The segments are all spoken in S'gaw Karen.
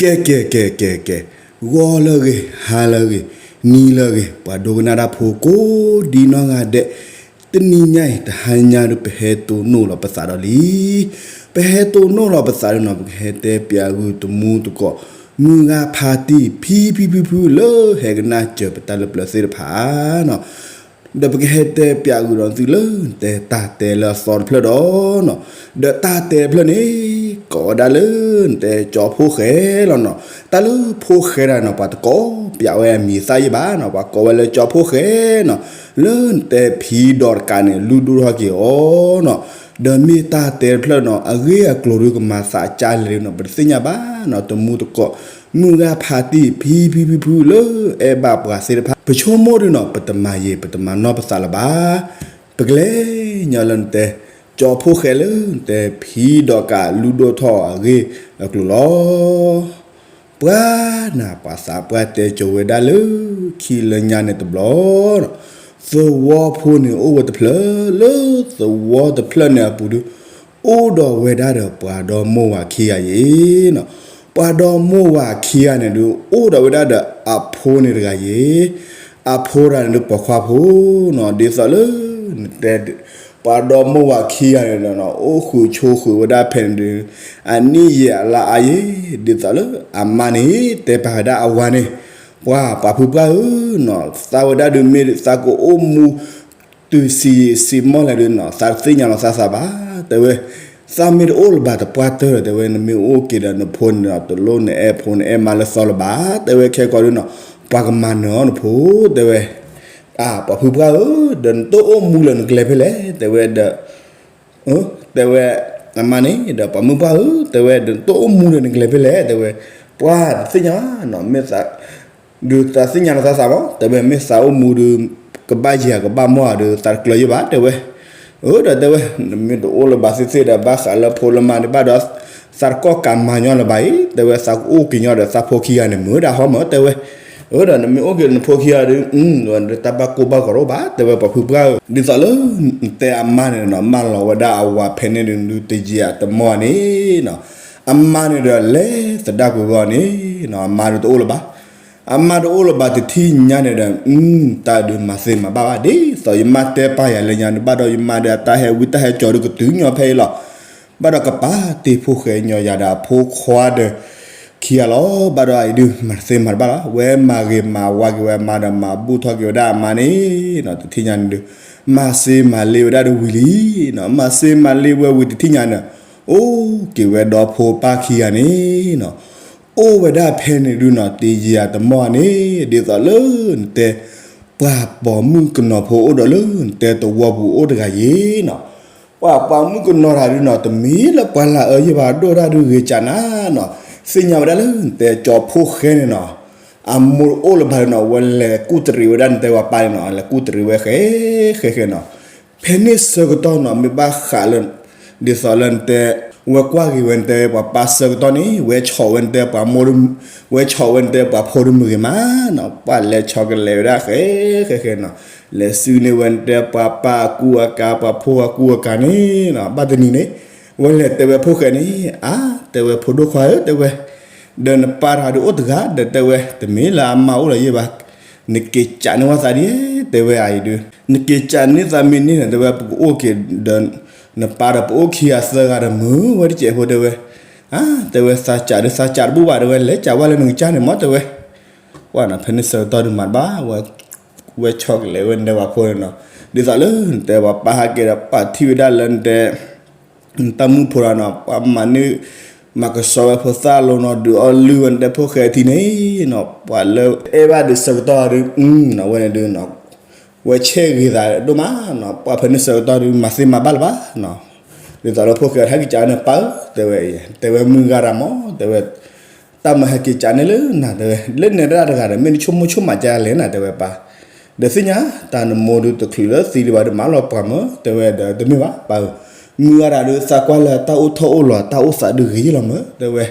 ကဲ ကဲ ကဲ ကဲ ကဲ, ဂီၤလၢအဂ့ၤ, ဟါလၢအဂ့ၤ, နံၤလၢအဂ့ၤ, ပှၤဒိကနၣ်တၢ်ဖိကိးဒ်နီၢ်ဂၤဒဲး, တနံၤညါအံၤ တဟါညါဒီး ပဟဲတိၢ်နီၣ်လီၤပသးဒီးလံ. ပဟဲတိၢ်နီၣ်လီၤပသးဒီးနီၤ ပကဟဲတဲပၠးဂုာ်တမူတကိး မုၢ်ဂၤဖးတံၢ် ဖံဖံဖုဖု လၢဟဲကနၣ်စၢၤပတၢ်လၢပျၢၤသ့ၣ်တဖၣ်နီၤ. ဒီးပကဟဲတဲပၠးဂုာ်ဒီးသုလၢ နတဲတၢ်တဲလၢအသီတဖျၢၣ်ဒီးနီၤ, ဒီးတၢ်တဲတဖျၢၣ်န့ၣ် ကိးဝဲဒၣ်လၢ နတဲကၠီဖိၣ်ဃဲလီၤနီၤ. တၢ်လၢဖိၣ်ဃဲတဂၤနီၤ ပှၤတကိးပၠးဝဲအမံၤသၣ်ယဲၢ်ဘၣ်နီၤ, ပှၤကိးဝဲလၢကၠီဖိၣ်ဃဲနီၤ, လၢနတဲဖံဒီးတကးန့ၣ် လုၢ်ဒိၣ်ထီၣ်က့ၤအီၤနီၤ. ဒီးမ့ၢ်တၢ်တဲတဖျၢၣ်နီၤ အဂ့ၢ်အကျိၤဒုးကမၤသးကၢ်လဲၣ်ဒုးနီၤ ပတသ့ၣ်ညါဘၣ်နီၤ. တမူတကိး မုၢ်ဂၤဖးတံၢ် ဖံဖံဖုဖု လၢအဲၣ်ဘၣ်ပှၤသ့ၣ်တဖၣ် ပဆိကမိၣ်ဒုးနီၤ ပတမၤယံာ် ပတမၤနီၢ်ပသးလၢၤဘၣ်. ပကလဲၤညီလၢနတဲ ကၠီဖိၣ်ဃဲလၢနတဲဖံဒီးတကးလုၢ်ဒိၣ်ထီၣ်အဂ့ၢ်အကျိၤလီၤ. ပှၤနၤ ပှၤသးပှၢ်တဲကၠီဝဲဒၣ်လၢ ခံလၢညါန့ၣ်တဘျီနီၤ, သဝီဖိန့ၣ်အိၣ်ဝဲတဖျၢၣ်, လၢသဝီတဖျၢၣ်န့ၣ်အပူၤဒုး အိၣ်ဒီးဝဲဒၣ်ဒီးပှၤဒီမိၢ်ဝၤခံဂၤယဲၢ်နီၤ. ပှၤဒီမိၢ်ဝၤခံဂၤန့ၣ်ဒုး အိၣ်ဒီးဝဲဒၣ်ဒီးအဖိန့ၣ်တဂၤယဲၢ်, အဖိတဂၤန့ၣ်ဒုးပိာ်ခွါဖိနီၤ. ဒ်သိးလၢ နတဲ ပှၤဒီမိၢ်ဝၤခံဂၤန့ၣ်ဒီး အိၣ်ဃုာ်ဆိးဃုာ်ဝဲဒၣ်ဖဲန့ၣ်ဒုး အနံၣ်ယံာ်အလါအါယဲၢ်, ဒ်သိးလၢအမါန့ၣ် တဲပာ်ဝဲဒၣ်အဝၤန့ၣ်, ပှၤ ပှၤဖုပှၢ်ဧၢနီၤ, သးဝဲဒၣ်ဒုးမ့ၢ်သးကအိၣ်မူ တုၤဆံးယံာ်ဆံးမီၢ်လဲၣ်ဒုးနီၤ သးတသ့ၣ်ညါလီၤသးသးဘၣ် တဲဝဲ. သးမ့ၢ်တအိၣ်လၢၤဘၣ်တပှၢ်တၢၢ်ဒီး တဲဝဲ နမ့ၢ်အိၣ်က့ၤဒီးနဖိန့ၣ်ဒီး တလိၣ်နအဲၣ်ဖိနအဲၣ်မါလၢသီလၢၤဘၣ် တဲဝဲ. ခဲကီးဒုးနီၤ ပှၤကမၤနၢၤအီၤနဖိ တဲဝဲ. အၢ ပှၤဖုပှၢ်ဧၢ, ဒီးနတအိၣ်မူလၢၤနကလဲၤဖဲလဲၣ် တဲဝဲဒီး တဲဝဲ အမါန့ၣ်ဒီး ပှၤမုၣ်ပှၢ်ဧၢ, တဲဝဲ ဒီးနတအိၣ်မူလၢၤနကလဲၤဖဲလဲၣ် တဲဝဲ. ပှၤတသ့ၣ်ညါဘၣ်နီၤ မ့ၢ်သး ဒုးသးသ့ၣ်ညါလီၤသးသးမီၢ် တဲဝဲ မ့ၢ်သးအိၣ်မူဒုး ကဘၣ်ယံာ်ကဘၣ်မီၢ်ဧါဒုး သးတကျၢၤယဲၢ်ဘၣ် တဲဝဲ. အၢ ဒီးတဲဝဲ နမ့ၢ်တအိၣ်လၢၤဘၣ်သ့ၣ်သ့ၣ်ဒီး ဘၣ်ဃးလၢဖိလၢမါန့ၣ်ဘၣ်ဒီး သးတကီၢ်ကးမၤညီလၢၤဘၣ်အံၤ တဲဝဲ. သးကအိၣ်က့ၤညီဒီးသးဖိခံဂၤန့ၣ် မုာ်ဒၣ်ဟီမၢ် တဲဝဲ. အၢ ဒီးနမ့ၢ်အိၣ်က့ၤနဖိခံဂၤဒီး တၢ်ဘၣ်ကိၢ်ဘၣ်ဂီၤတအိၣ်ဘၣ် တဲဝဲ ပှၤဖုပှၢ်ဧၢ. ဒ်သိးလၢ နတဲအမါန့ၣ်နီၤ မၢလီၤဝဲဒၣ်အဝၤဖဲန့ၣ်ဒုး တယံာ်အတမီၢ်န့ၣ်နီၤ အမါန့ၣ်ဒီးလဲၤသဒၣ်ကွံာ်ဝဲအီၤန့ၣ်နီၤ အမါဒုးတအိၣ်လၢၤဘၣ်. အမါတအိၣ်လၢၤဘၣ်တထံၣ်ညါန့ၣ်ဒီး တၢ်ဒုးမၤသ့မၤဘၣ်ဘၣ် ဒ်သိးယမါတဲပာ်ယၤလၢညါန့ၣ် ဘၣ်ဒီးယမါဒီးအတၢ်ဟဲဝံတၢ်ဟဲကၠီၤဒုးကတုၤညီဖဲအံၤလီၤ. ဘၣ်ဒီးကပာ်တ့ၢ်ဖိၣ်ဃဲညီယၤဒီးအဖိခွါဒီးခံဂၤလီၤ. ဘၣ်ဒီးအအံၤဒုး မၤသ့မၤတဘၣ်လီၤ. ဝဲမၤဂ့ၤမၤဝါက့ၤဝဲအမါဒီး မၤဘူၣ်ထီၣ်က့ၤဝဲဒၣ်အမါန့ၣ်နီၤ တထံၣ်ညါန့ၣ်ဒုး မၤစ့မၤလ့ဝဲဒၣ်ဒုးဝံၤလံနီၤ. မၤစ့မၤလ့ဝဲဝံၤတထံၣ်ညါန့ၣ် အိၣ်က့ၤဝဲဒီဖိပၢ်ခံဂၤန့ၣ်နီၤ အိၣ်ဝဲဒၣ်ဖဲန့ၣ်ဒုးနီၤ တယံာ်အတမီၢ်န့ၣ် ဒ်သိးလၢနတဲ ပှၤပိာ်မုၣ်ကနီၤဖိအိၣ်ဒီးလၢနတဲသဝီပူၤအိၣ်တဂၤယဲၢ်နီၤ. ပှၤပိာ်မုၣ်ကနီၤတဂၤဒုးနီၤ တမ့ၢ်လၢပှၤလၢအအၢယဲၢ်ဘၣ် ဒိၣ်ဒၣ်ဒုးဂ့ၤကၠးနၤနီၤ. သ့ၣ်ညါဝဲဒၣ်လၢနတဲကၠီဖိၣ်ဃဲန့ၣ်နီၤ အမိၢ်တအိၣ်လၢၤဘၣ်ဒုးနီၤ ဝဲလဲၤကူၣ်တရံးဝဲဒၣ်နတဲပှၤပၢ်န့ၣ်နီၤ လဲၤကူၣ်တရံးဝဲဃဲဃဲဃဲနီၤ. ဖဲန့ၣ်ဆၢကတီၢ်နီၤ မ့ၢ်ဘၣ်ဃးလၢ ဒ်သိးလၢနတဲ ဝဲကွၢ်က့ၤဝဲနတဲပှၤပၢ်ဆၢကတီၢ်န့ၣ် ဝဲဆီၣ်ဝဲနတဲပှၤမိၢ် ဝဲဆီၣ်ဝဲနတဲပှၤဖိဒုးမုာ်ဂ့ၤမးနီၤ ပှၤလဲၤဆီၣ်ကလဲာ်ဝဲဒၣ်ဃဲဃဲဃဲနီၤ. လဲၤစုန့ၢ်ဝဲနတဲပှၤပၢ်အကူအကၤ ပှၤဖိအကူအကၤန့ၣ်နီၤ ဘၣ်တနံၤန့ၣ် ဝဲလဲၤတဲဝဲဖိၣ်ဃဲန့ၣ် အါ တဲဝဲဖိဒိၣ်ခွါဧၢ တဲဝဲ ဒီးနပၢ်တဂၤဒုးအိၣ်တဂၤ ဒီးတဲဝဲ တမ့ၢ်လၢအမါအိၣ်လၢၤယဲၢ်ဘၣ် နက့ၤကးန့ၢ်ဝဲသးဒ် တဲဝဲအံၤဒုး နက့ၤကးန့ၢ်သးမ့ၢ်န့ၣ် တဲဝဲ ပကအိၣ်က့ၤဒီး နပၢ်ဒီးပအိၣ်ခံဂၤသၢဂၤဒီးမုာ်ဝဲတစဲးဖိ တဲဝဲ. အါ တဲဝဲ သးကးဒုး သးကးတဘူၣ်ဘၣ် တဲဝဲ လဲၤကးဝဲလၢနကစၢ်န့ၣ်မၢ် တဲဝဲ. ပှၤနီၤ ဖဲန့ၣ်ဆၢကတီၢ်ဒုးမၤတဘၣ် ဝဲဆီၣ်ကလဲာ်ဝဲနတဲပှၤဖိန့ၣ်နီၤ ဒ်သိးလၢနတဲပှၤပၢ်ဟဲက့ၤဒီး ပှၤထံၣ်ဝဲဒၣ်လၢနတဲ တၢ်မုၣ်ဖိတဂၤနီၤ ပှၤမၤန့ၢ် မၤကဆှီဝဲဖိသၣ်လိၤနီၤ ဒုးအီၣ်လုၢ်ဝဲနတဲဖိၣ်ဃဲထံန့ၣ်နီၤ ပှၤလၢအဲၣ်ဘၣ်ဒုးဆၢကတီၢ်ဒုး အဝဲန့ၣ်ဒုးနီၤ ဝဲဆဲးဂ့ၤသးဒိၣ်မးနီၤ ပှၤဖဲန့ၣ်ဆၢကတီၢ်ဒုး မၤသ့မၤဘၣ်လၢၤဘၣ်နီၤ ဒ်သိးလၢဖိၣ်ဃဲဟဲက့ၤကးန့ၣ်ပၢ်ဧၢ တဲဝဲ တဲဝဲမုၢ်ဂၤတၢ်မၢ် တဲဝဲ တၢ်မၢဟဲက့ၤကးန့ၣ်လၢနၤ တဲဝဲ လၢနဲဒၣ်တဂၤဒီး မ့ၢ်နဆိကမိၣ်ဆိကမးကလဲၣ်နၤ တဲဝဲပၢ် ဒီးသ့ၣ်ညါ တၢ်နမိၢ်ဒုးတချုးလၢသံဒံးဘၣ်ဒုးမၤလီၤပှၤမၢ် တဲဝဲဒီး တမ့ၢ်ဘၣ်ပၢ်ဧၢ မုၢ်ဂၤတၢ်ဒုးသးကွၢ်လၢတၢ်အိၣ်ထီၣ်အိၣ်လီၤ တၢ်အိၣ်သးဒုးဂ့ၤလီၤမၢ် တဲဝဲ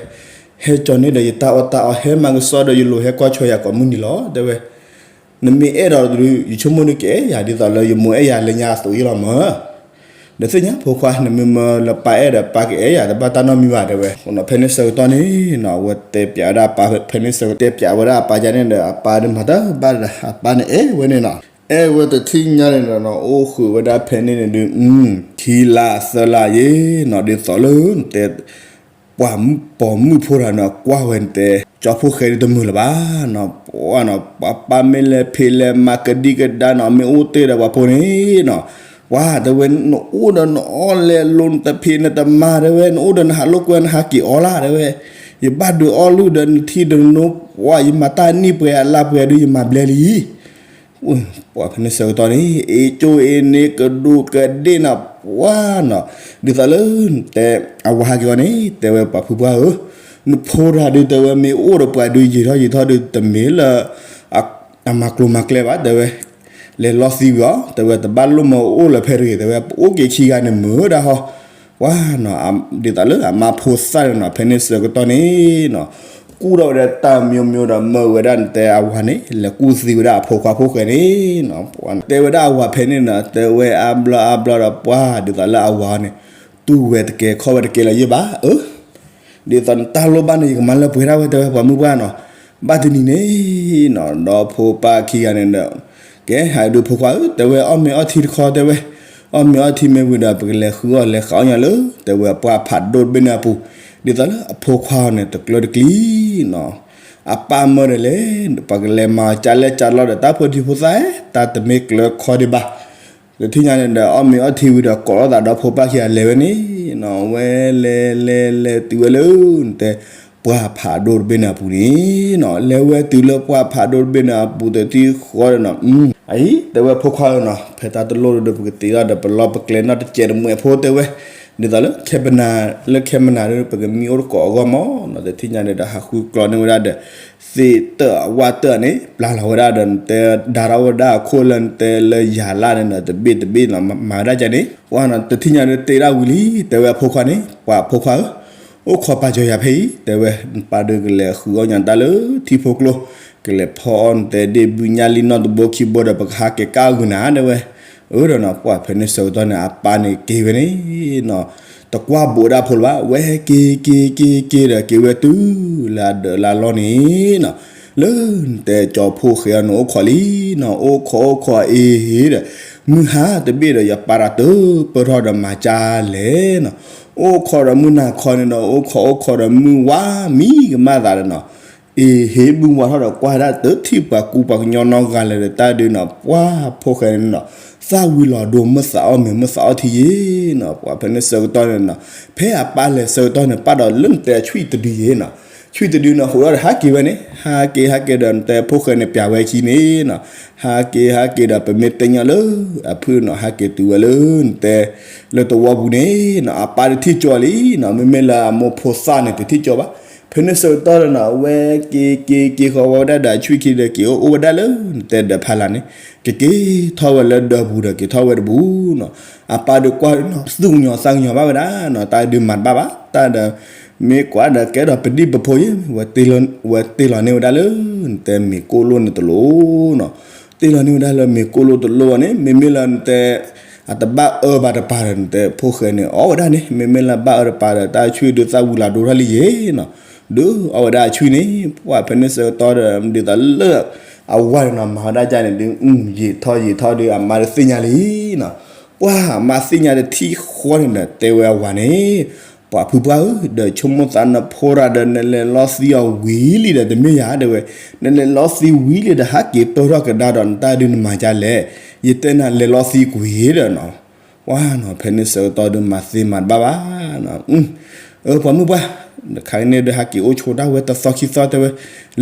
ဟဲကၠီၤန့ၢ်ဒီးယတၢ်အီၣ်တၢ်အီ ဟဲမၤကဆှီဒီးယလိၤ ဟဲကွၢ်ဆိယၤကိးမုၢ်နံၤလီၤ တဲဝဲ နမ့ၢ်အဲၣ်ဒိးဒုး ယဆိကမိၣ်ဒုးကအဲၣ်ယၤ ဒ်သိးလၢယမိၢ်အဲၣ်ယၤလၢညါအသိးယဲၢ်လီၤမၢ် ဒီးသ့ၣ်ညါဖိခွါ နမ့ၢ်မၢလၢပၢ်အဲၣ်ဒီး ပၢ်ကအဲၣ်ယၤ တဘၣ်တၢ်နီတမံၤဘၣ် တဲဝဲ. ဖဲန့ၣ်ဆၢကတီၢ်န့ၣ်နီၤ အဝဲတဲပၠးဝဲဒၣ်အပၢ်, ဖဲန့ၣ်ဆၢကတီၢ်တဲပၠးဝဲဒၣ်အပၢ်ယါန့ၣ်ဒီး အပၢ်ဒုးမၤတဘၣ်ဒီး အပၢ်န့ၣ်အဲၣ်ဝဲန့ၣ်နီၤ. အဲၣ်ဝဲတထံၣ်ညါန့ၣ်ဒီးနီၤ အိၣ်ဃုာ်ဝဲဒၣ်ဖဲန့ၣ်န့ၣ်ဒုး ခံလါသၢလါယ့ၣ်နီၤ ဒ်သိးလၢတဲ ပှၤပိာ်မုၣ်ဖိတဂၤန့ၣ် ကွၢ်ဝဲန့ၣ်တဲ ကၠီဖိဃဲဒုးတမုာ်လၢၤဘၣ်နီၤ. ပှၤနီၤ ပှၤပၢ်မ့ၢ်လဲၤဖံးလဲၤမၤကဒံကဒါနီၤ မ့ၢ်အိၣ်တ့ၢ်ဒီးပှၤဖိန့ၣ်နီၤ, ပှၤတဲဝဲ နအိၣ်ဒီးနအီၣ်လဲၤလိၤ နတဖံးနတမၤ တဲဝဲ, နအိၣ်ဒီးနဟးလိာ်ကွဲ နဟးက့ၤအီလၢ် တဲဝဲ, ယဘၣ်ဒုးအီၣ်လုၢ်ဒီးနထံဒိးနနိ ပှၤယမၤတၢ်နံၣ်ပှဲၤအလါပှဲၤဒုး ယမၤဘျဲလံ ပှၤဖဲန့ၣ်ဆၢကတီၢ်န့ၣ် အ့ၣ်ကၠိအ့ၣ်န့ၣ် ကဒူးကဒ့ၣ်နီၤ ပှၤနီၤ, ဒ်သိးလၢတဲ အဝၤဟးက့ၤအီၤန့ၣ် တဲဝဲ ပှၤဖုပှၢ်ဧၢ, နဖိတဂၤဒုး တဲဝဲ မ့ၢ်အိၣ်ဒီးပှၤဒုး ယံာ်ထီၣ်ယံာ်ထီၣ်ဒုး တမ့ၢ်လၢ အမၤကျိၤမၤကျဲဘၣ် တဲဝဲ, လဲၤလီသံဝံၤအီၤ တဲဝဲ တဘၣ်လိၣ်မၤအိၣ်လၢၤဖဲတဂ့ၤ တဲဝဲ, ပအိၣ်က့ၤခံဂၤန့ၣ် မုာ်ဒၣ်ဟီ ပှၤနီၤ, ဒ်သိးလၢအမါဖိသၣ်န့ၣ်နီၤ ဖဲန့ၣ်ဆၢကတီၢ်န့ၣ်နီၤ ကူၣ်ထီၣ်ဝဲဒၣ်တၢ်မံၤမံၤဒီး မၢဝဲဒၣ်နတဲအဝၤန့ၣ် လဲၤကူၣ်သံဝဲဒၣ်အဖိခွါဖိဃဲန့ၣ်နီၤ, တဲဝဲဒၣ်အဝၤဖဲန့ၣ်နီၤ တဲဝဲအါဘျီအါဘျီဒီး ပှၤဒ်သိးလၢအဝၤန့ၣ် တူၢ်ဝဲတကဲခီၣ်ဝဲတကဲလၢၤယ့ၣ်ဘၣ် အၢ ဒ်သိးနတၢ်လိၣ်ဘၣ်န့ၣ် ယကမၤလၢပှဲၤဒၣ်ဝဲ တဲဝဲ ပှၤမုၣ်ပှၢ်နီၤ, ဘၣ်တနံၤန့ၣ်နီၤ ဒီးဖိပၢ်ခံဂၤန့ၣ်ဒီး ကဲ ဟးဒုးဖိခွါဧၢ တဲဝဲ အီၣ်မ့ၤအီထံတခီ တဲဝဲ, အီၣ်မ့ၤအီထံမ့ၢ်ဝံၤဒီး ပကလဲၤဃုအီၣ်လဲၤဃးအီၣ်ညါလၢ တဲဝဲ ပှၢ်ဖးဒိၣ်တဘ့ၣ်န့ၣ်အပူၤ, ဒ်သိးလၢအဖိခွါအီၤန့ၣ် တကျၢတကျံနီၤ, အပၢ်မၢဒီးလဲၣ် ပှၤကလဲၤမၤကၢလဲၣ်ကၢလီၢ်ဒီး တၢ်ဖိဒံဖိသၣ် တၢ်တမ့ၢ်ကျၢခီဒံးဘၣ် တထံၣ်ညါန့ၣ်ဒီး အီၣ်မ့ၤအီထံဝံၤဒီး ကိးလိာ်သးဒီးဖိပၢ်ခံဂၤလဲၤဝဲန့ၣ်နီၤ, ဝဲလဲၤလဲၤလဲၤတုၤဝဲလၢ နတဲ ပှၢ်ဖးဒိၣ်တဘ့ၣ်န့ၣ်အပူၤန့ၣ်နီၤ, လဲၤဝဲတုၤလၢပှၢ်ဖးဒိၣ်တဘ့ၣ်န့ၣ်အပူၤ တထံၣ်ဃီဒီးနီၤ, အံၤ တဲဝဲဖိခွါဧၢနီၤ ဖဲတၢ်တလိၣ်ဒီး ပကသ့ၣ်ဒီးပလီၢ်ပကျဲနီတစဲးတမှဲးဖိတဲဝဲ, ဒ်သိးလၢ ခဲပနၤ လၢခဲပနၤဒီး ပကမံအိၣ်တကိးအဂီၢ်မးနီၤ, တထံၣ်ညါန့ၣ်ဒီး ဟးဃုကျီန့ၢ်ဝဲဒၣ်ဒီး သ့ၣ်တၢၢ်အဝၣ်တၢၢ်န့ၣ် ပျၢ်လီၤဝဲဒၣ်ဒီး နတဲ ဒါထီၣ်ဝဲဒၣ်အခိၣ်လၢနတဲလၢယၤလၢ်န့ၣ်ဒီး တဘ့ၣ်တဘ့ၣ်နီၤ မၤဝဲဒၣ်ကန့ၣ် ပှၤနီၤ တထံၣ်ညါဒီးတ့ဒၣ်ဝံၤလံ တဲဝဲအဖိခွါန့ၣ် ပှၤဖိခွါဧၢ, အိၣ်ခိးပာ်စၢၤယၤဖဲအံၤ တဲဝဲ, နပၢ်ဒုးကလဲၤဃုအီၣ်ညါတၢ်လၢထံဖိကျိ ကလဲၤဖီအီၣ်နတဲဒ့ၣ်ဘုညၣ်လံနီၢ်တဘိခံဘိဒီး ပကဟးက့ၤကၣ်အဂုၤနၤ တဲဝဲ, အၢဒီးနီၤ ပှၤဖဲန့ၣ်ဆၢကတီၢ်န့ၣ် အပၢ်န့ၣ်က့ၤဝဲန့ၣ်နီၤ တကွၢ်ဘူးဒၣ်ဖိလၢၤဘၣ် ဝဲက့ၤက့ၤက့ၤက့ၤဒီး က့ၤဝဲတုၤလၢအဒၢးလၢအလီၢ်န့ၣ်နီၤ, လၢနတဲကၠီဖိဃဲအီၤန့ၣ် အိၣ်ခိးလံနီၤ, အိၣ်ခိးအိၣ်ခိးအ့ၣ်ဟ့ၣ်ဒီး မုၢ်ဟါတဘ့ၣ်ဒီး ယပၢ်တၢ်တပၢၢ်ထီၣ်ဒီးမၤကၢ်လဲၣ်နီၤ, အိၣ်ခိးဒီးမုၢ်နၤခီန့ၣ်ဒီး အိၣ်ခိးအိၣ်ခိးဒီးမုၢ်ဝါမံကမၣ်သးဒီးနီၤ အ့ၣ်ဟ့ၣ်မုၢ်ဝါထီၣ်ဒီး ကွၢ်ဒၣ်တထံၣ်ပှၤကူပှၤကညီနီတဂၤလၢၤဒီး တၢ်ဒုးနီၤ ပှၤဖိဃဲန့ၣ်နီၤ သၣ်ဝံၤလီၤဒိမုၢ်သးအီၣ်မ့ၤမုၢ်သးအီၣ်ထံယ့ၣ်နီၤ, ပှၤဖဲန့ၣ်ဆၢကတီၢ်န့ၣ်နီၤ ဖဲအပၢ်လဲၤဆၢကတီၢ်န့ၣ် ပၣ်ဒီးလၢနတဲဆွံၣ်တဒုယ့ၣ်နီၤ, ဆွံၣ်တဒုန့ၣ် ဟူးထီၣ်ဒီးဟးက့ၤဝဲန့ၣ် ဟးက့ၤဟးက့ၤဒီး နတဲဖိဃဲန့ၣ်ပျးဝဲခံန့ၣ်နီၤ, ဟးက့ၤဟးက့ၤဒီး ပမ့ၢ်တဲညီလၢ အဖုၣ်နီၤ ဟးက့ၤတုၤဝဲလၢနတဲ လၢသဝီပူၤန့ၣ်နီၤ အပၢ်တထံၣ်ကၠီလံနီၤ, မ့မ့ၢ်လၢအမိၢ်ဖိသၣ်န့ၣ် တထံၣ်ကၠီဘၣ်. ဖဲန့ၣ်ဆၢကတီၢ်ဒီးနီၤ အဝဲက့ၤက့ၤက့ၤဃီၤဝဲဒၣ်ဒီးအဆွံၣ်ခံဒီး က့ၤအိၣ်အိၣ်ဝဲဒၣ်လၢနတဲဒီးဖးလၢ်န့ၣ် ကက့ၤထီၣ်ဝဲလၢဒၢးပူၤဒီး က့ၤထီၣ်ဝဲတပူၤနီၤ, အပၢ်ဒုးကွၢ်နီၤ သူၣ်ကညီၤသးကညီၤဘၣ်ဝဲဒၣ်နီၤ, တၢ်ဒုးမၤတဘၣ်ဘၣ် တၢ်ဒီး မ့ၢ်ကွၢ်ဒီးကဲဒီးပဒံၣ်ပဖိယ့ၣ် ဝဲတ့ၢ်လီၤန့ၢ်ဝဲဒၣ်လၢ နတဲမ့ၤကိၣ်လိၣ်န့ၣ်တလိၣ်နီၤ, တ့ၢ်လီၤန့ၢ်ဝဲဒၣ်လၢမ့ၤကိၣ်လိၣ်တလိၣ်န့ၣ် မ့မ့ၢ်လၢနတဲ အတဘၣ်အၢဘၣ်တပၤဒီး နတဲဖိဃဲန့ၣ် အီၣ်ဝဲဒၣ်န့ၣ် မ့မ့ၢ်လၢဘၣ်အၢတပၤဒီး တၢ်ဆွံၣ်ဒုးသၣ်ဝံၤလီၤဒိထီၣ်လံယ့ၣ်နီၤ, ဒုးအီၣ်ဝဲဒၣ်အဆွံၣ်န့ၣ် ပှၤဖဲန့ၣ်ဆၢကတီၢ်ဒီး ဒ်သိးလၢ အဝၤန့ၣ်နီၤ မၤဝဲဒၣ်ကန့ၣ်ဒုး ယံာ်ထီၣ်ယံာ်ထီၣ်ဒုး အမါတသ့ၣ်ညါလံနီၤ, ပှၤမါသ့ၣ်ညါတထံၣ်ဃီန့ၣ်ဒီး တဲဝဲအဝၤန့ၣ် ပှၤဖုပှၢ်ဧၢ ဒီးဆိကမိၣ်သးနဖိတဂၤဒီး နလဲၤလီသံအီၤဝံၤလံဒီး တမ့ၢ်ယၤ တဲဝဲ, နလဲၤလီသံဝံၤလံဒီး ဟးက့ၤပၢၢ်ထီၣ်ကဒါဒီး နတၢ်ဒုးနမၤကလဲၣ်, ယတဲနၤလဲၤလီသံကွံာ်ဒီးနီၤ, ပှၤနီၤ ဖဲန့ၣ်ဆၢကတီၢ်ဒုးမၤသ့မၤတဘၣ်ဘၣ်နီၤ, အၢ ပှၤမုၣ်ပှၢ် တခါန့ၣ်ဒီး ဟးက့ၤအိၣ်ဆိးတၢ်ဝဲတသီခံသီတဲဝဲ,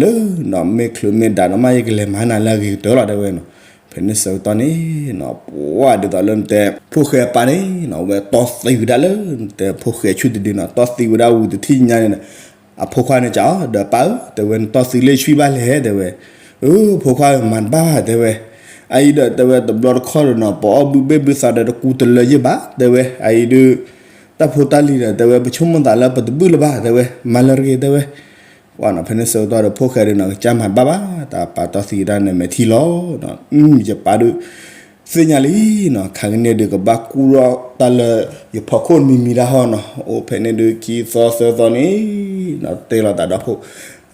လၢနီၤ မ့ၢ်ချုးမ့ၢ်ဒၣ်နီၤ မ့ၢ်ယကလဲၤမၤနၤလၢအဂ့ၤကတၢၢ်လီၤ တဲဝဲနီၤ, ဖဲန့ၣ်ဆၢကတီၢ်န့ၣ်နီၤ ပှၤဒ်သိးလၢနတဲ ဖိၣ်ဃဲအပၢ်န့ၣ်နီၤ ဝဲတီၢ်သံဝဲဒၣ်လၢ နတဲဖိၣ်ဃဲဆွံၣ်တဒုနီၤ တီၢ်သံဝဲဒၣ်ဝံၤတထံၣ်ညါန့ၣ်နီၤ အဖိခွါန့ၣ်ကးအီၤဒီး ပၢ်ဧၢ တဲဝဲ နတီၢ်သံလၢဆွံၣ်ဘၣ်လဲၣ် တဲဝဲ, အၢ ဖိခွါဧၢ မၤတဘၣ် တဲဝဲ, အအံၤဒီး တဲဝဲ တဘျီတခီၣ်ဒီးနီၤ ပအီၣ်ဘုဘ့ၣ်ဘုသးဒီးတကူတလၢယဲၢ်ဘၣ် တဲဝဲ, အအံၤဒုး တၢ်ဖိတၢ်လံၤဒီး တဲဝဲ ပဆိကမိၣ်သးလၢပတဘုၣ်လၢၤဘၣ် တဲဝဲ, မၤလၢတဂ့ၤ တဲဝဲ ပှၤနီၤ ဖဲန့ၣ်ဆၢကတီၢ်ဒီး ဖိၣ်ဃဲဒုးနီၤ ကစၢ်မၤတဘၣ်ဘၣ် တၢ်ပၢ်တီၢ်သံဝဲဒၣ်န့ၣ် မဲာ်ထံလီၤ, ယပၢ်ဒုး သ့ၣ်ညါလံနီၤ, ခါကန့ၣ်ဒုးကဘၣ်ကူၣ်ထီၣ်တၢ်လၢယဖီခိၣ်မံၤမံၤတၢ်ဟီနီၤ, အိၣ်ဖဲန့ၣ်ဒုးခံသီသၢသီန့ၣ်နီၤ, တဲလီၤသးဒီဖိ,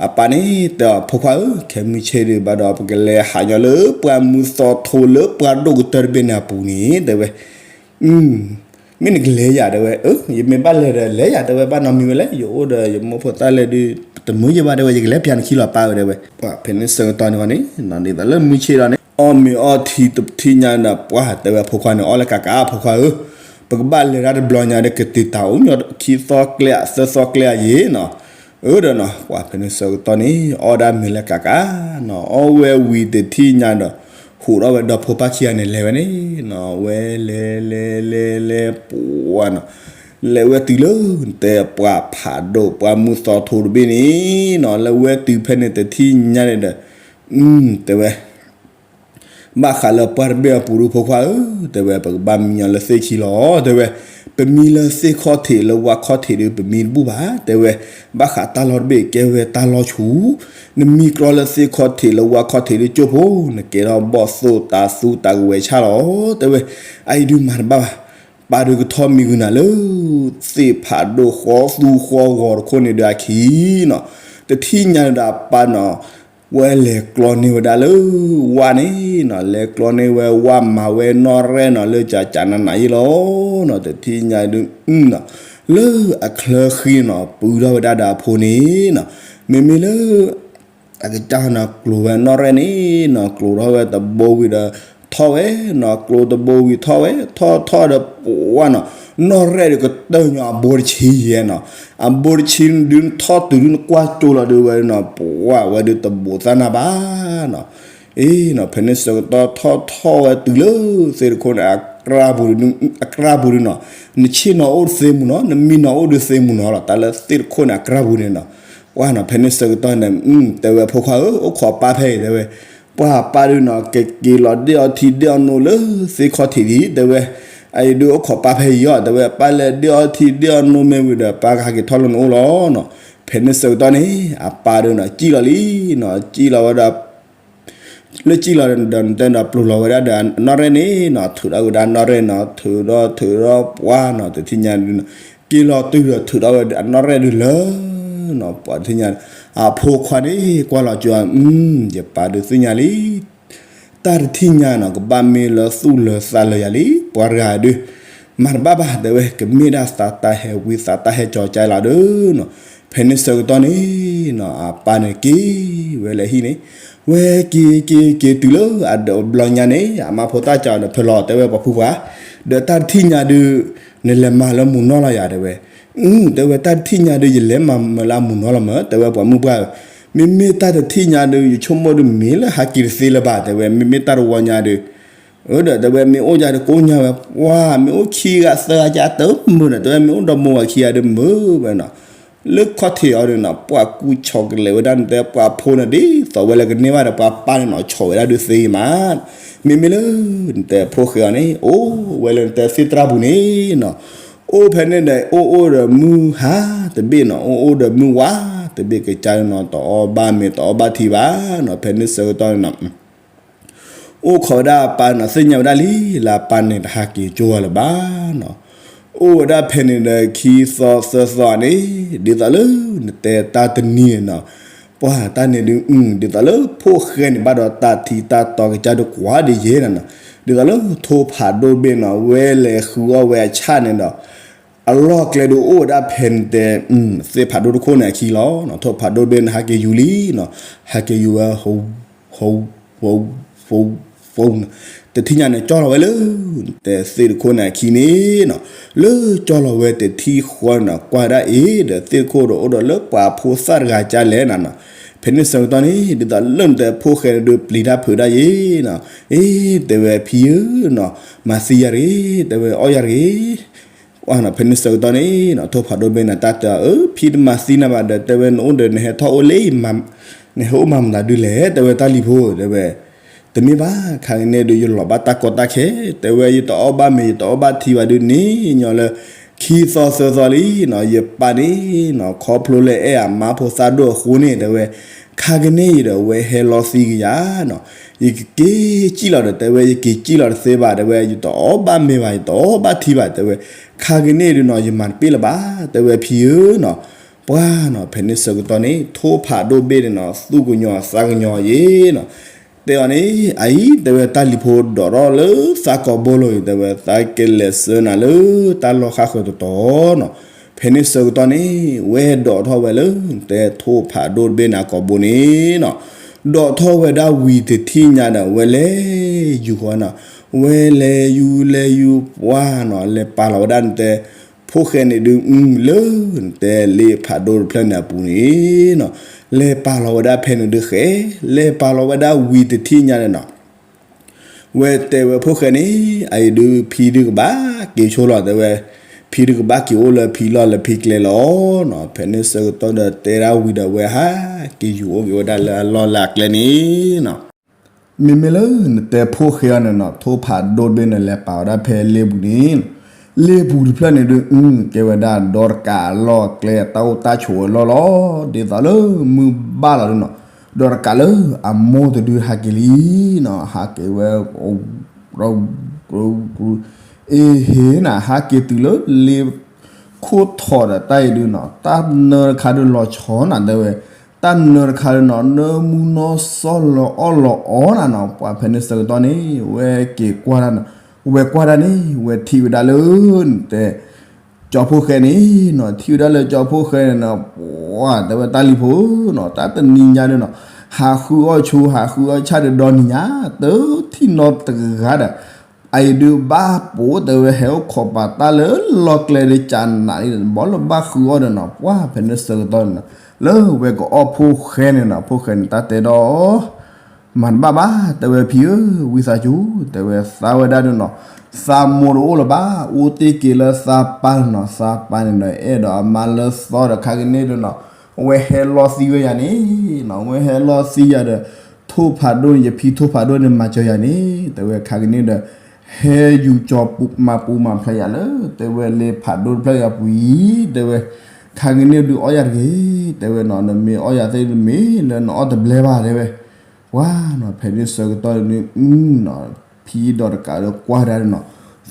အပၢ်န့ၣ်တဲအီၤ ဖိခွါဧၢ, ခဲမုၢ်ဆ့ၣ်ဒုးဘၣ်ဒီး ပကလဲၤဟးညီလၢပှၢ်မုၢ်သီထိလၢပှၢ်ဒိၣ်ကတၢၢ်တဘ့ၣ်န့ၣ်အပူၤန့ၣ် တဲဝဲ မ့ၢ်နကလဲၤယၤ တဲဝဲ, ယမ့ၢ်ဘၣ်လဲၤဒီးလဲၤယၤ တဲဝဲ, ဘၣ်နီတမံၤဝဲလဲၣ်, ယအိၣ်ဒီးယမိၢ်ဖိသၣ်လဲၣ်ဒုး တမုာ်ယဘၣ် တဲဝဲ, ယကလဲၤပျၢ်နခံလီၤပၢ်ဝဲ တဲဝဲ, ပှၤဖဲန့ၣ်ဆၢကတီၢ်န့ၣ်ဃီန့ၣ် ဒ်သိးလၢမုၢ်ဆ့ၣ်ဒီးန့ၣ် အီၣ်မ့ၤအီထံတထံၣ်ညါဒီး ပှၤတဲဝဲဖိခွါန့ၣ် အီၣ်လၢကးကး ဖိခွါဧၢ, ပကဘၣ်လဲၤတၢ်တဘျီညါဒီး ကတ့ၤတၢ်အိၣ်ညီခံသီကျဲ သၢသီကျဲအယံၤနီၤ, အၢဒီးနီၤ ပှၤဖဲန့ၣ်ဆၢကတီၢ်န့ၣ် အီၣ်ဒၣ်မ့ၤလၢကးကးနီၤ, အီၣ်ဝဲဝံၤတထံၣ်ညါဒီး ဟူးထီၣ်ဝဲဒီဖိပၢ်ခံဂၤန့ၣ် လဲၤဝဲန့ၣ်နီၤ, ဝဲလဲၤလဲၤလဲၤလဲၤ ပှၤနီၤ, လဲၤဝဲတုၤလၢ တဲပှၢ်ဖးဒိၣ် ပှၢ်မုၢ်သီထိတဘ့ၣ်န့ၣ်နီၤ, လဲၤဝဲတုၤဖဲန့ၣ်တထံၣ်ညါန့ၣ်ဒီး တဲဝဲ ဘၣ်ဃးလၢပှၢ်တဘ့ၣ်အပူၤဒုး ဖိခွါဧၢ, တဲဝဲ, ပကဘၣ်မံညီလၢသ့ၣ်ခံလီၤ, တဲဝဲ, ပမံလၢသ့ၣ်ခီၣ်ထံးလၢဝါခီၣ်ထံးဒုး ပမံတဘူၣ်ဘၣ်, တဲဝဲ, ဘၣ်ဃးတၢ်လီၢ်တဘ့ၣ်ကဲဝဲတၢ်လီၢ်ဆူၣ်, နမံကြီလၢသ့ၣ်ခီၣ်ထံးလၢဝါခီၣ်ထံးဒုး ကၠိဖိ နကဲထီၣ်ဘီၣ်သိၣ်တၤသူတၤကဝဲၤဆၣ်လီၤ, တဲဝဲ, အအံၤဒုးမၤတဘၣ်ဘၣ်, ပၢ်ဒုးကထီၣ်မံၤဂုာ်နၤလၢ သ့ၣ်ဖးဒိၣ်ဃီသူဃီဂီၤတခိၣ်န့ၣ်ဒီးအခံနီၤ, တထံၣ်ညါန့ၣ်ဒီးအပၢ်နီၤ ဝဲလဲၤကျီန့ၢ်ဝဲဒၣ်လၢဝါန့ၣ်နီၤ, လဲၤကျီန့ၢ်ဝဲဝါ မၤဝဲနီၣ်ရဲၣ်နီၤ လၢကကနးနးယ့လီၤနီၤ, တထံၣ်ညါဒုးနီၤ, လၢအချၢဃံနီၤ ပုၢ်ထီၣ်ဝဲဒၣ်ဒီးအဖိန့ၣ်နီၤ, မ့မ့ၢ်လၢ အကစၢ်နီၤ ကျိၤဝဲနီၣ်ရဲၣ်န့ၣ်နီၤ, ကျိၤထီၣ်ဝဲတဘိဝံၤဒီး ထီၣ်ဝဲနီၤ, ကျိၤတဘိဝံၤထီၣ်ဝဲ ထီၣ်ထီၣ်ဒီးပှၤနီၤ, နီၣ်ရဲၣ်ဒုးကတၢၢ်ညီအဘိတဆံယဲနီၤ, အဘိတဆံဒုးထီၣ်တုၤဒုးနကွၢ်ကၠိလီၤဒုးဝဲနီၤ, ပှၤဝဲဒုးတဘိးသၣ်နၢ်ဘၣ်နီၤ, အ့နီၤ ဖဲန့ၣ်ဆၢကတီၢ်ထီၣ်ထီၣ်ဝဲတုၤလၢသ့ၣ်တခိၣ်န့ၣ် အကြၢးပူၤဒုးနီၤ, နဆ့ၣ်နီၤအိၣ်ဒုးသ့မူနီၤ, နမံနီၤအိၣ်ဒုးသ့မူနီၤလီၤ, တၢ်လၢသ့ၣ်တခိၣ်န့ၣ် အကြၢးပူၤန့ၣ်နီၤ, ပှၤနီၤ ဖဲန့ၣ်ဆၢကတီၢ်န့ၣ် တဲဝဲဖိခွါဧၢ အိၣ်ခိးပၢ်ဖဲအံၤ တဲဝဲ, ပှၤပၢ်ဒုးနီၤ ကက့ၤလီၤဒ့ၣ်အီထံဒ့ၣ်အီနိလၢသ့ၣ်ခီၣ်ထံးဒံး တဲဝဲ, အအံၤဒုးအိၣ်ခိးပၢ်ဖဲအံၤအီၤ တဲဝဲ, ပၢ်လဲၤဒ့ၣ်အီထံဒ့ၣ်အီနိမ့ၢ်ဝံၤဒီး ပၢ်ကဟးက့ၤထီၣ်လၢနအိၣ်လီၤနီၤ, ဖဲန့ၣ်ဆၢကတီၢ်န့ၣ် အပၢ်ဒုးနီၤ စံၣ်လီၤလံနီၤ, စံၣ်လီၤဝဲဒီး လၢစံၣ်လီၤဒီး နတဲဒီး ပျိၤလီၤဝဲဒၣ်ဒီးအနီၣ်ရဲၣ်န့ၣ်နီၤ, ထုးထီၣ်ဝဲဒၣ်အနီၣ်ရဲၣ်နီၤ, ထုးထီၣ်ထုးထီၣ်ပှၤနီၤ, တထံၣ်ညါဒုးနီၤ, က့ၤလီၤတုၤဒီးထုးထီၣ်ဝဲအနီၣ်ရဲၣ်ဒုးလၢနီၤ, ပှၤတထံၣ်ညါ, အဖိခွါန့ၣ် ကွၢ်လီၤကၠိ, ယပၢ်ဒုးသ့ၣ်ညါလံ တၢ်တထံၣ်ညါနီၤ ကဘၣ်မ့ၢ်လၢသူၣ်လၢသးလၢယၤလံ, ပှၤတဂၤဒုး မၤတဘၣ်ဘၣ် တဲဝဲ, ကမ့ၢ်ဒၣ်သးတၢ်ဟဲဝံသးတၢ်ဟဲကၠီကၠါလီၤဒုးနီၤ, ဖဲန့ၣ်ဆၢကတီၢ်န့ၣ်နီၤ အပၢ်န့ၣ်က့ၤဝဲလၢဟံၣ်န့ၣ်, ဝဲက့ၤက့ၤက့ၤတုၤလၢအဒၢးဘျီညါန့ၣ် အမါဖိသၣ်ကၠီဒီး ဖဲလီၤ တဲဝဲ ပှၤဖုပှၢ်, ဒီးတၢ်တထံၣ်ညါဒုး နလဲၤမၤလၢမူနီၢ်လီၤယၤ တဲဝဲ, အု တဲဝဲ တၢ်တထံၣ်ညါဒုး ယလဲၤမၤမၢလၢအမူနီၢ်လီၤမၢ တဲဝဲ ပှၤမုၣ်ပှၢ်ဧၢ, မ့မ့ၢ်တၢ်တထံၣ်ညါဒုး ယဆိကမိၣ်ဒုးမ့ၢ်လၢဟးက့ၤတသ့လၢၤဘၣ် တဲဝဲ, မ့မ့ၢ်တၢ်တဝီညါဒုး အၢ ဒီးတဲဝဲ မ့ၢ်အိၣ်ယၤတကိးညါဝဲ ပှၤ မ့ၢ်အိၣ်ခံဂၤသၢဂၤကတၢၢ်မုာ်ဒီး တဲဝဲ မ့ၢ်အိၣ်ဒီမိၢ်ဝၤခံဂၤဒုးမုာ်ဝဲနီၤ, လၢခီၣ်ထံးအီၤဒုးနီၤ ပှၤကူဆီၣ်ကလဲာ်ဝဲဒၣ် နတဲပှၤဖိန့ၣ်ဒ်သိးဝဲလၢကန့ၢ်ဘၣ်ဒီး ပှၤပၢ်န့ၣ်နီၤ ဆီၣ်ဝဲဒၣ်ဒုးသ့မး, မ့မ့ၢ်လၢ နတဲဖိၣ်ဃဲအီၤန့ၣ် အိၣ်ဝဲလၢနတဲသ့ၣ်တြၢ်ပူၤန့ၣ်နီၤ, အိၣ်ဖဲန့ၣ်ဒီး အိၣ်အိၣ်ဒီးမုၢ်ဟါတဘ့ၣ်နီၤ အိၣ်အိၣ်ဒီးမုၢ်ဝါတဘ့ၣ် ကစၢ်နီၤ တအီၣ်ဘၣ်မ့ၤတအီၣ်ဘၣ်ထံဘၣ်နီၤ ဖဲန့ၣ်ဆၢကတီၢ်န့ၣ်နီၤ အိၣ်ခိးဝဲဒၣ်အပၢ်နီၤ သ့ၣ်ညါဝဲဒၣ်လံ လၢအပၢ်န့ၣ်တဟးက့ၤကၠိအီၤလၢၤဘၣ်နီၤ, အိၣ်ဝဲဒၣ်ဖဲန့ၣ်ဒီး ခံသီသၢသီန့ၣ် ဒ်သိးလၢနတဲတၢ်တနံၤန့ၣ်နီၤ, ပှၤတၢ်န့ၣ်ဒုး ဒ်သိးလၢဖိၣ်ဃဲန့ၣ် ဘၣ်ဒီးတၢ်ထံတၢ်တီကစၢ်ဒုးကွၢ်ဒ်ယဲနီၤနီၤ, ဒ်သိးလၢထိၣ်ဖးဒိၣ်တဘ့ၣ်နီၤ ဝဲလဲၤဃုအီၣ်ဝဲအဆၣ်န့ၣ်ဒီး အလီၢ်ကျဲဒုးအိၣ်ဝဲဒၣ်ဖဲန့ၣ်တဲ သ့ၣ်ဖးဒိၣ်တခိၣ်န့ၣ်အခံလီၤ, ထိၣ်ဖးဒိၣ်တဘ့ၣ်န့ၣ်ဟးက့ၤယူၤလံနီၤ, ဟးက့ၤယူၤဝဲ ဟိ ဟိ ဟိ တထံၣ်ညါန့ၣ် ကၠီလီၤဝဲလၢ တဲသ့ၣ်တခိၣ်န့ၣ်အခံန့ၣ်နီၤ, လၢကၠီလီၤဝဲတထံၣ်ဃီန့ၣ်နီၤ ကွၢ်ဒၣ်အံၤဒီး သ့ၣ်တခိၣ်ဒီးအိၣ်ဒီးလၢပှၤဖိသၣ်တဂၤကၢ်လဲၣ်နီၤနီၤ, ဖဲန့ၣ်ဆၢကတီၢ်န့ၣ် ဒ်သိးလၢနတဲဖိၣ်ဃဲန့ၣ်ဒုးပျံၤတၢ်ဖုးတၢ်ယဲနီၤ, အ့ တဲဝဲဖံဧၢနီၤ, မၤသံယၤတဂ့ၤ, တဲဝဲအီၣ်ယၤတဂ့ၤ ဖဲန့ၣ်ဆၢကတီၢ်န့ၣ်နီၤ ထိၣ်ဖးဒိၣ်တဘ့ၣ်န့ၣ် တၢ်တဲအီၤ အၢ ဖံတမၤသံနၤဘၣ်ဒီး တဲဝဲနအိၣ်ဒီးနဟဲထီၣ်အိၣ်လၢ နဟဲအိၣ်မၤမတၤဒုးလဲၣ် တဲဝဲတၢ်လံၤဖိ တဲဝဲ, တမ့ၢ်ဘၣ် ခါကန့ၣ်ဒုး ယလီၤဘၣ်တၢ်ကီတၢ်ခဲ တဲဝဲ ယတအီၣ်ဘၣ်မ့ၤ ယတအီၣ်ဘၣ်ထံဘၣ်ဒုးန့ၣ် ညီလၢ ခံသီသၢသီလံနီၤ ယပၢ်န့ၣ်နီၤ ခီဖျိလၢအဲၣ်အမါဖိသၣ်ဒိၣ်အဃိန့ၣ် တဲဝဲ, ခါကန့ၣ်အံၤဒီး ဝဲဟဲလီၤသံကယၤနီၤ, ယကက့ၤစံၣ်လီၤဒီး တဲဝဲ ယက့ၤစံၣ်လီၤတသ့ဘၣ် တဲဝဲ ယတအီၣ်ဘၣ်မ့ၤဘၣ် ယတအီၣ်ဘၣ်ထံဘၣ် တဲဝဲ, ခါကန့ၣ်ဒုးနီၤ ယမၤတပ့ၢ်လၢၤဘၣ် တဲဝဲဖံဧၢနီၤ, ပှၢ်နီၤ ဖဲန့ၣ်ဆၢကတီၢ်န့ၣ် ထိၣ်ဖးဒိၣ်တဘ့ၣ်န့ၣ်နီၤ သူၣ်ကညီၤသးကညီၤယ့နီၤ, တဲအီၤန့ၣ် အအံၤ တဲဝဲ တၢ်လံၤဖိဒိးထီၣ်လၢသးကိာ်ဘိလိၤအံၤ တဲဝဲ သးကလဲၤဆှၢနၤလၢတၢ်လီၢ်ဃၣ်ဃၢၤတတီၤနီၤ, ဖဲန့ၣ်ဆၢကတီၢ်န့ၣ် ဝဲဒိးထီၣ်ဝဲလၢ တဲထိၣ်ဖးဒိၣ်တဘ့ၣ်န့ၣ်အကိာ်ဘိန့ၣ်နီၤ, ဒိးထီၣ်ဝဲဒၣ်ဝံၤတထံၣ်ညါဒီး ဝဲလဲၤယူၤဃီနီၤ, ဝဲလဲၤယူၤလဲၤယူၤပှၢ်နီၤ လဲၤပာ်လီၤဝဲဒၣ်နတဲ ဖိၣ်ဃဲန့ၣ်ဒုး အုလၢနတဲလ့ဖးဒိၣ်တဖျၢၣ်န့ၣ်အပူၤန့ၣ်နီၤ, လဲၤပာ်လီၤဝဲဒၣ်ဖဲန့ၣ်ဒုးဃဲ, လဲၤပာ်လီၤဝဲဒၣ်ဝံၤတထံၣ်ညါန့ၣ်နီၤ ဝဲတဲဝဲဖိၣ်ဃဲန့ၣ် အအံၤဒုး ဖံဒုးကဘၣ်က့ၤဆိလီၤ တဲဝဲ, ဖံဒုးကဘၣ်က့ၤအိၣ်လၢဖံလီၢ်လၢဖံကျဲလီၤနီၤ, ဖဲန့ၣ်ဆၢကတီၢ်ဒီးတဲဒၣ်ဝံၤဒီး ဝဲဟးက့ၤယူၤအိၣ်က့ၤဝဲဒၣ်လၢအလီၢ်လၢအကျဲန့ၣ်နီၤ မ့မ့ၢ်လၢနတဲဖိၣ်ဃဲအံၤန့ၣ်နီၤ ထိၣ်ဖးဒိၣ်တဘ့ၣ်န့ၣ် လဲၤပာ်ဝဲဒၣ်ဖဲလ့ပူၤန့ၣ်, လ့ပူၤတဖျၢၣ်န့ၣ်ဒုး ကဲဝဲဒၣ်ဒီတကးအလီၢ်အကျဲ တၢ်အိၣ်တၢ်ဆိးအလီၢ်လီၤ, ဒ်သိးလၢမုၢ်ဘၣ်လီၤဒုးနီၤ, ဒီတကးလၢအမိၢ်တဒုဟးက့ၤလံနီၤ, ဟးက့ၤဝဲ အ့ဟ့နၤ ဟးက့ၤတုၤလၢလ့ခိၣ်ထီၣ်ဒီးတၢ်အံၤဒုးနီၤ, တၢ်နၢတခါဒုးလီၤဆီနၤ တဲဝဲ, တၢ်နၢတခါဒုးနီၤ နၢမူနီၢ်စီၢ်လီၤအီၣ်လီၤအီနၤနီၤ, ပှၤဖဲန့ၣ်ဆၢကတီၢ်န့ၣ် ဝဲက့ၤကွၢ်ဒၣ်နီၤ, ဝဲကွၢ်ဒၣ်န့ၣ် ဝဲထံၣ်ဝဲဒၣ်လၢ နတဲ ကၠီဖိၣ်ဃဲန့ၣ်နီၤ, ထံၣ်ဝဲဒၣ်လၢကၠီဖိၣ်ဃဲန့ၣ်နီၤ, ပှၢ်တဲဝဲတၢ်လံၤဖိနီၤ, တၢ်တနံၤညါဒုးနီၤ, ဟးဃုအီၣ်ဆူ ဟးဃုအီၣ်ဆၣ်ဒီးဒီနံၤညါ တထံၣ်နီတဂၤဒီး အအံၤဒုးဘၣ်ပိာ်တဲဝဲ ဟဲအိၣ်ခိးပာ်တၢ်လၢလီၢ်ကျဲဒုးကနးလံ, ဘၣ်လၢဘၣ်ဃုအီၣ်ဒီးနီၤ, ပှၢ်ဖဲန့ၣ်ဆၢကတီၢ်န့ၣ်နီၤ, လၢဝဲကအီၣ်ဖိၣ်ဃဲန့ၣ်နီၤ, ဖိၣ်ဃဲန့ၣ်တၢ်တဲဒီး မၤတဘၣ်ဘၣ် တဲဝဲဖံဧၢ, ဝံသးစူၤ တဲဝဲသးဝဲဒၣ်ဒုးနီၤ, သးမိၢ်တအိၣ်လၢၤဘၣ်, အိၣ်တ့ၢ်က့ၤလၢသးပၢ်နီၤ, သးပၢ်န့ၣ်ဒီး အဲၣ်ဒိးအမါလၢသီဒီး ခါကန့ၣ်ဒုးနီၤ, အဝဲဟဲလီၤသံဝဲယၤန့ၣ်နီၤ, အဝဲဟဲလီၤသံယၤဒီး ထိၣ်ဖးဒိၣ်န့ၣ် ယဖံထိၣ်ဖးဒိၣ်န့ၣ် မၤစၢၤယၤန့ၣ် တဲဝဲခါကန့ၣ်ဒီး ဟဲယူၤကၠီပူၤမၤပူၤမၤဖျဲးယၤလၢ တဲဝဲလ့ဖးဒိၣ်တဖျၢၣ်အပူၤအံၤ တဲဝဲ ခါကန့ၣ်ဒုးအီၣ်ယၤတဂ့ၤ တဲဝဲနီၤ, နမ့ၢ်အီၣ်ယၤသ့ၣ်တမ့ၢ်လၢနအီၣ်တဘျဲဘၣ် တဲဝဲ, ပှၢ်နီၤ ဖဲန့ၣ်ဆၢကတီၢ်န့ၣ် အုနီၤ ဖံဒီးတကးဒီးကွၢ်ဒၣ်နီၤ,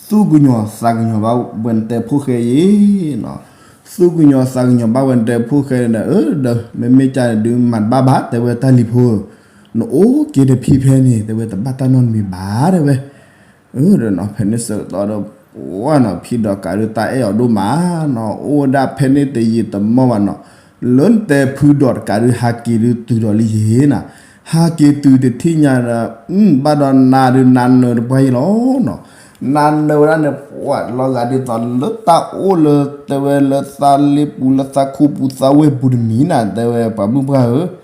သူၣ်ကညီၤသးကညီၤဘၣ်ဝဲနတဲဖိၣ်ဃဲအံၤ သူၣ်ကညီၤသးကညီၤဘၣ်ဝဲနတဲဖိၣ်ဃဲဒီး အၢ ဒီးမ့မ့ၢ်ကန့ၣ်ဒုးမၤတဘၣ်ဘၣ် တဲဝဲတၢ်လံၤဖိ, နအိၣ်က့ၤတဖံဖဲန့ၣ် တဲဝဲတဘၣ်တၢ်နီတမံၤဘၣ် တဲဝဲ, အၢ ဒီးနီၤ ဖဲန့ၣ်ဆၢကတီၢ်ဒီး ပှၢ်နီၤ ဖံဒီးကးဒုးတၢ်အဲၣ်အီၤဒိၣ်မးနီၤ, အိၣ်ဝဲဒၣ်ဖဲန့ၣ်တယံာ်တမီၢ်ဘၣ်နီၤ, လၢနတဲဖုဒီးတကးဒုးဟးက့ၤဒုးတုၤဒီးလံယ့ၤနီၤ, ဟးက့ၤတုၤတထံၣ်ညါဒီး အု ဘၣ်ဒီးနၤဒုးနၤနၢၤတပှၢ်ယ့ၤလီၤနီၤ, နၤနၢၤဝဲဒၣ်န့ၣ် ပှၢ်လီၤဂာ်ဒ်သိးလၢတၢ်အိၣ်လၢတဲဝဲလၢသးလ့ပူၤလၢသးခူပူၤသးဝ့ၢ်ပူၤတမံၤနၤ တဲဝဲပှၤမုၣ်ပှၢ်ဧၢ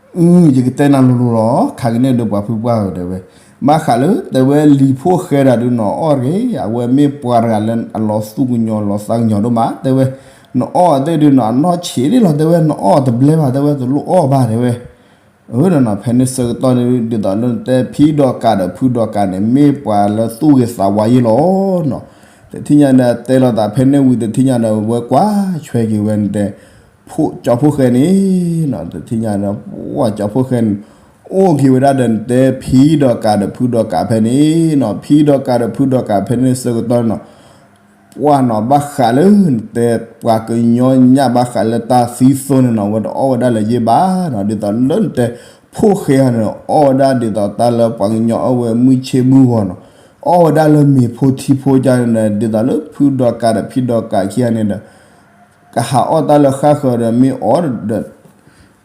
အု ယကတဲနၤလိၤလိၤလီၤ, ခါကန့ၣ်ဒီးပှၤဖုပှၢ်ဧၢ တဲဝဲ, ဘၣ်ဃးလၢတဲဝဲလံၤဖိၣ်ဃဲဒၣ်ဒုးနီၤအီၣ်တဂ့ၤ, အဝဲမ့ၢ်ပှၤတဂၤလၢအလီၤသူၣ်ကညီၤလီၤသးကညီၤဒိၣ်မး တဲဝဲ, နအီၣ်သ့ၣ်ဒုးနီၤ အနီၢ်ဆံးန့ၣ်လီၤ တဲဝဲ, နအီၣ်တဘျဲဘၣ် တဲဝဲ, တလိၣ်အီၣ်ဘၣ်တဲဝဲ, အၢ ဒီးနီၤ ဖဲန့ၣ်ဆၢကတီၢ်န့ၣ် ဒ်သိးလၢနတဲဖံဒီးကးဒီးဖုဒီးကးန့ၣ် မ့ၢ်ပှၤလၢသူၣ်ဂ့ၤသးဝါယ့ၤလီၤနီၤ, တထံၣ်ညါဒီး တဲလိာ်သးဖဲန့ၣ်ဝံၤတထံၣ်ညါဒီး ဝဲကွၢ်ဆွဲက့ၤဝဲနတဲ ဖိ ကၠီဖိၣ်ဃဲန့ၣ်နီၤ, တထံၣ်ညါဒီး ပှၢ်ကၠီဖိၣ်ဃဲန့ၣ် အိၣ်က့ၤဝဲဒၣ်ဒီးနတဲဖံဒီးကးဒီးဖုဒီးကးဖဲန့ၣ်နီၤ, ဖံဒီးကးဒီးဖုဒီးကးဖဲန့ၣ်ဆၢကတီၢ်န့ၣ်နီၤ ပှၢ်နီၤ ဘၣ်ဃးလၢနတဲပှၤကညီညၣ် ဘၣ်ဃးလၢတၢ်သံသိန့ၣ်နီၤ ဝဲတအီၣ်ဝဲဒၣ်လၢၤယ့ၤဘၣ်နီၤ, ဒ်သိးလၢနတဲ ဖိၣ်ဃဲအံၤန့ၣ် အီၣ်ဝဲဒၣ်ဒ်သိးတၢ်လၢပှၤကညီအီၣ်ဝဲမုၢ်ဆ့ၣ်မုၢ်ဂီၤနီၤ, အီၣ်ဝဲဒၣ်လၢမ့ၤဖိထံဖိကၢ်န့ၣ် ဒ်သိးလၢဖုဒီးကးဒီးဖံဒီးကးခံဂၤန့ၣ်ဒီး ကဟးအီၣ်တၢ်လၢဃၣ်ဃၢၤဒီးမ့ၢ်အီၣ်ဒီး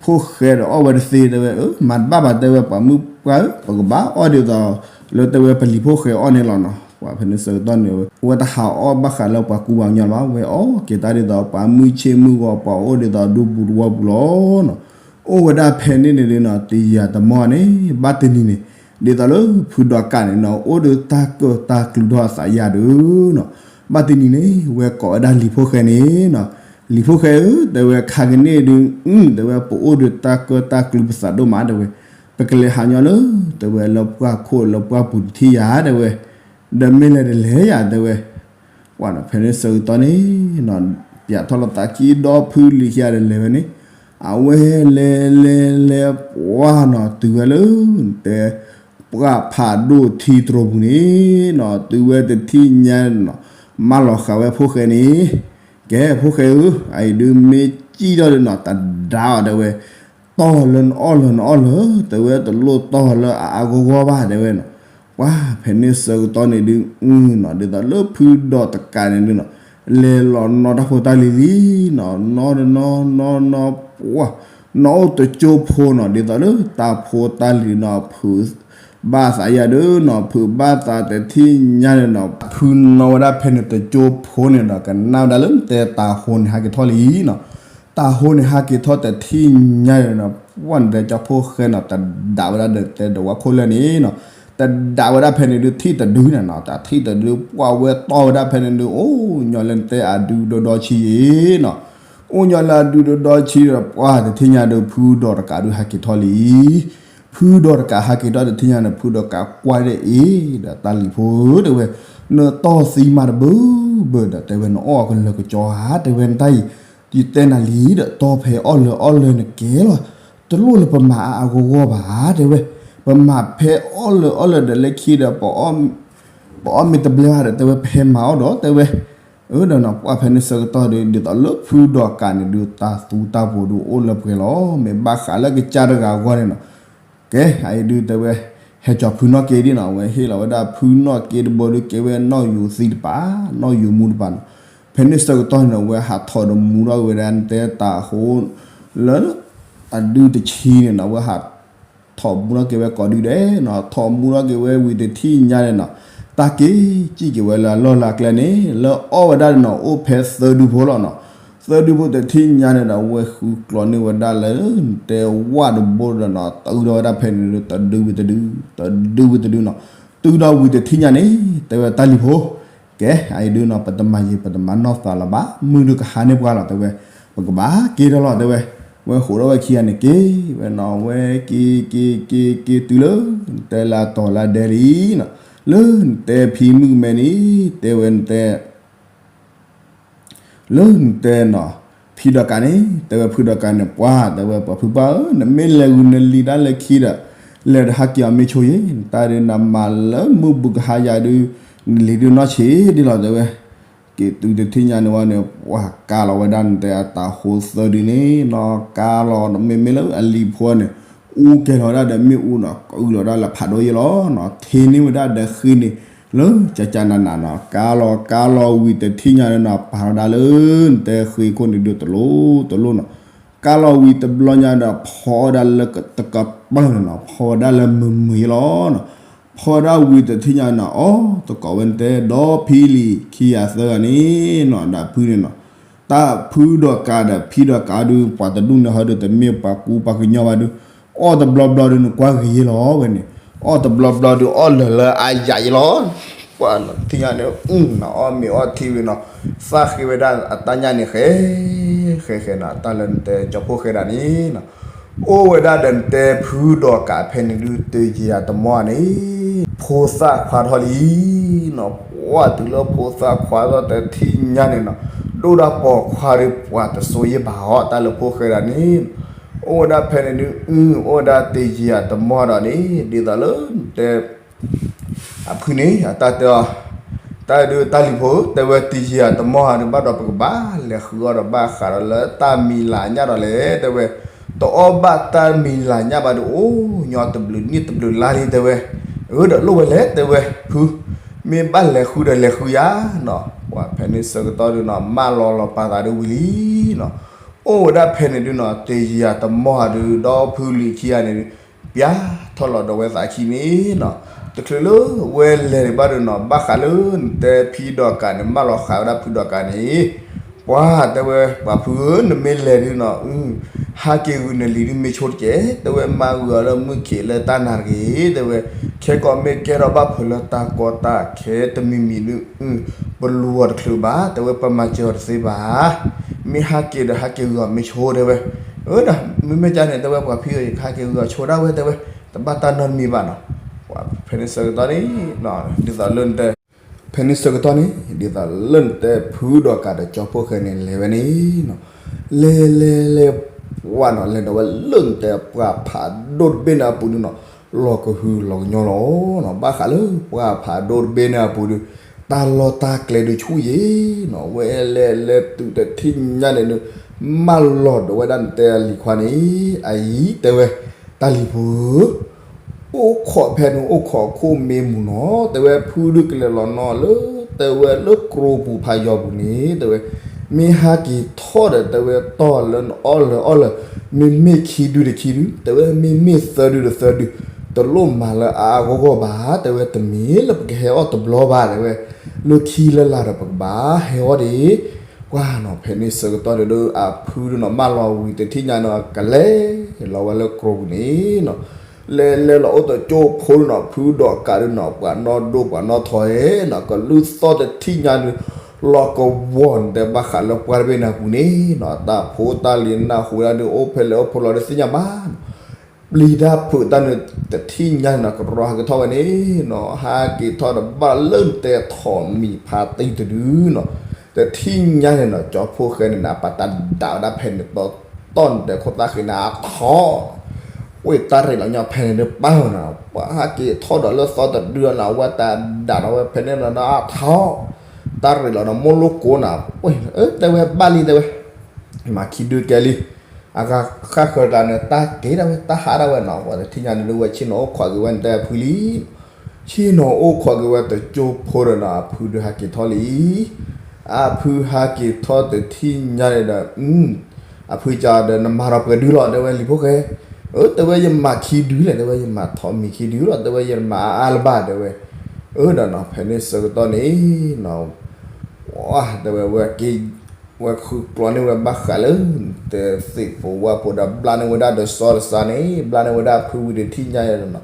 ဖိၣ်ဃဲဒီးအီၣ်ဝဲတသ့တဲဝဲ, အၢ မၤတဘၣ်ဘၣ်တဲဝဲ ပှၤမုၣ်ပှၢ်ဧၢ, ပကဘၣ်အီၣ်ဒ်သိးလၢတဲဝဲပလံၤဖိၣ်ဃဲအီၣ်န့ၣ်လီၤနီၤ, ပှၤဖဲန့ၣ်ဆၢကတီၢ်န့ၣ် ဝဲတဟးအီၣ်ဘၣ်ဃးလၢပှၤကူပှၤကညီလၢၤဘၣ်, ဝဲအီၣ်က့ၤတၢ်ဒ်သိးပှၤမုၢ်ဆ့ၣ်မုၢ်ဂီၤ ပှၤအိၣ်ဒ်သိးဒူပူၤသဝီပူၤလီၤနီၤ, အိၣ်ဝဲဒၣ်ဖဲန့ၣ်န့ၣ်ဒုးနီၤ တယံာ်တမီၢ်န့ၣ် ဘၣ်တနံၤန့ၣ် ဒ်သိးလၢဖုဒီးကးန့ၣ်နီၤ အိၣ်ဒီးတၢ်ကၢၣ်တၢ်ကျူထီၣ်အသးယၤဒုးနီၤ, ဘၣ်တနံၤန့ၣ် ဝဲကိးဝဲဒၣ်လံၤဖိၣ်ဃဲန့ၣ်နီၤ, လံၤဖိၣ်ဃဲဧၢ တဲဝဲ ခါကန့ၣ်ဒုး အု တဲဝဲ ပအိၣ်ဒီးတၢ်ကၢၣ်တၢ်ကျူပသးဒိၣ်မးတဲဝဲ, ပကလဲၤဟးညီလၢ တဲဝဲလၢပှၢ်ခိၣ်လၢပှၢ်ပူၤတထံၣ်ယၤ တဲဝဲ, ဒီးမ့ၢ်လဲၤတလဲၤယၤတဲဝဲ, ပှၢ်နီၤ ဖဲန့ၣ်ဆၢကတီၢ်န့ၣ်နီၤ ပျးထီၣ်လိာ်သးခံဒီဖုလံၤခံဂၤဒီးလဲၤဝဲန့ၣ်, အဝဲလဲၤလဲၤလဲၤပှၢ်နီၤ တုၤဝဲလၢ တဲ ပှၢ်ဖးဒိၣ်ထံတြိာ်ပူၤန့ၣ်နီၤ တုၤဝဲတထံၣ်ညါနီၤ မၢလီၤဃာ်ဝဲဖိၣ်ဃဲန့ၣ်, ကဲဖိၣ်ဃဲဧၢ, အအံၤဒုးမ့ၢ်စံၣ်ထီၣ်ဒီးနီၤ တဒါအီၤတဲဝဲ, တီၢ်လၢနအီၣ်လၢနအီၣ်လၢ တဲဝဲတလိၣ်တီၢ်လၢအအါဂီၢ်ဂီၢ်ဘၣ်တဲဝဲနီၤ, ပှၢ်ဖဲန့ၣ်ဆၢကတီၢ်န့ၣ်ဒုး နီၤ ဒ်သိးလၢဖုဒီးတကးန့ၣ်ဒုးနီၤ လဲၤလီၤနီၣ်တၢ်ဖိတၢ်လံၤလံနီၤ နီၣ်နီၣ်နီၣ်နီၣ်ပှၢ် နီၣ်အိၣ်တကၠိဖိနီၤ ဒ်သိးလၢတၢ်ဖိတၢ်လံၤနီၤ ဖုးဘၣ်သးယၤဒုးနီၤ ဖုးဘၣ်သးတထံၣ်ညါန့ၣ်နီၤ ဖုးနီၣ်ဝဲဒၣ်ဖဲန့ၣ်တကၠိဖိန့ၣ်ဒီး ကနၣ်ဝဲဒၣ်လၢတဲတၤဟိန့ၣ်ဟးက့ၤထီၣ်လံနီၤ တၤဟိန့ၣ်ဟးက့ၤထီၣ်တထံၣ်ညါန့ၣ်နီၤ ပှၢ်န့ၣ်တဲကၠီဖိၣ်ဃဲနီၤ တဒါဝဲဒၣ်ဒီးတဲဒဝါခိၣ်လၢာ်န့ၣ်နီၤ တဒါဝဲဒၣ်ဖဲန့ၣ်ဒုး ထံၣ်တဒုန့ၣ်နီၤ တၢ်ထံၣ်တဒု ပှၢ်ဝဲတီၢ်ဝဲဒၣ်ဖဲန့ၣ်ဒုး အိၣ်ညီလၢနတဲအဒုဒီဒီဆံယ့ၤနီၤ အိၣ်ညီလၢအဒုဒီဒီဆံဒီး ပှၢ်တထံၣ်ညါဒီး ဖုဒီးတကးဒုးဟးက့ၤထီၣ်လံ ဖုဒီးတကးဟးက့ၤထီၣ်တထံၣ်ညါန့ၣ် ဖုဒီးတကးကွၢ်ဒဲးအ့ၤဒီး တၢ်လံၤဖိဧၢ တဲဝဲ, နတီၢ်သံမးတဘၢဘၢဒီး တဲဝဲ နအီၣ်အကလၢာ်ကကၠီဧါ တဲဝဲ နတၢ်အံၤ ယတဲနၤလံဒီး တီၢ်ဖဲအီၣ်လၢအီၣ်လၢနကဲလီၤ တလိၣ်လၢပမၤအါအါဂီၢ်ဂီၢ်ဘၣ် တဲဝဲ, ပမၤဖဲအီၣ်လၢအီၣ်လၢဒီး လၢခံဒီး ပအီၣ်မ့ၢ်တဘျဲဘၣ်ဒီး တဲဝဲ ပဟဲမၤအီၣ်ဒီး တဲဝဲ, အၢဒီးနီၤ ပှၢ်ဖဲန့ၣ်ဆၢကတီၢ်ဒီး ဒ်သိးလၢဖုဒီးကးန့ၣ်ဒုး တၢ်သူတၢ်ပှီၤဒုးအိၣ်လၢပှဲၤလီၤ မ့ၢ်ဘၣ်ဃးလၢကစၢ်တဂၤအဂီၢ်န့ၣ်နီၤ ကဲ အအံၤဒုးတဲဝဲ ဟဲကၠီၤဖုနီၣ်က့ဒ်နီၤ အဝဲဟ့ၣ်လီၤဝဲဒၣ်ဖုနီၣ်က့တဘိဒုး ကဲဝဲနီၣ်ယူၤသံတပၤ နီၣ်ယူၤမူတပၤနီၤ, ဖဲန့ၣ်ဆၢကတီၢ်န့ၣ် အဝဲဟးထီၣ်ဒီးမူထီၣ်က့ၤဝဲဒၣ် နတဲတၤဟိ လၢ အဒုတဆံန့ၣ်နီၤ အဝဲဟးထီၣ်မူထီၣ်က့ၤဝဲကိးဒုဒဲးနီၤ ထီၣ်မူထီၣ်က့ၤဝဲဝံၤတထံၣ်ညါန့ၣ်နီၤ, တၢ်က့ၤစံၣ်က့ၤဝဲလၢအလီၢ်လၢအကျဲန့ၣ် လၢအီၣ်ဝဲဒၣ်န့ၣ်နီၤ အိၣ်ဖဲသၢဒုဖိလီၤနီၤ, သၢဒုဖိတထံၣ်ညါန့ၣ်ဒီး အဝဲဃုကျီန့ၢ်ဝဲဒၣ်လၢ နတဲဝၣ်တဘိဒီးနီၤ တုၤထီၣ်ဝဲဒၣ်ဖဲန့ၣ် တဒုဝံၤတဒု တဒုဝံၤတဒုနီၤ, တုၤထီၣ်ဝံၤတထံၣ်ညါန့ၣ် တဲဝဲတၢ်လံၤဖိ ကဲ အအံၤဒုးနီၤ ပတမၤယံာ်ပတမၤနီၢ်သးလၢၤဘၣ် မုၢ်ဒုးကဟါန့ၢ်ပှၤလီၤ တဲဝဲ, ပကဘၣ်က့ၤထီၣ်လီၤ တဲဝဲ, ဝဲဃိးထီၣ်ဝဲခံဂၤန့ၣ်က့ၤဝဲနီၤ ဝဲက့ၤက့ၤက့ၤက့ၤတုၤလၢ နတဲလၢအတီၤလၢအဒဲလံနီၤ, လၢနတဲဖံမုၣ်ကမဲန့ၣ် တဲဝဲနတဲ လၢနတဲနီၤ ဖံဒီးကးန့ၣ် တဲဝဲ ဖုဒီးကးန့ၣ် ပှၢ် တဲဝဲ ပှၤဖုပှၢ်ဧၢ နမ့ၢ်လဲၤဂုာ်နလံၤဒၣ်လဲာ်ခံဒီး လဲၤဒီးဟးက့ၤအီၤမ့ၢ်ဆိယ့ၣ် နတၢ်ဒုးနမၤလၢမုၢ်ဘူးကဟါယၤဒုး နလံၤဒုးနီၢ်ဆံးဒ်လီၤ တဲဝဲ, က့ၤတုၤတထံၣ်ညါန့ၣ်ဝဲန့ၣ် ပှၢ်ကါလီၤဝဲဒၣ်နတဲအတၤဟိသၢဒုန့ၣ်နီၤ ကါလီၤ မ့မ့ၢ်လၢအလံၤဖိန့ၣ် အူကဲၤလီၤဝဲဒၣ်ဒီးမ့ၣ်အူနီၤ ကအုၣ်လီၤဝဲဒၣ်လၢဖးဒိၣ်ယ့ၣ်လီၤနီၤ ထ့န့ၢ်ဝဲဒၣ်ဒီးဃ့န့ၣ် လၢကကနးနးနီၤ ကါလီၤကါလီၤဝံၤတထံၣ်ညါန့ၣ်နီၤ ပာ်လီၤဒၣ်လၢ နတဲဃ့ခိၣ်န့ၣ်ဒုးတလိၣ်တလိၣ်နီၤ ကါလီၤဝံၤတဘျီညါဒီး ဖီဝဲဒၣ်လၢတကပၤန့ၣ်နီၤ ဖီဝဲဒၣ်လၢမုာ်မုာ်ယ့ၣ်လီၤနီၤ ဖီဝဲဒၣ်ဝံၤတထံၣ်ညါနီၤ အီ တကိးဝဲနတဲ ဒီးဖံလံၤခံဂၤသၢဂၤန့ၣ်နီၤ ဒီးဖုန့ၣ်နီၤ တၢ်ဖုဒီးကးဒီးဖံဒီးကးဒုး ပှၤတဒူၣ်န့ၣ်ဟီဒုး တမ့ၢ်ပှၤကူပှၤကညီဘၣ်ဒုး အီၣ်တဘျီဘျီဒုး နကွၢ်ဂ့ၤယ့ၣ်လီၤဝဲန့ၣ် အီၣ်တဘျီဘျီဒုး အီၣ်လၢာ်လၢအါယၤယ့ၣ်လီၤ ပှၤထံၣ်ညါန့ၣ် အီၣ်မ့ၤအီထံဝံၤနီၤ သၣ်ဃ့ဝဲဒၣ်အတၢ်ညၣ်န့ၣ် ဃဲ ဃဲဃဲနီၤ တၢ်လၢနတဲကၠီဖိၣ်ဃဲဒၣ်န့ၣ်နီၤ အိၣ်ဝဲဒၣ်ဒီးနတဲဖုဒီးကးဖဲန့ၣ်ဒုး တယံာ်အတမီၢ်န့ၣ် ဖိသၣ်ခွါထီၣ်လံနီၤ ပှၢ်တုၤလၢဖိသၣ်ခွါထီၣ်တထံၣ်ညါန့ၣ်နီၤ ဒိၣ်ဒၣ်ပိာ်ခွါဒုး ပှၤတစိယ့ၣ်ဘၣ်အီၤ တၢ်လၢဖိၣ်ဃဲဒၣ်န့ၣ် အိၣ်ဝဲဒၣ်ဖဲန့ၣ်ဒုး အ အိၣ်ဝဲဒၣ်တယံာ်အတမီၢ်ဒီးန့ၣ် ဒ်သိးလၢနတဲ အဖုန့ၣ် အတၢ်တဲအီၤ တၢ်ဒုးတၢ်လံၤဖိ တဲဝဲတယံာ်အတမီၢ်ဒုး ဘၣ်ဒီးပကဘၣ်လဲၤဃုအီၣ်ဒီးဘၣ်ဃးဒီးလၢတၢ်မံၤလၤညၣ်ဒီးလဲၣ် တဲဝဲ တအီၣ်ဘၣ်တၢ်မံၤလၤညၣ်ဘၣ်ဒုး အိၣ်ညီတဘျုးနံၣ်တဘျုးလါလံ တဲဝဲ အၢ ဒီးလိၣ်ဝဲလဲၣ် တဲဝဲ ဖု မ့ၢ်ဘၣ်လဲၤဃုဒီးလဲၤဃုယၤနီၤ ပှၤဖဲန့ၣ်ဆၢကတီၢ်ဒုးနီၤ မၢလီၤလီၤပာ်သးဒုးဝံၤလံနီၤ အိၣ်ဝဲဒၣ်ဖဲန့ၣ်ဒုးနီၤ တယံာ်အတမီၢ်ဒုး ဒီဖုလံၤခံဂၤန့ၣ်ဒုး ပျၢ်ထီၣ်လီၤဒီးဝဲသးခံန့ၣ်နီၤ တချုးလၢဝဲလဲၤဒံးဘၣ်ဒုးနီၤ ဘၣ်ဃးလၢနတဲဖံဒီးကးန့ၣ် မၢလီၤဃာ်ဝဲဒၣ်ဖုဒီးကးန့ၣ် ပှၤတဲဝဲ ပှၤဖုဧၢ နမ့ၢ်လဲၤဒုးနီၤ ဟးက့ၤဂုာ်နလံၤဒုးမ့ၢ်ဆိတကဲး တဲဝဲ မၤဂုာ်အီၤလၢမုၢ်ခံးလၢတၢ်နၤတဂ့ၤ တဲဝဲ ခဲကိးမ့ၢ်ကဲထီၣ်ဘၣ်ဖုးလၢတၢ်ကီတၢ်ခဲတမံၤမံၤဒုး ပလူၤအီၤတချုးဘၣ် တဲဝဲ ပမၤစၢၤအီၤတသ့ဘၣ် မ့ၢ်ဟးက့ၤဒီးဟးက့ၤဂုာ်အီၤမ့ၢ်ဆိ တဲဝဲ အၢ ဒီးမ့မ့ၢ်ကန့ၣ် တဲဝဲ ပှၤဖံဧၢ ယကဟးက့ၤဂုာ်အီၤဆိဒၣ်ဝဲ တဲဝဲ တဘၣ်တၢ်နီတမံၤဘၣ်နီၤ ဖဲန့ၣ်ဆၢကတီၢ်န့ၣ် ဒ်သိးလၢနတဲ ဖဲန့ၣ်ဆၢကတီၢ်န့ၣ် ဒ်သိးလၢနတဲဖုဒီးကးဒီးကၠီဖိၣ်ဃဲန့ၣ် လဲၤဝဲန့ၣ်နီၤ လဲၤလဲၤလဲၤ ဝဲနီၤ လဲၤဒီးဝဲလၢနတဲပှၢ်ဖးဒိၣ်တဘ့ၣ်န့ၣ်အပူၤဒုနီၤ လီၤကဟုလီၤကညီလီၤနီၤ. ဘၣ်ဃးလၢပှၢ်ဖးဒိၣ်တဘ့ၣ်န့ၣ်အပူၤဒု တၢ်လီၢ်တၢ်ကျဲဒုဆူၣ်ယံၤနီၤ. ဝဲလဲၤလဲၤတုၤတထံၣ်ညါန့ၣ်ဒု မၢလီၤဒီးဝဲဒၣ်နတဲအလံၤခွါန့ၣ် အအံၤတဲဝဲ တၢ်လံၤဖိဧၢ အိၣ်ခိးဖဲန့ၣ် အိၣ်ခိးခိၣ်မ့ၢ်မူၤနီၤ တဲဝဲ ဖုဒုကလဲၤလီၤနီၤလၢ တဲဝဲလၢကျိပူၤဖးယံၤပူၤန့ၣ် တဲဝဲ မ့ၢ်ဟးက့ၤထီၣ်ဒီး တဲဝဲတီၢ်လၢနအီၣ်လၢအီၣ်လၢ မ့မ့ၢ်ခံဒုဒီးခံဒု တဲဝဲ မ့မ့ၢ်သၢဒုဒီးသၢဒု တလိၣ်မၤလၢအါအါဂီၢ်ဂီၢ်ဘၣ် တဲဝဲ တမ့ၢ်လၢပကဟဲအီၣ်တဘျီဘၣ် တဲဝဲ လၢခံလၢလာ်ဒီးပကဘၣ်ဟဲအီၣ်ဒံး ပှၢ်နီၤ ဖဲန့ၣ်ဆၢကတီၢ်န့ၣ်ဒီး အဖုဒုနီၤ မၢလီၤဝံၤတထံၣ်ညါန့ၣ် ကလဲၤလီၤဝဲလၢကျိပူၤန့ၣ်နီၤ လဲၤလဲၤလီၤအိၣ်တကၠိဖိနီၤ ဖုဒီးကးဒုနီၤ ပှၤနီၢ်ဒိၣ်ပှၤနီၢ်ထီဧ့နီၤ ကလုၢ်သီၣ်တထံၣ်ညါဒု လီၤကဝီၤနတဲဘၣ်ဃးလၢပှၢ်တဘ့ၣ်န့ၣ်အပူၤန့ၣ်နီၤ တၢ်ဖိတၢ်လံၤနၢ်ဟူဒၣ်ဒု အိၣ်ဖဲလဲၣ်အိၣ်ဖဲလဲၣ်ဒီးသ့ၣ်ညါဘၣ်နီၤ ပျံၤတၢ်ဖုးတၢ်န့ၣ် တထံၣ်ညါန့ၣ်နီၤ ကရီဟးက့ၤထီၣ်ဝဲန့ၣ်နီၤ ဟးက့ၤထီၣ်ဒီးဘၣ်လၢနတဲထိးမံၤဖးတံၢ်တဒုနီၤ တထံၣ်ညါန့ၣ်နီၤ ကၠီဖိဃဲန့ၣ်နီၤ ပာ်တၢ်ဒးဝဲဒၣ်ဖဲန့ၣ်တီတီၢ်နတဲခိၣ်သၣ်ဃ့န့ၣ် အထီၣ် ဝ့ၢ်တၢ်ရ့းလီၤညီဖဲန့ၣ်ဒုပၢ်နီၤ ပှၤဟးက့ၤထီၣ်ဒီးလၢသီတဒုနီၤ အဝဲတၢ်ဒးနီၤ ဝဲဖဲန့ၣ်နီၤ အထီၣ် တၢ်ရ့းလီၤနီၤ မိၢ်လိၣ်ကိးနီၤ တဲဝဲဘၣ်လံ တဲဝဲ မၤခံဒုကဲလံ အဂၤဃၣ်ဃၢၤတဂၤန့ၣ် တၢ်က့ၤဒၣ်ဝဲ တၢ်ဟးဒၣ်ဝဲနီၤ ပှၤတထံၣ်ညါန့ၣ်ဒု ဝဲဆ့ၣ်နီၤအိၣ်ခိးက့ၤဝဲနတဲအဖုလံ ဆ့ၣ်နီၤအိၣ်ခိးက့ၤဝဲတကၠိဖိဒီးနီၤ အဖုဒုဟးက့ၤထီၣ်လံ အဖုဟးက့ၤထီၣ်တထံၣ်ညါန့ၣ်ဒီး အဖုကဒီး နမၤဒီးပှဲၤဒုလီၤ တဲဝဲလံၤဖိဃဲ အၢ တဲဝဲယမၤခံဒုလဲၣ် တဲဝဲ ယမၤထိးမံၤခံဒုလီၤ တဲဝဲ ယမၤအါအါလၢၤဘၣ် တဲဝဲ အၢ ဒီးနီၤ ဖဲန့ၣ်ဆၢကတီၢ်န့ၣ်နီၤ တဲဝဲ ဝဲက့ၤ ဝဲဃုကျီန့ၢ်ဝဲဘၣ်ဃးလၢ တဲသ့ၣ်ဖိဝၣ်ဖိဒီး ဘျါန့ၢ်ဝဲဒၣ်ဒီးစီၤတစါန့ၣ် ဘျါန့ၢ်ဝဲဒၣ်အဖုဝံၤတထံၣ်ညါနီၤ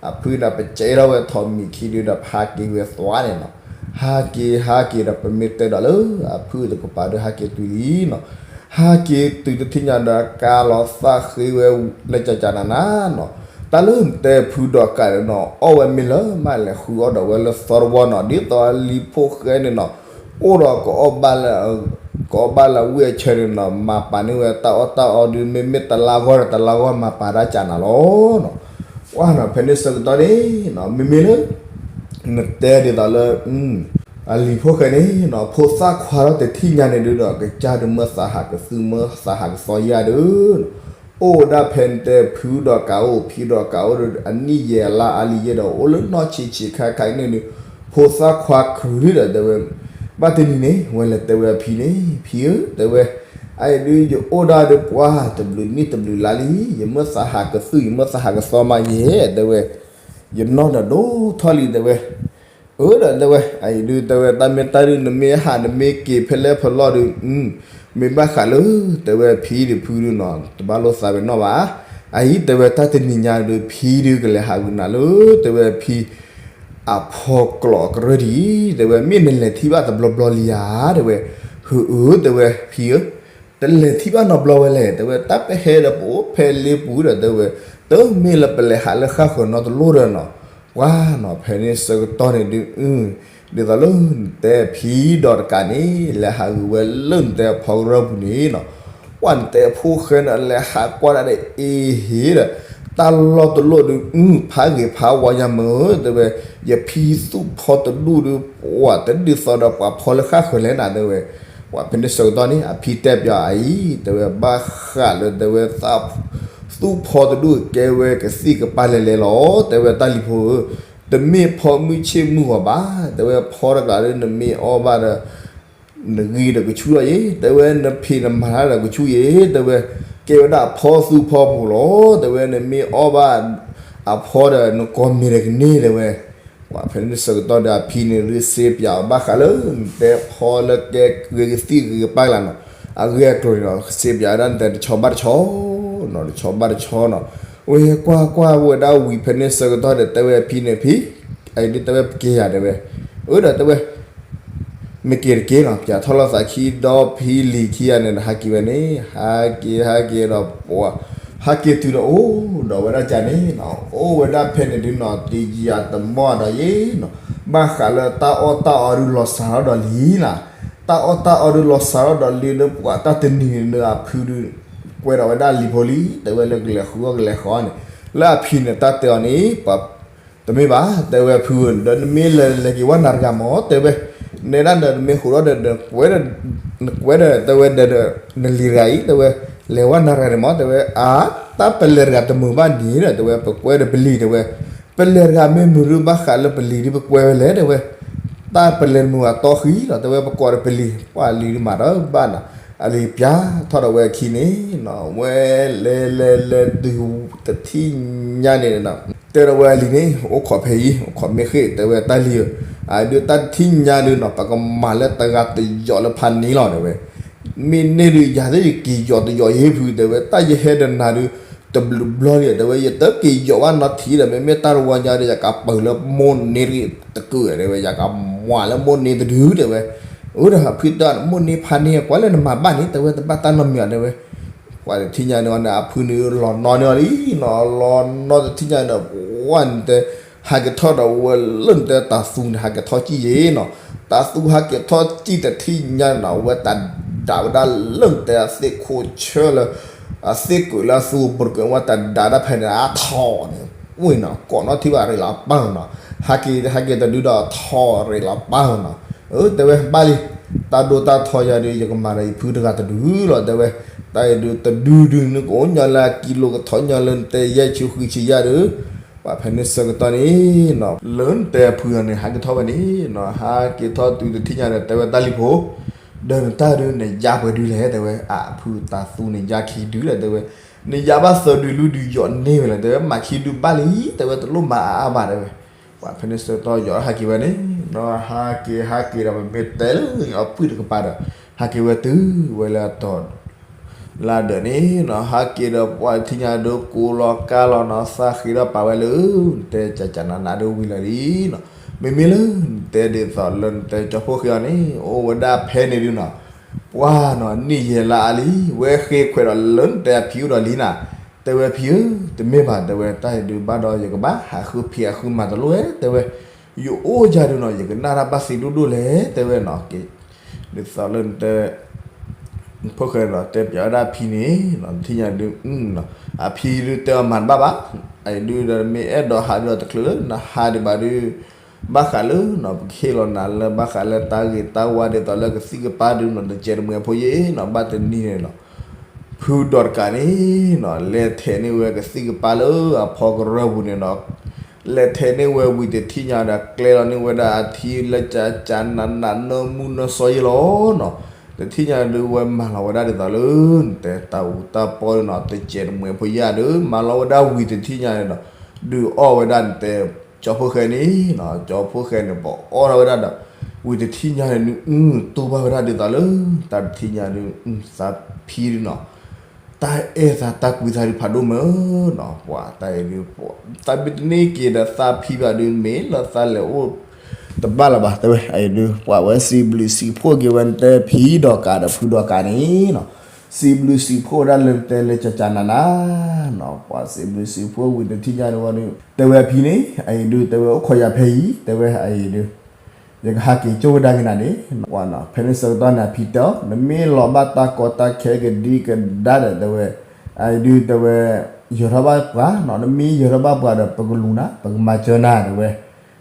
အဖုန့ၣ် ပစဲထီၣ်ဝဲထိးမံၤခံဒုဒီး ဟးက့ၤဝဲသွါန့ၣ်နီၤ ဟးက့ၤဟးက့ၤဒီး ပမ့ၢ်တဲဒီးလၢ အဖုတကပၤဒီး ဟးက့ၤတုၤလံနီၤ ဟးက့ၤတုၤတထံၣ်ညါဒီး ကါလီၤသၣ်ဃ့ဝဲလၢကကနၤနၤနီၤ တၢ်လၢနတဲဖုဒီးကးန့ၣ်နီၤ အီၣ်ဝဲမ့ၢ်လၢမးလဲၤဃုအီၣ်ဒီးဝဲလၢသီတဝီနီၤ ဒ်သိးလံၤဖိဃဲန့ၣ်နီၤ အိၣ်ဒီးကအီၣ်ဘၣ်လၢ ကအီၣ်ဘၣ်လၢဝံၣ်အဆၢန့ၣ်နီၤ မၤပာ်န့ၢ်ဝဲတၢ်အီၣ်တၢ်အီဒု မ့မ့ၢ်တလါဂီၢ်ဒီးတလါဂီၢ် မၤပာ်တၢ်ကနၤလီၤနီၤ ပှၢ်နီၤ ဖဲန့ၣ်ဆၢကတီၢ်န့ၣ်နီၤ မ့မ့ၢ်လၢ နတဲဒ်သိးလၢ အလံၤဖိဃဲန့ၣ်နီၤ ဖိသၣ်ခွါထီၣ်တထံၣ်ညါန့ၣ်ဒုဒီး ကစၢ်ဒုးမၢသးဟးကသုၣ်မၢသးဟးကသီယၤဒု အိၣ်ဝဲဒၣ်ဖဲနတဲဖုဒီးကးအိၣ်ဖံဒီးကးအိၣ်ဒီး အနံၣ်ယဲၢ်လါအါလံၤယဲၢ်ဒီး အိၣ်လၢနီၢ်ဆံးဆံးခါခါအံၤန့ၣ်ဒု ဖိသၣ်ခွါခုၣ်ဒုဒီးတဲဝဲ ဘၣ်တနံၤန့ၣ် ဝဲလဲၤတဲဝဲအဖံန့ၣ် ဖံဧၢ တဲဝဲ အအံၤဒုယအိၣ်ဒၣ်ဒီးပှၤတဘျုးနံၣ်တဘျုးလါလံ ယမၢသးဟးကသုၣ် ယမၢသးဟးကသီမးယဲၢ် တဲဝဲ ယနီၢ်ဒီးဒိၣ်ထီၣ်လံ တဲဝဲ အၢ ဒီးတဲဝဲ အအံၤဒု တဲဝဲ တၢ်မ့ၢ်တၢ်ဒု နမ့ၢ်ဟးနမ့ၢ်က့ၤဖဲလဲၣ်ဖဲလဲၣ်ဒု မ့ၢ်ဘၣ်ဃးလၢ တဲဝဲဖံဒီးဖုဒုနီၤ တဘၣ်လိာ်သးဝဲနီတဘၣ်. အအံၤတဲဝဲတၢ်တနံၤညါဒု ဖံဒုကလဲၤဟးဂုာ်နၤလၢ တဲဝဲဖံ အဖီကျိးကရၢဒံး တဲဝဲ မ့ၢ်နလဲၤထံၣ်ဘၣ်တဘျီဘျီလံဧါ တဲဝဲ ဟုအၢ တဲဝဲဖံဧၢ တလဲၤထံၣ်ဘၣ်နီတဘျီဝဲလဲၣ် တဲဝဲ တၢ်ပဟဲဒီးပအိၣ်ဖဲလ့ပူၤဒီး တဲဝဲ တမ့ၢ်လၢပလဲၤဟးလၢဃၣ်ဃၢၤနီတလိၣ်ဒီးနီၤ ပှၢ်နီၤ ဖဲန့ၣ်ဆၢကတီၢ်န့ၣ်ဒု ဒ်သိးလၢနတဲဖံဒီးတကးန့ၣ် လဲၤဟးဂုာ်ဝဲလၢနတဲဖီကရၢပူၤန့ၣ်နီၤ ပှၢ်နတဲဖိဃဲန့ၣ် လဲၤဟးကွၢ်ဒၣ်ဒီးအ့ဟ့ဒီး တၢ်လီၢ်တလိၣ်ဒု ဖးဂ့ၤဖးဝါယၤမၢ တဲဝဲ ယဖံသူၣ်ဖီတဒူၣ်ဒု ပှၢ်တဒ်သိးဒီးပှၤဖီလၢဃၣ်ဃၢၤလဲၣ်နၤ တဲဝဲ ပှၢ်ဖဲန့ၣ်ဆၢကတီၢ်န့ၣ် အဖံတဲပၠးအအံၤ တဲဝဲ ဘၣ်ဃးလၢတဲဝဲ သူၣ်ဖီတဒူၣ်ကဲဝဲကသံၣ်ကပၤလဲၤလဲၤလီၤ တဲဝဲတၢ်လံၤဖိဧၢ တမ့ၢ်ဖီမုၢ်ဆ့ၣ်မုၢ်ဂီၤဘၣ် တဲဝဲဖီတကျးလၢ နမ့ၢ်အီၣ်ဘၣ်ဒီး နဂံၢ်ဒီးကဆူၣ်လီၤယ့ တဲဝဲ နဖံးနမၤတၢ်ဒီးကဆူၣ်ယ့ တဲဝဲ ကဲဝဲဒၣ်အဖီသူဖီပူၤလီၤ တဲဝဲ နမ့ၢ်အီၣ်ဘၣ်အဖီဒီး နကိးမံၤဒီးကန့ၢ် တဲဝဲ ပှၢ်ဖဲန့ၣ်ဆၢကတီၢ်ဒီး အဖံန့ၣ်ဒုးစ့ပၠးအီၤဘၣ်ဃးလၢ နတဲဖီလၢကဲဂ့ၤကသံၣ်ဂ့ၤကပၤကျါနီၤ အဂ့ၢ်အကျိၤန့ၣ်ဒီး စ့ပၠးဝဲဒၣ်နတဲ တဆီဘၣ်တဆီနီၤ တဆီဘၣ်တဆီနီၤ ဝဲကွၢ်ကွၢ်ဝဲဒၣ်ဝံၤဖဲန့ၣ်ဆၢကတီၢ်ဒီး တဲဝဲအဖံန့ၣ် ဖံ အအံၤဒုးတဲဝဲပက့ၤယၤ တဲဝဲ အၢ ဒီးတဲဝဲ မ့ၢ်က့ၤတက့ၢ်နီၤ ပၠးထီၣ်လိာ်သးခံဒီဖံလံၤခံဂၤန့ၣ်ဒီး ဟးက့ၤဝဲန့ၣ် ဟးက့ၤဟးက့ၤဒီးပှၤ ဟးက့ၤတုၤဒီးအိၣ်ဒီးဝဲဒၣ်ကန့ၣ်နီၤ အိၣ်ဝဲဒၣ်ဖဲန့ၣ်ဒုနီၤ တယၤတမီၢ်ဒီးယ့နီၤ ဘၣ်ဃးလၢတၢ်အီၣ်တၢ်အီဒုလီၤစှၤထီၣ်ဒီးလံနီၤ တၢ်အီၣ်တၢ်အီဒုလီၤစှၤထီၣ်ဒီးလံဒီး ပှၤတၢ်တနံၤန့ၣ်ဒီးအဖုဒု ကွဲးထီၣ်ဝဲဒၣ်လံၤဖိလံ တဲဝဲလၢကလဲၤဃုအီၣ်ကလဲၤဃီန့ၣ်, လၢအဖံန့ၣ် တၢ်တဲအီၤန့ၣ် တမ့ၢ်ဘၣ် တဲဝဲဖုဧၢ, ဒီးနမ့ၢ်လဲၤလဲၤက့ၤဝဲနၤတဂၤမး တဲဝဲ, နဲဒၣ်ဒီးနမ့ၢ်ဃုာ်ဒီးဒီး နကွဲးဒီး တဲဝဲဒီး နလံၤတဂၤအံၤ တဲဝဲ, လဲၤဝဲနၤတဂၤန့ၣ်မး တဲဝဲ, အါ တၢ်ပလဲၤတဂၤတမုာ်ဘၣ်န့ၣ်ဒီး တဲဝဲ ပကွဲးဒီးပလံၤ တဲဝဲ, ပလဲၤတဂၤမ့ၢ်မုာ်ဒုးဘၣ်ဃးလၢပလံၤဒုးပကွဲးဝဲလဲၣ် တဲဝဲ, တၢ်ပလဲၤတမုာ်အတီဃံလီၤ တဲဝဲ ပကိးဒီးပလံၤ ပှၤလံၤဒုးမၤဒီးဘၣ်နီၤ, အလံၤပၠါထီၣ်ဒီးဝဲအခံန့ၣ်နီၤ, ဝဲလဲၤလဲၤလဲၤတုၤတထံၣ်ညါန့ၣ်နီၤ, တဲဒီးဝဲအလံၤန့ၣ် အိၣ်ခိးဖဲအံၤ အိၣ်ခိးမ့ၢ်ဃ့ၢ် တဲဝဲတၢ်လံၤဧၢ, အဒုးတၢ်တထံၣ်ညါဒုးနီၤ ပကမၤလၢတဂၤတယီၣ်လၢဖးန့ၣ်လီၤ တဲဝဲ, မ့ၢ်န့ၢ်ဒုးယၤသ့ၣ်ယက့ၤယီၣ်တယီၣ်ယဲဖု တဲဝဲ တၢ်ယဟဲဒီးနၤဒုး တဘျုးဘျီလံ တဲဝဲ ယတက့ၤယီၣ်ဘၣ်နီတထံၣ်ဒီး မ့မ့ၢ်တၢ်တဝီညါဒီး ယကပၢၤလၢမိၢ်န့ၢ်တက့ၢ်တကုာ် တဲဝဲ ယကမၤလၢမိၢ်န့ၢ်တဒု တဲဝဲ, အိၣ်ဒီးဖုတဲအီၤ မိၢ်န့ၢ်ဖးန့ၢ် ကွၢ်လၢနမၤဘၣ်န့ၣ် တဲဝဲ တဘၣ်တၢ်နီတမံၤ တဲဝဲ, ပှၤတထံၣ်ညါန့ၣ်အီၤန့ၣ် အဖုန့ၣ်လီၤနီၢ်န့ၢ်အီၤလံနီၤ, လီၤနီၢ်တထံၣ်ညါန့ၣ် ပှၤနတဲ ဟးက့ၤထီၣ်ဒီးဝဲလၢနတဲတၤသူန့ၣ် ဟးက့ၤထီၣ်ကံၣ်ယဲနီၤ, တၤသူဟးက့ၤထီၣ်ကံၣ်တထံၣ်ညါန့ၣ်နီၤ ဝဲတၢ်ဒၣ်ဝဲဒၣ်လၢနတဲအသ့ၣ်ခိၣ်ဆၢလၢ အသ့ၣ်ကုာ်လၢအသူအပူၤတကုာ် ဝဲတၢ်ဒၣ်ဒၣ်ဖဲန့ၣ် အထီၣ်န့ၣ် ဝ့ၢ်နီၤ ကိးနီၣ်ထံဘၣ်ရ့းလီၤပၢ်နီၤ, ဟးက့ၤ ဟးက့ၤတဒုဒီးထီၣ်ရ့းလီၤပၢ်နီၤ, အၢ တဲဝဲ ဘၣ်လံ တၢ်ဒိတၢ်ထီယၤဒီး ယကမၤဒီးယဖုတဂၤတဒုလီၤ တဲဝဲ, တၢ်အံၤဒုးတဒုဒုး နကအိၣ်ညီလၢအကံလိကထီၣ်ညီလၢနတဲယဲၢ်ဆံဃုဆံယၤဒီး ပှၤဖဲန့ၣ်ဆၢကတီၢ်န့ၣ်နီၤ လၢနတဲအဖုအီၤန့ၣ် ဟးက့ၤထီၣ်ဝဲန့ၣ်နီၤ ဟးက့ၤထီၣ်တုၤတထံၣ်ညါဒီး တဲဝဲတၢ်လံၤဖိ ဒီးနတၢ်ဒုးနယါပှဲၤဒုလဲၣ် တဲဝဲ, အဖုတၤသူန့ၣ် ယါခံဒုလဲၣ် တဲဝဲ, နယါဘၣ်သၢဒုလွံၢ်ဒုယီၤန့ၢ်ဝဲလဲၣ် တဲဝဲ, မၤခံဒုဘၣ်လံ တဲဝဲ, တလိၣ်မၤအါအါဘၣ် တဲဝဲ, ပှၤဖဲန့ၣ်ဆၢကတီၢ်ယီၤဟးက့ၤဝဲန့ၣ်နီၤ ဟးက့ၤ ဟးက့ၤဒီး ပမ့ၢ်တဲလၢအပုၢ်တကပၤဒီး ဟးက့ၤဝဲတုၤဝဲလၢအတီၢ် လၢဒၢးန့ၣ်နီၤ ဟးက့ၤဒီးပှၤတထံၣ်ညါဒုး ကိးလီၤကါလီၤနီၤ သးဃ့ဒီးပာ်ဝဲလၢ နတဲကၠးကၠးနးနးဒုးဝံၤလီၤလံနီၤ, မ့မ့ၢ်လၢ နတဲဒ်သိးလၢနတဲကၠီဖှိၣ်ဃ့အီၤန့ၣ် အိၣ်ဝဲဒၣ်ဖဲန့ၣ်ဒုးနီၤ, ပှၤနီၤ နံၣ်ယဲၢ်လါအါလံ ဝဲဃ့ခွဲးဒီးလၢနတဲအဖံအိၣ်ဒီးလံနီၤ, တဲဝဲဖံဧၢ, တမ့ၢ်ဘၣ် တဲဝဲ တၢ်အံၤဒုးဘၣ်ဒီး ယကဘၣ်ဟးဃုဖံးဟးဃုမၤတလိၣ်ဧဲ တဲဝဲ, ယအိၣ်ယၤဒုးနီၤ ယကနၣ်တၢ်ဘၣ်သံဒိၣ်ဒိၣ်လဲၣ် တဲဝဲနီၤ, က့ၤ ဒ်သိးလၢနတဲ နဖိၣ်ဃဲဒီးတဲပၠးဝဲဒၣ်အဖံန့ၣ်နီၤ တထံၣ်ညါဒုး အဖံဒုးတဲအီၤမၤတဘၣ်ဘၣ်, အအံၤဒုးဒီးမ့ၢ်အဲၣ်ဒိးဟးဒုးဒီးတချုးလၢနဟးဒံးဘၣ်ဒုး ဘၣ်ဃးလၢနီၤ ပကဟ့ၣ်လီၤနၤလၢဘၣ်ဃးလၢတၢ်ဂ့ၤတၢ်ဝါဒ်သိးလၢကသံၣ်ကပၤဒုးနီၤ တစဲးတမှဲၤဖိယ့ၣ်နီၤ ဘၣ်တနံၤန့ၣ်နီၤ ဖုဒီးတကးန့ၣ်နီၤ လဲၤထဲးန့ၢ်ဝဲကသံၣ်ကပၤလၢအဖီကရၢပူၤန့ၣ်နီၤ, လဲၤထဲးန့ၢ်ဝဲဝံၤတထံၣ်ညါဒီး ကျဲလီၤန့ၢ်ဝဲဒၣ်အထံလၢကၠးကၠးနးနး နၢမူနၢစီယ့ၣ်လီၤနီၤ, တထံၣ်ညါဒုးဝဲမၤလီၤဝဲဒၣ်ဒ်သိးလၢ နတဲတၢ်အူတၢ်ပီနီၤ တစဲးတမှဲၤဖိယ့ၣ်ဒီး မၤလီၤဝဲဒၣ်ဝံၤတထံၣ်ညါန့ၣ်ဒီး ဒုးအီၣ်ဝဲဒၣ်နတဲ ကၠီဖိၣ်ဃဲန့ၣ်နီၤ ကၠီဖိၣ်ဃဲန့ၣ် ပအီၣ်ထီၣ်ဝဲဒၣ်ဒီး ဝံၤတထံၣ်ညါန့ၣ်ဒုး တူၢ်ဘၣ်ဝဲဒၣ်ဒ်သိးလၢ တၢ်တထံၣ်ညါဒုး သးဖံဒုးနီၤ တၢ်အဲၣ်သးတၢ်ကွံသးဒုးဖးဒိၣ်မးနီၤ ပှၤတၢ်အံၤဒုး တၢ်မ့ၢ်တန့ၢ်က့ၤဒီးသးဖံဘၣ်ဒုး မ့ၢ်လၢသးလဲၤအိၣ်တဘၣ်လၢၤဘၣ် တဲဝဲ အအံၤဒုး ပှၤဝဲစံးဘျုးစံးဖှိၣ်က့ၤဝဲနတဲဖံဒီးကးဒီးဖုဒီးကးန့ၣ်နီၤ စံးဘျုးစံးဖှိၣ်ဝဲဒၣ်လၢနတဲလၢကၠးကၠးနးနးနီၤ ပှၤစံးဘျုးစံးဖှိၣ်ဝံၤတထံၣ်ညါဒုးဝဲဒုး တဲဝဲအဖံန့ၣ် အအံၤဒုး တဲဝဲအိၣ်ခိးယၤဖဲအံၤ တဲဝဲအအံၤဒုး ယကဟးက့ၤကၠိဝဲဒၣ်က့ၤနၤန့ၣ် ပှၤနီၤ ဖဲန့ၣ်ဆၢကတီၢ်န့ၣ် အဖံတဲအီၤ နမ့ၢ်လီၤဘၣ်တၢ်ကီတၢ်ခဲကဒံကဒါဒီး တဲဝဲ အအံၤဒုး တဲဝဲ ယၢၤထီၣ်ဘၣ်ပှၤနီၤ နမ့ၢ်ယၢၤထီၣ်ဘၣ်ပှၤဒီး ပကလူၤနၤ ပကမၤစၢၤနၤ တဲဝဲ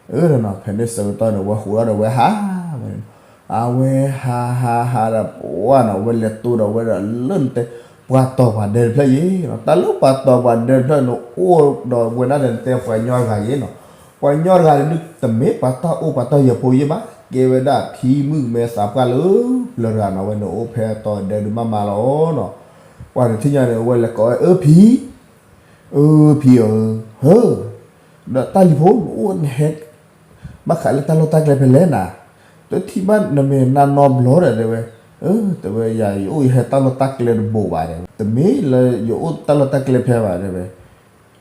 အၢ ဒီးနီၤ ဖဲန့ၣ်ဆၢကတီၢ်န့ၣ် ဝဲဟူးထီၣ်ဒီးဝဲဟးဝဲန့ၣ် အဝဲဟးဟးဟးဒီး ပှၤနီၤ ဝဲလဲၤတိၢ်ဒီးဝဲဒီးလၢနတဲ ပှၤတီၤပှၤဒဲတဖျၢၣ်ယ့ၣ်နီၤ တၢ်လၢပှၤတီၤပှၤဒဲတဖျၢၣ်န့ၣ် အိၣ်ဒီးဝဲဒၣ်ဒီးနတဲပှၤကညီတဂၤယ့ၣ်နီၤ ပှၤကညီတဂၤန့ၣ်ဒုး တမ့ၢ်ပှၤတၢ်အိၣ်ပှၤတၢ်ယၢၤဖိယ့ၣ်ဘၣ် ကဲဝဲဒၣ်ဖံမုၣ်မဲသးပှၢ်လၢပျၢၤတဂၤနီၤ ဝဲန့ၣ်အိၣ်ဖဲတီၤဒဲဒုးမးမးလီၤနီၤ ပှၤတထံၣ်ညါန့ၣ် အဝဲလဲၤကိးဝဲ အၢ ဖံ အၢ ဖံဧၢ ဟၢ ဒီးတၢ်လံၤဖိ နအိၣ်နဟဲ ဘၣ်ဃးလၢတၢ်လီၢ်တၢ်ကျဲဖဲလဲၣ်နၤ, တထံၣ်ဘၣ်နမဲာ်နါနီတဘျီဒီး တဲဝဲ, တဲဝဲ ယၤယအိၣ်ယဟဲတၢ်လီၢ်တၢ်ကျဲတဘိးဘၣ်ဒီး တမ့ၢ်လၢယအိၣ်တၢ်လီၢ်တၢ်ကျဲဖဲဘၣ် တဲဝဲ,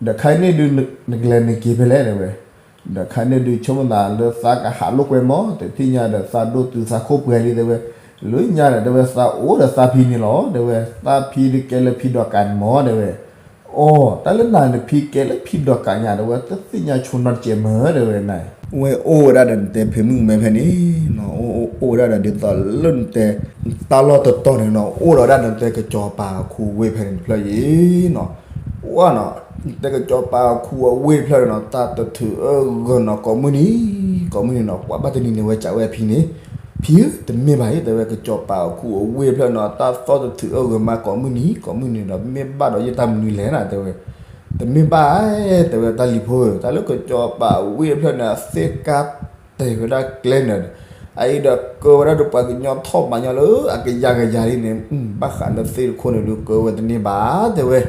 ဒီးခါန့ၣ်ဒုး နကလဲၤနက့ၤဖဲလဲၣ် တဲဝဲ, ဒီးခါန့ၣ်ဒုး ဆိကမိၣ်သးလၢသးကဟးလိာ်ကွဲမး တထံၣ်ညါဒီး သးဒိၣ်တုၤသးခိၣ်ပှဲၤလံ တဲဝဲ, လၢညါဒီး တဲဝဲ သးအိၣ်ဒီးသးဖံန့ၣ်လီၤ တဲဝဲ, သးဖံဒုးကဲလၢဖံဒီးကးန့ၣ်မး တဲဝဲ အိ တၢ်လၢနၤနဖံကဲလၢဖံဒီးကးညါ တဲဝဲ တသ့ၣ်ညါဆိနီတစဲးမး တဲဝဲနၤ ဝဲအိၣ်ဝဲဒၣ်ဒီးနတဲဖဲမုၢ်မဲဖဲန့ၣ်နီၤ, အိၣ်အိၣ်ဝဲဒၣ်ဒီးဒ်သိးလၢနတဲ တၢ်လီၢ်တတီၤန့ၣ်နီၤ, အိၣ်ဒီးဝဲဒၣ်နတဲ ကစီၤပၤအခူအဝ့ၢ်ဖဲန့ၣ်တဖျၢၣ်အံၤနီၤ, ဝဲနီၤ, နတဲကစီၤပၤအခူအဝ့ၢ်တဖျၢၣ်န့ၣ်နီၤ, တၢ်တထုးအၢဂၢၤနီၤ, ကိးမုၢ်နံၤ ကိးမုၢ်နံၤနီၤ, ပှၤဘၣ်တနံၤန့ၣ်ဝဲစံးဝဲဖံန့ၣ်, ဖံဧၢ တမ့ၢ်ဘၣ်အံၤ တဲဝဲ ကစီၤပၤအခူအဝ့ၢ်တဖျၢၣ်နီၤ, တၢ်သီၣ်တထုးအၢဂၢၤမး ကိးမုၢ်နံၤ ကိးမုၢ်နံၤဒီး မ့ၢ်ဘၣ်ဒီးယတၢ်မနုၤလဲၣ်နၤ တဲဝဲ တမ့ၢ်ဘၣ် တဲဝဲ တၢ်လံၤဖိဧၢ, တၢ်လၢကစီၤပၤဝ့ၢ်တဖျၢၣ်န့ၣ် အသ့ၣ်ကါတဲာ်ဝဲဒၣ်ကျဲန့ၣ်, အအံၤဒီးကၢဝဲဒၣ်ဒီးပှၤကညီထီၣ်ဘးညီလၢအကယၤကယၤလံန့ၣ်, ဘၣ်ဃးလၢသ့ၣ်တခိၣ်န့ၣ်ဒုးကၢဝဲတန့ၢ်ဘၣ် တဲဝဲ,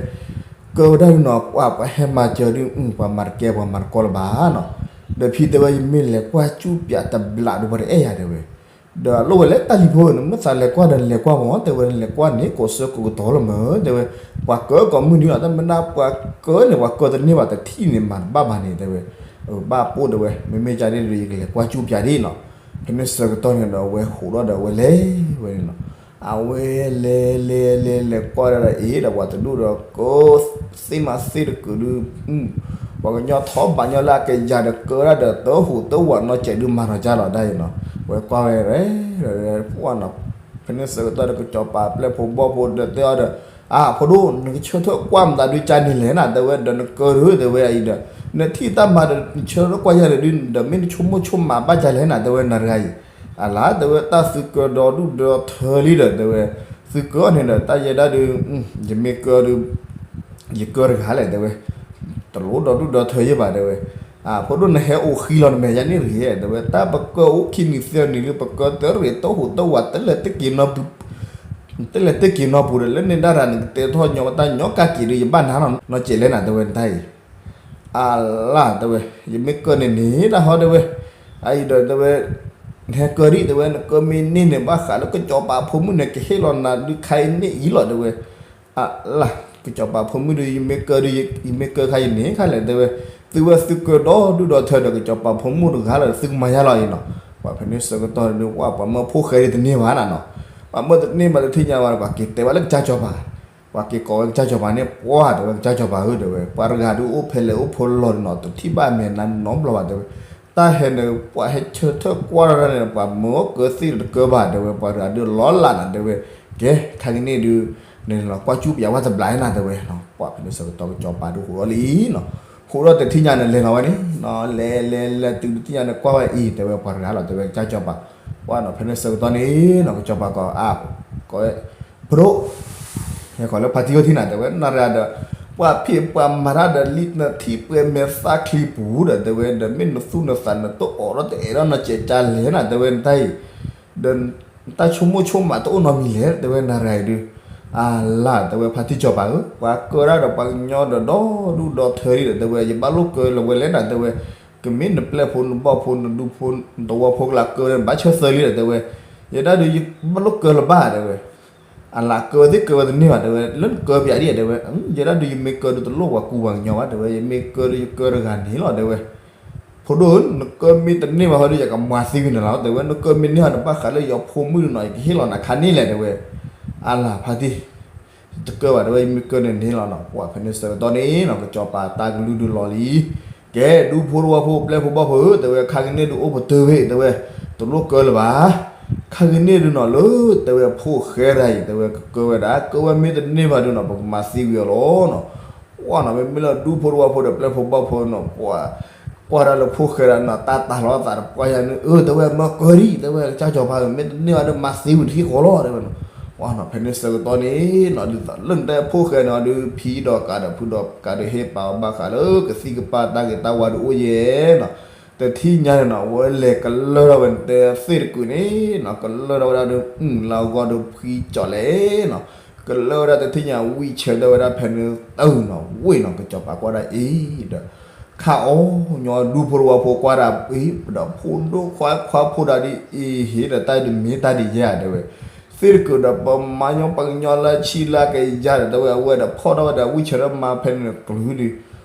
ကၢဝဲဒၣ်ဒုးနီၤ ပှၤပှၤဟဲမၤစၢၤဒုး ပှၤမၤတကဲပှၤမၤတကီလၢၤဘၣ်နီၤ, ဒီးဖံတဲဝဲ ယမ့ၢ်လဲၤကွၢ်ကၠူၣ်ပၠးတဘျးဒုး ပှၤတအဲၣ်ယၤ တဲဝဲ ဒီးအလိၣ်ဝဲလဲၣ် တၢ်လံၤဖိဧၢ, နမ့ၢ်သးလဲၤကွၢ်ဒီးလဲၤကွၢ်မး တဲဝဲ, နလဲၤကွၢ်န့ၣ် ကိးဆၢကိးကတီၤလီၤမး တဲဝဲ, ပှၤကၢကိးမုၢ်နံၤလီၤ, တၢ်မ့ၢ်ဒၣ်ပှၤကၢန့ၣ် ပှၤကၢတန့ၢ်ဘၣ် တထံၣ်န့ၣ် မၤတဘၣ်ဘၣ်န့ၣ် တဲဝဲ, ဘၣ်ပိၢ် တဲဝဲ, မ့မ့ၢ်ကန့ၣ်ဒီး ယကလဲၤကွၢ်ကၠူၣ်ပၠးဒ်နီၤ, ဖဲန့ၣ်ဆၢကတီၢ်န့ၣ်ဒီး အဝဲဟးထီၣ်ဒီးအဝဲလဲၤဝဲန့ၣ်နီၤ, အဝဲလဲၤလဲၤလဲၤလဲၤကွၢ်ဒၣ်ဒီးအံၤဒီး ပှၤတဒူၣ်ဒီးကၢ သ့ၣ်မးသ့ၣ်တကုးဒုး ပှၤကညီထီၣ်ဘးညီလၢအကယၤဒီးကၢဒၣ်ဒီး တဟူးတဝးနီတစဲးဒုး မၤထီၣ်ကၢလီၤဒၣ်အံၤနီၤ, ဝဲကွၢ်ဝဲ ပှၢ်နီၤ, ဖဲန့ၣ်ဆၢကတီၢ်ဒီး ကစီၤပၤပျဲၢ်ဖိဘီၣ်ဖိဒီးတဲအီၤဒီး, အၢ ဖိဒိၣ် နကဆၢထၢၣ်ကွၢ်မတၤဒုးကန့ၣ်လဲၣ်နၤ တဲဝဲ, ဒီးနကၢဒုး တဲဝဲအံၤဒီး နထံၣ်တၢ်မၤဒီး နဆၢထၢၣ်ကွၢ်ယၤဒီးဒုး ဒီးမ့ၢ်နဆိကမိၣ်ဆိကမးဘၣ်ကလဲၣ်နၤ တဲဝဲ နၤတဂၤအံၤ, အလၢ တဲဝဲ တၢ်သုကၢဒီဒူၣ်ဒီထၢလံဒီး တဲဝဲ, သုကၢအီၤန့ၣ်ဒီး တၢ်ယဲဒၣ်ဒုး ယမ့ၢ်ကၢဒုး ယကၢတဂၤလဲၣ် တဲဝဲ, တလိၣ်ဒီဒူၣ်ဒီထၢယဲဘၣ် တဲဝဲ, အၢ ဖိဒိၣ် နဟဲအိၣ်ဃံလီၤ နမဲာ်ညါန့ၣ်တဂ့ၤ တဲဝဲ, တၢ်ပကၢအိၣ်ခံနံၤသၢနံၤလၢပကၢတရံးတဟူးတဝး တလဲၤတက့ၤနီပူၤ တလဲၤတက့ၤနီပူၤဒီး လၢန့ၣ်ဒၣ်ရၤ နကတဲထီၣ်ညီပတၢ်ညီကၢ်က့ၤဒီး ယဘၣ်နၤနီၤ နီၢ်ကဲးလဲၣ်နၤ တဲဝဲ နတၢ်အံၤ, အလၢ တဲဝဲ, ယမ့ၢ်ကၢန့ၣ်န့ၣ်တၢ်ဟီ တဲဝဲ, အအံၤဒီး တဲဝဲ, နဟဲကၢဒံး တဲဝဲ, နကၢမ့ၢ်န့ၢ်န့ၣ် ဘၣ်ဃးလၢကစီၤပၤဖိမုၣ်န့ၣ် ကဟ့ၣ်လီၤနၤဒုးခါအံၤန့ၣ်အံၤလီၤ တဲဝဲ, အလၢ ကစီၤပၤဖိမုၣ်ဒီး ယမ့ၢ်ကၢဒီး ယမ့ၢ်ကၢခါအံၤန့ၣ်ခါလဲၣ် တဲဝဲ, သုဝဲသုကၢဒီဒူၣ်ဒီထၢဒီး ကစီၤပၤဖိမုၣ်တဂၤလီၤ သုကမၤယါလီၤအံၤနီၤ, ပှၢ်ဖဲန့ၣ်ဆၢကတီၢ်ဒီး ပှၢ်ပှၤမၢဖိဃဲဒ်တန့ၢ်ဘၣ်နၤနီၤ, ပှၤမၢတန့ၢ်ဘၣ်တထံၣ်ညါဘၣ် ပှၤက့ၤတဲဘၣ်လၢကစၢ်စီၤပၤ ပှၤက့ၤကိးဝဲကစၢ်စီၤပၤန့ၣ် ပှၢ် တဲဝဲ ကစၢ်စီၤပၤဧၢ တဲဝဲ, ပှၤတဂၤဒုးအိၣ်ဖဲလဲၣ်အိၣ်ဖိလီၤနီၤ တထံၣ်ဘၣ်အမဲာ်နါနီတဘျီဘၣ် တဲဝဲ, တၢ်ဟဲန့ၣ် ပှၤဟဲဆၢထၢၣ်ကွၢ်ထီၣ်တၢ်န့ၣ် ပှၤမၢအီၣ်ကၢသ့ၣ်တကၢဘၣ် တဲဝဲ, ပှၤတဂၤဒုးလီၤလးနၤ တဲဝဲ, ကဲ ခါကန့ၣ်ဒုး နလဲၤလီၤကွၢ်ကၠူၣ်ပၠးဝဲတဘျီနၤ တဲဝဲ, ပှၢ်ဖဲန့ၣ်ဆၢကတီၢ် ကစီၤပၤဒုးဟးထီၣ်လံနီၤ, ဟးထီၣ်တထံၣ်ညါန့ၣ် လဲၤလီၤဝဲန့ၣ်နီၤ, လဲၤလဲၤလဲၤတုၤတထံၣ်ညါန့ၣ် ကွၢ်ဝဲအံၤ တဲဝဲ ပှၤတဂၤလီၤ တဲဝဲ ကစၢ်စီၤပၤ, ပှၢ်နီၤ ဖဲန့ၣ်ဆၢကတီၢ်န့ၣ်နီၤ ကစီၤပၤကိး အါ ကိးဝဲ ဖိဒိၣ် ဟဲကိးလၢဖါတံၢ်အိၣ်ထံၣ်နၤ တဲဝဲ နၤရၤဒီး ပှၤဖံးပှၤမၤတၢ်ဒီး လံနထံၣ်ပှဲၤမဲာ်သၣ်ချံပူၤဒီး တဲဝဲ ဒီးမ့ၢ်နသူၣ်နသးနတအိးထီၣ်တအဲၣ်ဒိးနီၢ်စဲးကၢလဲၣ်နၤ တဲဝဲ နတၢ်အံၤ, ဒီး နတၢ်ဆိကမိၣ်ဆိကမးတအိၣ်နီတမံၤလဲၣ် တဲဝဲ နၤရၤအံၤဒုး, အလၢ တဲဝဲ ဖါတံၢ်စီၤပၤဧၢ ပှၤကၢဒၣ်ဒီးပှၤကညီဒီးဒီဒူၣ်ဒီထၢလံဒီး တဲဝဲ ယဘၣ်လိၣ်ကၢလၢၤဝဲလဲၣ်နၤ တဲဝဲ, ကမ့ၢ်နပျဲၢ်ဖိနဘီၣ်ဖိနဒူဖိနသဝီဖိကလၢ်ကၢဒီး နဘၣ်ဆၢသၢလံဒီး တဲဝဲ, ယဲဒၣ်ဒုး ယဘၣ်လိၣ်ကၢလၢၤဘၣ် တဲဝဲ, အလၢကၢသ့ၣ်ကၢဝဲတန့ၢ်ဘၣ် တဲဝဲ လၢနကၢပၠးဒ် တဲဝဲ, ယဲဒၣ်ဒုး ယမ့ၢ်ကၢဒုးတလိၣ်ပှၤကူပှၤကညီဘၣ် တဲဝဲ, ယမ့ၢ်ကၢဒုးယကၢတဂၤန့ၣ်လီၤ တဲဝဲ, ဖိဒိၣ်ဧၢ နကၢမ့ၢ်တန့ၢ်ဘၣ်ဟီဒုး ယကမၤသံကွံာ်နၤလီၤ တဲဝဲ, နကၢမ့ၢ်န့ၢ်ဟီ နဘၣ်ဃးလၢယီၤဖိမုၣ်ဒုးနီၤ ယကဟ့ၣ်လီၤနၤခါန့ၣ်လဲၣ် တဲဝဲ, အလၢဖါတံၢ် တကၢဘၣ် တဲဝဲ ယမ့ၢ်ကၢန့ၣ်န့ၣ်လီၤနီၤ ပှၢ်ဖဲန့ၣ်ဆၢကတီၢ်န့ၣ်နီၤ ကစီၤပၤတၢ်ကလုၢ်ဒုးလီၤလံ, ကဲ ဒူဖိတဝီဖိပျဲၢ်ဖိဘီၣ်ဖိဧၢ တဲဝဲ ခါကန့ၣ်ဒုးအိၣ်ပတုာ်ဝဲ တဲဝဲ, တလိၣ်ကၢလၢၤဘၣ်, ခါကန့ၣ်ဒုးနီၤလၢ တဲဝဲ ဖိၣ်ဃဲတဂၤအံၤ တဲဝဲ ကကၢဝဲဒၣ် ကၢဝဲမ့ၢ်တန့ၢ်ဘၣ်ဒုးနီၤ ပကမၤသံကွံာ်အီၤလီၤနီၤ ပှၢ်နီၤ မ့မ့ၢ်လၢဒူဖိတဝီဖိဒီးပျဲၢ်ဖိဘီၣ်ဖိနီၤ ပှၢ် ကွၢ်တၢ်လၢဖိၣ်ဃဲဒၣ်နီၤ တၢ်တၤလီၤသးတပှၢ်ယၤန့ၣ် အၢ တဲဝဲ မၢကၢဒံး တဲဝဲ ကစၢ်စီၤပၤဧၢ မ့ၢ်တန့ၢ်ဘၣ်ဒီး မၤသံဝံၤတဟံၣ်ဃီလီၤ တဲဝဲနီၤ, ပှၢ်နီၤ ဖဲန့ၣ်ဆၢကတီၢ်န့ၣ်နီၤ ဒ်သိးလၢနတဲဖိၣ်ဃဲန့ၣ်ဒီး ဖံဒီးကးဒီးဖုဒီးကးဒီး ဟ့ၣ်ပာ်အီၤဘၣ်ဃးလၢကသံၣ်ကပၤတၢ်ဂ့ၤတၢ်ဝါဒုးအိၣ်ယဲနီၤ, တထံၣ်ညါန့ၣ်နီၤ အဝဲလဲၤကလၢထီၣ်ဝဲနတဲသ့ၣ်တကုာ်န့ၣ်နီၤ ကလၢထီၣ်ဝဲဒၣ်ဒီး လၢအဂီၢ်ဒီးဖှံကၠီၣ်လဲၣ်နီၤ ကလၢဝဲဒၣ်တထံၣ်ညါ ဝံၣ်ဆၢထၢၣ်ဝဲဒၣ်ဖဲန့ၣ်တၢ်နီၤ ဝ့ၢ်နီၤ ကစီၤပၤကွၢ်ဒၣ်အံၤဒီး ခးအီၤညီ ဒူဖိတဝီဖိကွၢ်ဒၣ်အံၤ ဒီးဖိဒိၣ်ခွါခွါဖိဒၣ်ဒ်အံၤ ဟ့ၣ်ဒီးတၢ်ဒုးမ့ၢ်တၢ်ဒုးယဲၢ်ဧါ တဲဝဲ, သ့ၣ်တကုာ်ဒီးပမၤညီပှၤကညီလၢဆံလၢကယၤဒီး တဲဝဲ အဝဲဒီးဖီၣ်ထီၣ်ဝဲဒီး ဝံၣ်ဆၢထၢၣ်မၤဖဲန့ၣ်ကျုၤဒုး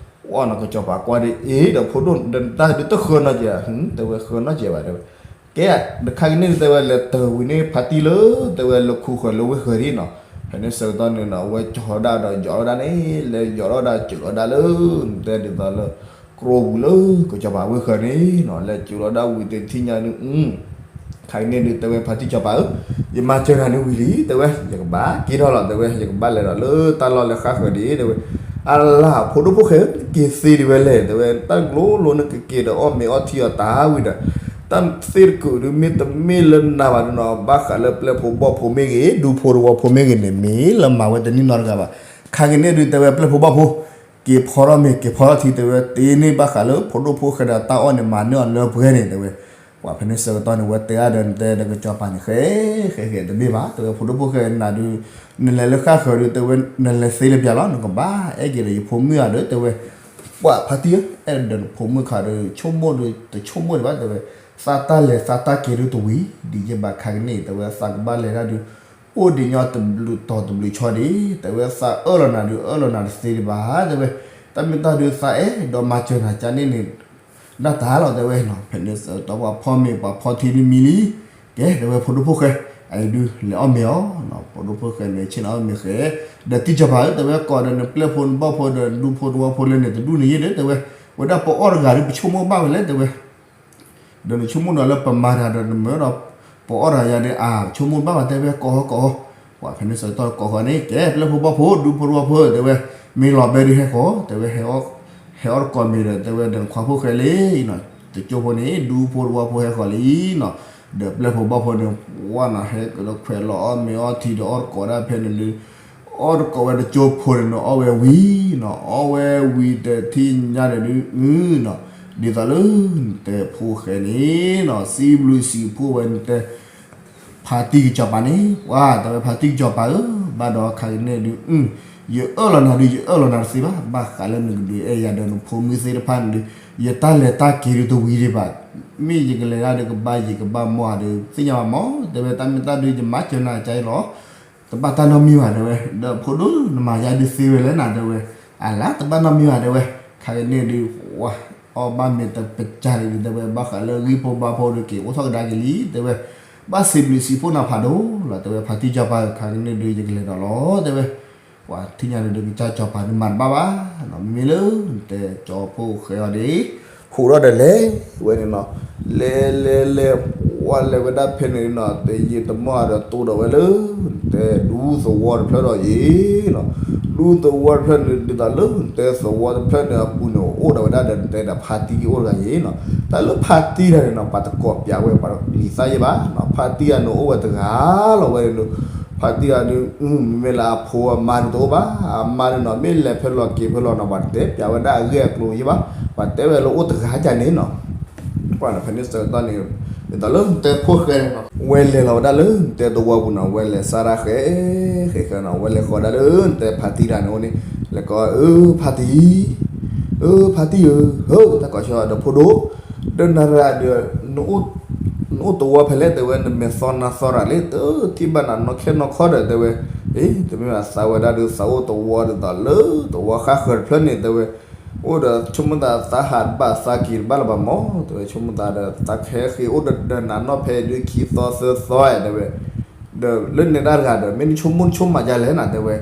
ပှၢ်နီၤ ကစီၤပၤကွၢ်ဒၣ်အံၤဒီး ဖိဒိၣ်ဒီးတၢ်ဒုးတဃၢနီတစဲးဧါ တဲဝဲ ဃၢနီတစဲးဘၣ် တဲဝဲ ကဲ တခါကန့ၣ် တဲဝဲ လဲၤတၢ်ဝံၤန့ၣ် ဖါတံၢ်လၢ တဲဝဲ လၢခူဃၢၤလၢဝ့ၢ်ဃၢၤဒ်နီၤ, ဖဲန့ၣ်ဆၢကတီၢ်န့ၣ်နီၤ အဝဲကၠီၤဝဲဒၣ်ဒီးယီၤဝဲဒၣ်န့ၣ် လဲၤယီၤထီၣ်ဝဲဒၣ်စၢၤဝဲဒၣ်လၢ တဲဒ်သိးလၢ ကျိပူၤလၢကစီၤပၤဝ့ၢ်ဃၢၤန့ၣ်နီၤ လဲၤစိာ်လီၤဒၣ်ဝံၤတထံၣ်ညါဒုး ခါကန့ၣ်ဒုး တဲဝဲဖါတံၢ်စီၤပၤဧၢ, ယမၤစၢၤနၤန့ၣ်ဝံၤလံ တဲဝဲ, ယကဘၣ်က့ၤထီၣ်လီၤ တဲဝဲ, ယကဘၣ်လဲၤဒီးလၢတၢ်လီၢ်လၢဃၣ်ဃၢၤဒံး တဲဝဲ. အလၢ် ဖိဒိၣ်ဖိၣ်ဃဲဧၢ, နက့ၤသ့ဒံးဝဲလဲၣ် တဲဝဲ, တၢ်ကျိၤလိၤနကက့ၤဒီးအီၣ်မ့ၤအီထံအီတၢ်ဝံၤဒီး တၢ်သ့ၣ်တကုာ်ဒုး မ့တမ့ၢ်လၢနၤဘၣ်ဒုးနီၤ ဘၣ်ဃးလၢပျဲၢ်ဖိဘီၣ်ဖိမ့ၢ်ဂ့ၤ ဒူဖိတဝီဖိမ့ၢ်ဂ့ၤန့ၣ် မ့ၢ်လၢမၤဝဲတနံၣ်နီတဂၤဘၣ်. ခါကန့ၣ်ဒုး တဲဝဲ ပျဲၢ်ဖိဘီၣ်ဖိ က့ၤဖီထီၣ်မ့ၤ က့ၤဖီထီၣ်ထံ တဲဝဲ, တ့န့ၢ်ဘၣ်ဃးလၢဖိဒိၣ်ဖိၣ်ဃဲဒီးတၢ်အီၣ်န့ၣ် မၤန့ၢ်အီၤလၢပှဲၤန့ၣ် တဲဝဲ. ပှၤဖဲန့ၣ်ဆၢကတီၢ်န့ၣ် ဝဲတဲအါဒီး နတဲဒီးကစီၤပၤန့ၣ် ဃဲ ဃဲဃဲတဘ့ၣ်ဘၣ် တဲဝဲ, ဖိဒိၣ်ဖိၣ်ဃဲနၤဒုး နလဲၤလၢဃၣ်ဃၢၤဒုး တဲဝဲ နလဲၤသ့လၢပျၢၤလီၤ နကဘၣ်အဲၣ်က့ၤဒီးယဖိမုၣ်ဧါဒီး တဲဝဲ. ပှၤဖါတံၢ်ဧၢ, အဲၣ်ဒိးနဖိမုၣ်ခါဒီး ဆိကမိၣ်ဒီး တဆိကမိၣ်ဒံးဘၣ် တဲဝဲ, သးတၢ်လဲၤသးတၢ်က့ၤဒုးတဝံၤဒံးယဘၣ် ခါကန့ၣ် တဲဝဲ, သးကဘၣ်လဲၤတၢ်ဒုး အိၣ်ဒံးညီတဘျုးတီၤတဘျုးဆီဒံး တဲဝဲ, သးအၢၣ်လီၤနၤဒုး အၢၣ်လီၤနၤတသ့ဒံးဘၣ် တဲဝဲ, တၢ်မ့ၢ်တၢ်ဒုးသးအဲၣ်ဒိးမၤစၢၤနၤကန့ၣ်န့ၣ် ဒၣ်တၢ်လီၤ တဲဝဲနီၤ. ဖဲန့ၣ်ဆၢကတီၢ်ပှၤဖီမ့ၤပှၤဖီထံဒုးမံလံ, ကဲ တဲဝဲ ဖိဒိၣ်ဖိၣ်ဃဲ အအံၤဒုးလဲၤအီၣ်မ့ၤအီၤ, ဖိဒိၣ်ဖိၣ်ဃဲန့ၣ် ဆ့ၣ်နီၤအီၣ်မ့ၤ ဃဲ, ဒီးတံၢ်စီၤပၤဧၢ တဲဝဲ, ကိးဒီးနပျဲၢ်ဖိနဘီၣ်ဖိဒီးဒူဖိတဝီဖိလၢန့ၣ် တဒူၣ်န့ၣ်ယဲၢ်ဒီး တဲဝဲ, ဝဲဒၣ်ပအီၣ်တဂၤဒုး ပဆိကမိၣ်ဘၣ်ဝဲလဲၣ် တဲဝဲ ဒီးနဆိကမိၣ်ဒီးလၢပမၤတၢ်ဒီးနမၢဒီး ပအီၣ်တဂၤယၤန့ၣ် အါ ဆိကမိၣ်ဘၣ်ဘၣ် တဲဝဲ ကိးဟီကိးဟီ, ပှၤဖဲန့ၣ်ဆၢကတီၢ်ကိးဃီန့ၣ် ကဲ ပျဲၢ်ဖိဘီၣ်ဖိ ဒူဖိတဝီဖိ တဲဝဲ, မ့ၢ်လီၤဘဲဒုးဟဲဃီၤ တဲဝဲ, ဟဲအီၣ်တကိးမ့ၤဒီး တဲဝဲ ဒီးနခွါဖိၣ်ဃဲလံနီၤ, တကၠိဖိန့ၣ် ဒူဖိတဝီဖိဟဲဃီၤလံနီၤ, ဒီးပျဲၢ်ဖိဘီၣ်ဖိန့ၣ် ဝဲနီၤ ဟဲကဒီးခွဲးလီၤအီၣ်မ့ၤအီထံဒီးအီၣ်တကိးဒၣ်ဖဲန့ၣ်ဒုး အီၣ်တကိးဝဲတကၠိဖိန့ၣ်နီၤ အီၣ်ဝဲဝံၤနီၤ အီၣ်ဝဲဝံၤတထံၣ်ညါန့ၣ်ဒုး နီၤ, ဒ်သိးလၢနတဲဖိၣ်ဃဲန့ၣ်နီၤ စံးဘျုးစံးဖှိၣ်ဝဲနတဲ ဖါတံၢ်ကစီၤပၤန့ၣ် ပှၤတဲဝဲဖါတံၢ်ကစီၤပၤဧၢ, ဘၣ်ဒီးခါကန့ၣ်ဒုး ယအၢၣ်လီၤနၤဒုး ယအၢၣ်လီၤနၤတသ့ဘၣ်, ဘၣ်ဃးလၢနကဒုးအဲၣ်ယၤဒီးနဖိမုၣ်သ့ၣ်တဖၣ်န့ၣ်ဒုး ယတၢ်လဲၤတၢ်က့ၤဒုးတဝံၤဒံးဘၣ်, မ့ၢ်ယကလဲၤဒၣ်ဒီးကဘၣ်ယံၤကဘၣ်မီၢ်ဧါဒီး သ့ၣ်ညါဘၣ်မီၢ်, တဲဝဲတၢ်မ့ၢ်တၢ်ဒုး ယမၤစၢၤနၤကါအံၤလီၤ တဘၣ်တၢ်နီတမံၤဘၣ် တဲဝဲ, ဒီးဖိဒိၣ်နမၤယါဒုးသ့ဝဲလဲၣ်နၤ တဲဝဲ, အလါတဘၣ်နီတမံၤဘၣ် တဲဝဲ, ခါကန့ၣ်ဒုး ဝဲ အီၣ်ဘၣ်မ့ၤတပစၢ်န့ၣ်ဒုး တဲဝဲ ဘၣ်ဃးလၢဂံၢ်ဖိဘါဖိဒုးက့ၤအိၣ်ထီၣ်ကဒါက့ၤလံ တဲဝဲ, ဘၣ်စံးဘျုးစံးဖှိၣ်နၤဖးဒိၣ်လီၤ တဲဝဲ, ဖါတံၢ်စီၤပၤဧၢ ခါကန့ၣ်ဒုး ယကလဲၤဒီးလီၤ တဲဝဲ, ပှၤထံၣ်ညါန့ၣ်ဒုး ကစၢ်စီၤပၤဒုးမၤတဘၣ်ဘၣ်, မ့မ့ၢ်လၢနတဲကၠီဖိၣ်ဃဲအီၤန့ၣ် ဃိးဒီးဒီးလဲၤဝဲန့ၣ်နီၤ, လဲၤလဲၤလဲၤ ဝဲလဲၤဝဲဒၣ်ဖဲန့ၣ်နီၤ တယံာ်တမီၢ်ဒီးတိၢ်ဒီးဝဲလၢ နတဲဒူသဝီတဖျၢၣ်ဒီးယံၤနီၤ, ဒူသဝီတဖျၢၣ်န့ၣ် ဒ်သိးလၢနတဲသဝီတဖျၢၣ်န့ၣ်အပူၤန့ၣ် အိၣ်ဒီးဝဲဒၣ်ဒီးနတဲဒီးဖါတံၢ်အိၣ်တဂၤယံၤနီၤ, တၢ်လၢဖါတံၢ်တဂၤန့ၣ်နီၤ ပှၤတကိးပၠးဝဲပှၤလံာ်သၣ်ယဲၢ်ဘၣ်နီၤ, ဖါတံၢ်တဂၤန့ၣ်အိၣ်ဝဲတဂၤလီၤဝဲန့ၣ်, ဖါတံၢ်တဂၤန့ၣ် မ့မ့ၢ်လၢအဖိအမါန့ၣ်တအိၣ်ဘၣ်, အမါန့ၣ်နီၤ မ့ၢ်လဲၤဖဲလဲၣ်က့ၤဖဲလဲၣ်နီၤ ပှၤတတဲပၠးဝဲဒၣ်အဂ့ၢ်အကျိၤယဲၢ်ဘၣ်, ပှၤတဲဝဲလၢအိၣ်တဂၤကန့ၣ်နီၤ ပှၤနီၤ ဖဲန့ၣ်ဆၢကတီၢ်န့ၣ် ဒ်သိးလၢနတဲဖိၣ်ဃဲန့ၣ်နီၤ ဝဲလဲၤလီၤဝဲဒၣ်လၢနတဲသဝီပူၤနီၤ ဝဲလဲၤစၢ်ဒၣ်ဃဲ ဃဲဃဲနီၤ ဝဲလဲၤဃီၤဒၣ်လၢနတဲဖါတံၢ်တဂၤန့ၣ်အိၣ်န့ၣ်, လဲၤကိး အၢ ဖါတံၢ်, အၢ ဖါတံၢ်ဧၢ, ဟၢ တၢ်ကိးဆၢဒီးဖိဒိၣ်, ဒီးနၤတဂၤဒီး နအိၣ်သဝီဖဲလဲၣ် တဲဝဲ နမဲာ်သီနါသီတၢ်လံ တထံၣ်ဘၣ်နၤနီၢ်ခဲနီၢ်ခီဒီး တဲဝဲ, အ့ တမ့ၢ်ဘၣ်သးဝဲဒၣ်ဒီး သးအိၣ်သဝီဒ်သိးလၢသဝီဃၣ်ဃၢၤတဖျၢၣ်န့ၣ် တဲဝဲ အိၣ်ဒီးဆိကမိၣ်သးသးဟးတဘၣ်သးက့ၤတဘၣ်လၢၤဘၣ်မီၢ် တဲဝဲ ဆိကမိၣ်သးဒီး သးကဟဲဃ့အိၣ်ဒီးနၤနီၢ်ဖဲဒုးခံသီသၢသီ တဲဝဲ, ဒီးလၢနဲဒၣ်တဂၤဒီး မ့ၢ်နဆိကမိၣ်နဆိကမိၣ်မးဒ်လဲၣ်နၤ တဲဝဲ,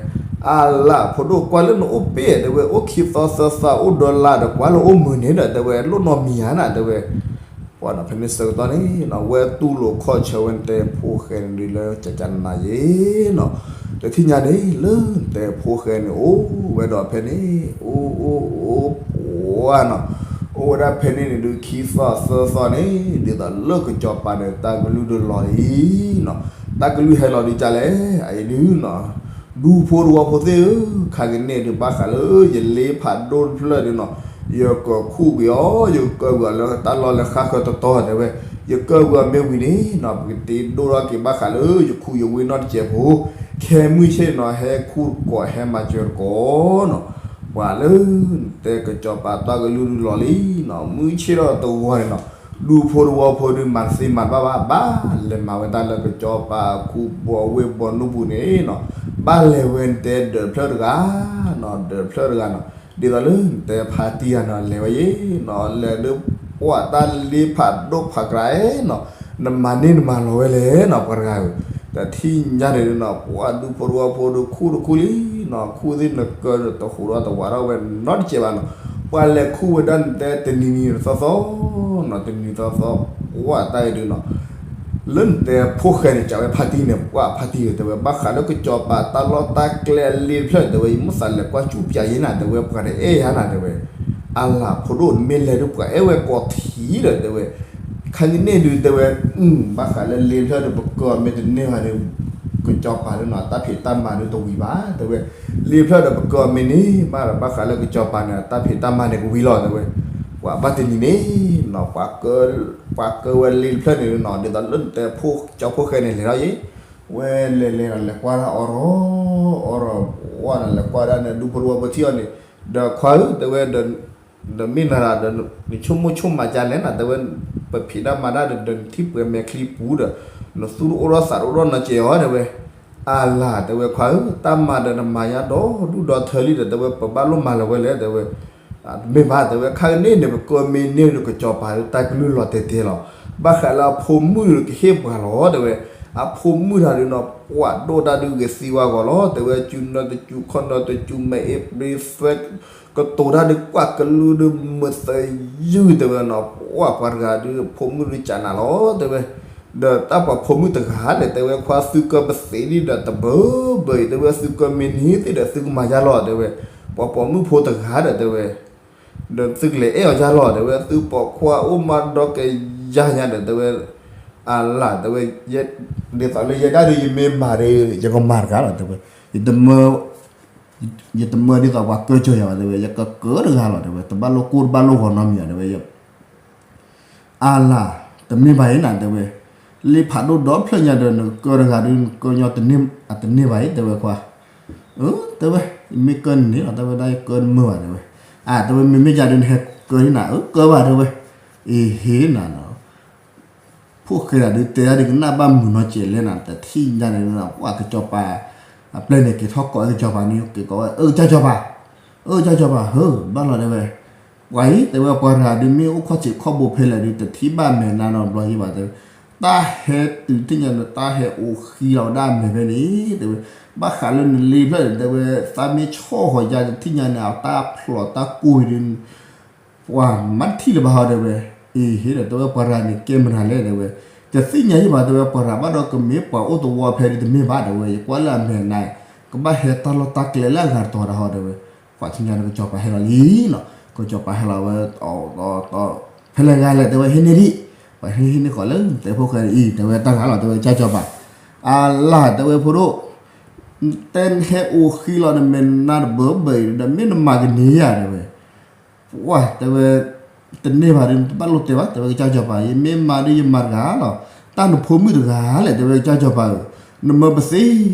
အါလၢ် ဖိဒိၣ်ကွၢ်လၢနအိၣ်ပ့ၢ် တဲဝဲ အိၣ်ခံသီသၢသီ အိၣ်ဒီလါဒီး ကွၢ်လၢအိၣ်မုာ်န့ၣ်ဒီး တဲဝဲ လိၣ်နီတမံၤဧါနၤ တဲဝဲ ပှၤနီၤ ဖဲန့ၣ်ဆၢကတီၢ်န့ၣ်နီၤ ဝဲတူၢ်လိာ်ခီၣ်ဆၢဝဲနတဲဖိၣ်ဃဲန့ၣ်ဒုးလၢကကနၤယ့နီၤ, တထံၣ်ညါန့ၣ် လၢနတဲဖိၣ်ဃဲန့ၣ် အိၣ်ဝဲဒီးဖဲန့ၣ် အိၣ်အိၣ်အိၣ် ပှၤနီၤ အိၣ်ဝဲဒၣ်ဖဲန့ၣ်န့ၣ်ဒုး ခံသီသၢသီန့ၣ် ဒ်သိးလၢကစီၤပၤဒီးတၢ်ကလုၢ်ဒုးလီၤလံနီၤ, တၢ်ကလုၢ်ဟဲလီၤဒုးကလဲၣ် အအံၤဒုးနီၤ ဒူဖိတဝီဖိသ့ၣ်ဧၢ, ခါကန့ၣ်ဒုး ဘၣ်ဃးလၢယလ့ဖးဒိၣ်တဖျၢၣ်ဒုးနီၤ, ယကခိးကွံာ်အီၤ ယကကၢၢ်ကွံာ်အီၤလၢတၢ်လီၢ်လၢဃၣ်ဃၢၤတတီၤ တဲဝဲ, ယကၢၢ်ကွံာ်အီၤမ့ၢ်ဝံၤန့ၣ်နီၤ ပကတ့ဒိၣ်ထီၣ်က့ၤဘၣ်ဃးလၢယခူယဝ့ၢ်နီၢ်တစဲးဖိ, ခဲမုၢ်ဆ့ၣ်နီၤ ဟဲခူၣ်တကိး ဟဲမၤစၢၤတကိးနီၤ, ပှၤလၢနတဲကစီၤပၤတၢ်ကလုၢ်ဒုးလီၤလံနီၤ, မုၢ်ဆ့ၣ်ထီၣ်တဝီန့ၣ်နီၤ ဒူဖိတဝီဖိဒုး မၤတသ့မၤတဘၣ်ဘၣ်, ဘၣ်လဲၤမၤဝဲတၢ်လၢကစီၤပၤခူဘိဝ့ၢ်ဘီနူပူၤန့ၣ်နီၤ, ဘၣ်လဲၤဝဲနတဲဒၢးဖျၢၣ်တဂၤနီၤ, ဒၢးဖျၢၣ်တဂၤနီၤ, ဒ်သိးလၢနတဲဖါတံၢ်တဂၤနီၤ လဲၤဝဲယ့နီၤ, လဲၤဒုးပှၤတၢ်လ့ဖးဒိၣ်ဖးကြးနီၤ, နမၤန့ၢ်နမၤလီၤဝဲလဲၣ်နီၤ ပှၤတဂၤဧၢ, တထံၣ်ညါန့ၣ်နီၤ ပှၤဒူဖိတဝီဖိဒုးခူၣ်တခူၣ်လံနီၤ, ခူၣ်သ့ၣ်နကၢၢ်တဟူးထီၣ်တဝးထီၣ်ဝဲနီတစဲးဘၣ်နီၤ, ပှၤလဲၤခူၣ်ဝဲဒၣ်နတဲတနံၤနံၤသီသီနီၤ, တနံၤသီသီ, ပှၤတၢ်အံၤဒုးနီၤ, လၢနတဲဖိၣ်ဃဲန့ၣ် ကးဝဲဖါတံၢ်န့ၣ် ပှၤဖါတံၢ်တဲဝဲ ဘၣ်ဃးလၢကစီၤပၤတၢ်လီၢ်တၢ်ကျဲအလ့တဖျၢၣ်တဲဝဲ ယမိၣ်သးလဲၤကွၢ်စူၣ်ပၠးယဲနၤတဲဝဲ ပှၤတအဲၣ်ယၤနၤတဲဝဲ, အလၤဖိဒိၣ်နမ့ၢ်လဲၤဒုးပှၤအဲၣ်ဝဲကိးထံဒီးတဲဝဲ, ခါကန့ၣ်ဒုးတဲဝဲ, ဘၣ်ဃးလၢလ့တဖျၢၣ်ဒီး ပကၢၤမ့ၢ်တန့ၢ်ဘၣ်ဒီး ကစီၤပၤဒုးနီၤ တၢ်ဖံးတၢ်မၤဒုးတဝံၤဘၣ်တဲဝဲ, လ့တဖျၢၣ်ဒီးပကၢၤမ့ၢ်န့ၢ်ဘၣ်ဒီး ဘၣ်ဃးလၢကစီၤပၤန့ၣ် တၢ်ဖံးတၢ်မၤန့ၣ်ကဝံၤလီၤတဲဝဲ, ပှၤဘၣ်တနံၤန့ၣ်နီၤ ပှၤကၢၤဝဲလ့တဖျၢၣ်န့ၣ်နီၤ ဒ်သိးလၢနတဲဖိကၠီဖိၣ်ဃဲန့ၣ်လဲၤထီၣ်ယဲ, ဝဲလဲၤလဲၤဒီးလဲၤကွၢ်ဒၣ်အီၤရီၤအီၤရီၤ, ဝဲန့ၣ်လဲၤကွၢ်ဒၣ်န့ၣ် ဒူဖိတဝီဖိထံၣ်အီၤန့ၣ်, ဒီးခွါဧၢ တဲဝဲ ဒီးမ့ၢ်နၤဒီး နဆိကမိၣ်ဆိကမးကလဲၣ်နၤ တဲဝဲ, ပဖံးတၢ်မၤတၢ်ဒီး ဒီးနထံၣ်ပှဲၤမဲာ်ချံပူၤဒီး နသူတအိၣ်ထီၣ်သးတအိၣ်ထီၣ်နီတစဲးအီၤတဲဝဲ, အလၤ တဲဝဲခွါဧၢ တၢ်မၤဒီးနမၤညါဒီဒူၣ်ဒီထၢလံဒီး တဲဝဲ ပဘၣ်လိၣ်မၤလၢၤဝဲလဲၣ် တဲဝဲ, တမ့ၢ်ဘၣ် တဲဝဲ ခါကန့ၣ်န့ၣ် ပကၢၤမ့ၢ်န့ၢ်ဒီး ကစီၤပၤဒုးတၢ်ကလုၢ်လီၤတဲာ်တဲာ်လီၤ, ဘၣ်ဃးလၢအဖိမုၣ်ဒီးကဟ့ၣ်ပှၤလီၤ တဲဝဲ, အဖိမုၣ်တၢ်ဒုးနီၤ ပှၤဒိၣ်တၢ်ဒုးဂ့ၤသံဝါဂီၤလီၤ တဲဝဲ, စုနၢတစုခီၣ်နၢတစု မ့ၢ်အ့ၣ်ပရ့သၢ ကတိၤတၢ်ဒုးကွၢ်ကလုၢ်ဒုးမုာ်သယုၢ်တဲဝဲနီၤ, ပှၤပှၤတဂၤဒုး ဖိမုၣ်ဒုးကနးလီၤ တဲဝဲ, ဒီးတၢ်ပှၤဖိမုၣ်တဂၤလဲၣ် တဲဝဲ ခွါသုကၢၤပသံးဒံးဒီးတဘၢဘၢအံၤ တဲဝဲ သုကၢၤမ့ၢ်န့ၢ်သ့ၣ်ဒီးသုကမၤယါလီၤ တဲဝဲ, ပှၤပိာ်မုၣ်ဖိတဂၤဒီး တဲဝဲ ဒီးသုကလဲၤအဲၣ်အီၤယါလီၤ တဲဝဲ, သုပိာ်ခွါအိၣ်မးဒီးကယၤညါဒီး တဲဝဲ, အလၤ တဲဝဲ, ဒ်သိးလၢယဲဒၣ်ဒုး ယမ့ၢ်မၤဒီး ယကမၤတဂၤလီၤ တဲဝဲ, ယတမၢ ယတမၢဒ်သိးပှၤကၢၤကၠီၤယၤဘၣ် တဲဝဲ, ယကကၢၤတဂၤလီၤ တဲဝဲ, တဘၣ်လိၣ်ကိၢ်တဘၣ်လိၣ်ဂီၤနီတမံၤဘၣ် တဲဝဲ, အလၤ တမ့ၢ်ဘၣ်အံၤနၤ တဲဝဲ, လ့ဖးဒိၣ်ဒီဖျၢၣ်ညါဒီး နကၢၤတဂၤဒုး နကၢၤညီတန့ၢ် အတန့ၢ်ဘၣ်အံၤ တဲဝဲခွါ, တဲဝဲ, မ့ၢ်ကၢၤန့ၣ်လီၤ တဲဝဲဒၣ် ယကၢၤတမုာ်ဘၣ် တဲဝဲ, အ တဲဝဲ မ့မ့ၢ်ယၤဒုး နဟဲကၢၤန့ၣ်နၤ အၢ ကၢၤဘၣ် တဲဝဲ, အ့ဟ့နၤနီၤ ဖိၣ်ဃဲဒၣ်ဒုးတဲဒၣ်ဒုးကနၣ်ဘၣ်မုာ်နီတစဲးလဲၣ်နၤ တထံၣ်ညါန့ၣ် ပှၤကစီၤပၤ အပျဲၢ်န့ၣ် က့ၤထီၣ်ကိးဝဲကစီၤပၤန့ၣ် က့ၤကိးဝဲ အၢ ကစၢ်စီၤပၤ, အၢ ကစၢ်စီၤပၤ ဟၢ ဘၣ်လီၤ တဲဝဲ, ပှၤအံၤ တဲဝဲ ပှၤတဂၤဒုးမ့ၢ်အိၣ်ခီၣ်ထံးခီၣ်ဘိဖဲလဲၣ်ဒုး တထံၣ်ဘၣ်မဲာ်နါနီတဘျီယံၤဘၣ် တဲဝဲ, တၢ်ဟဲတုၤထံၣ်ညါန့ၣ် တၢ်ဟဲအိၣ်ဃံလီၤဝဲဒၣ်အမဲာ်ဖဲန့ၣ် တဲဝဲ, ဘၣ်ဃးလၢနလ့ဖျၢၣ်န့ၣ် တဲဝဲ, သးမ့ၢ်ဆီၣ်ဟီၤယါတထံၣ်ညါန့ၣ် အတၢ်ဖျိးတၢ်ကိၢ်အံၤဒုး ပှၤမၤတထံၣ်လၢၤဘၣ်ဟီ တဲဝဲ, အ့ဟ့ဒီး တဲဝဲ ပှၤတဂၤန့ၣ် ကဲမတၤလဲၣ် တဲဝဲ, တသ့ၣ်ညါယံၤဘၣ် တဲဝဲ ပှၤတဂၤဘၣ်ဒီးကမ့ၢ်ပှၤအိၣ်သဝီဖဲဒုးတမ့ၢ်ဘၣ် တဲဝဲ ယကွၢ်လၢအမဲာ်နါ ကဘၣ်ဟဲတၢ်လီၢ်တၢ်ကျဲလၢအဂၤတတီၤဒၣ်ဟီ တဲဝဲ, ပှၤထံၣ်ညါဒီးကစီၤပၤဟဲလီၤလံနီၤ ကစီၤပၤဟဲလီၤဝဲ အီၤ ဖဲလဲၣ်ဂၤလဲၣ် တဲဝဲ ဟံးန့ၢ်ဒံး, ပှၤဟံးန့ၢ်ဃီလၢတဲဖိၣ်ဃဲအံၤ တဲဝဲတၢ်ဂၤလီၤ တဲဝဲ ကစၢ်စီၤပၤ, အလၤ တဲဝဲဖိဒိၣ် တဲနဟဲအိၣ်ဃံလီၤနမဲာ်နါတဘၢဘၢအံၤဒီး မ့ၢ်နမၤကန့ၢ်ယၤ တဲဝဲ, ပှၤ တဲဝဲ, တန့ၢ်ဘၣ်ဒီး နတဘၣ်လိၣ်တဲဘၣ် တဲဝဲကစၢ်စီၤပၤ ယမ့ၢ်မၤဒီးယမၤတဂၤလီၤ, တၢ်နဖိမုၣ်တဂၤလဲၣ် တဲဝဲကစၢ်စီၤပၤဧၢ, နမၢပသ့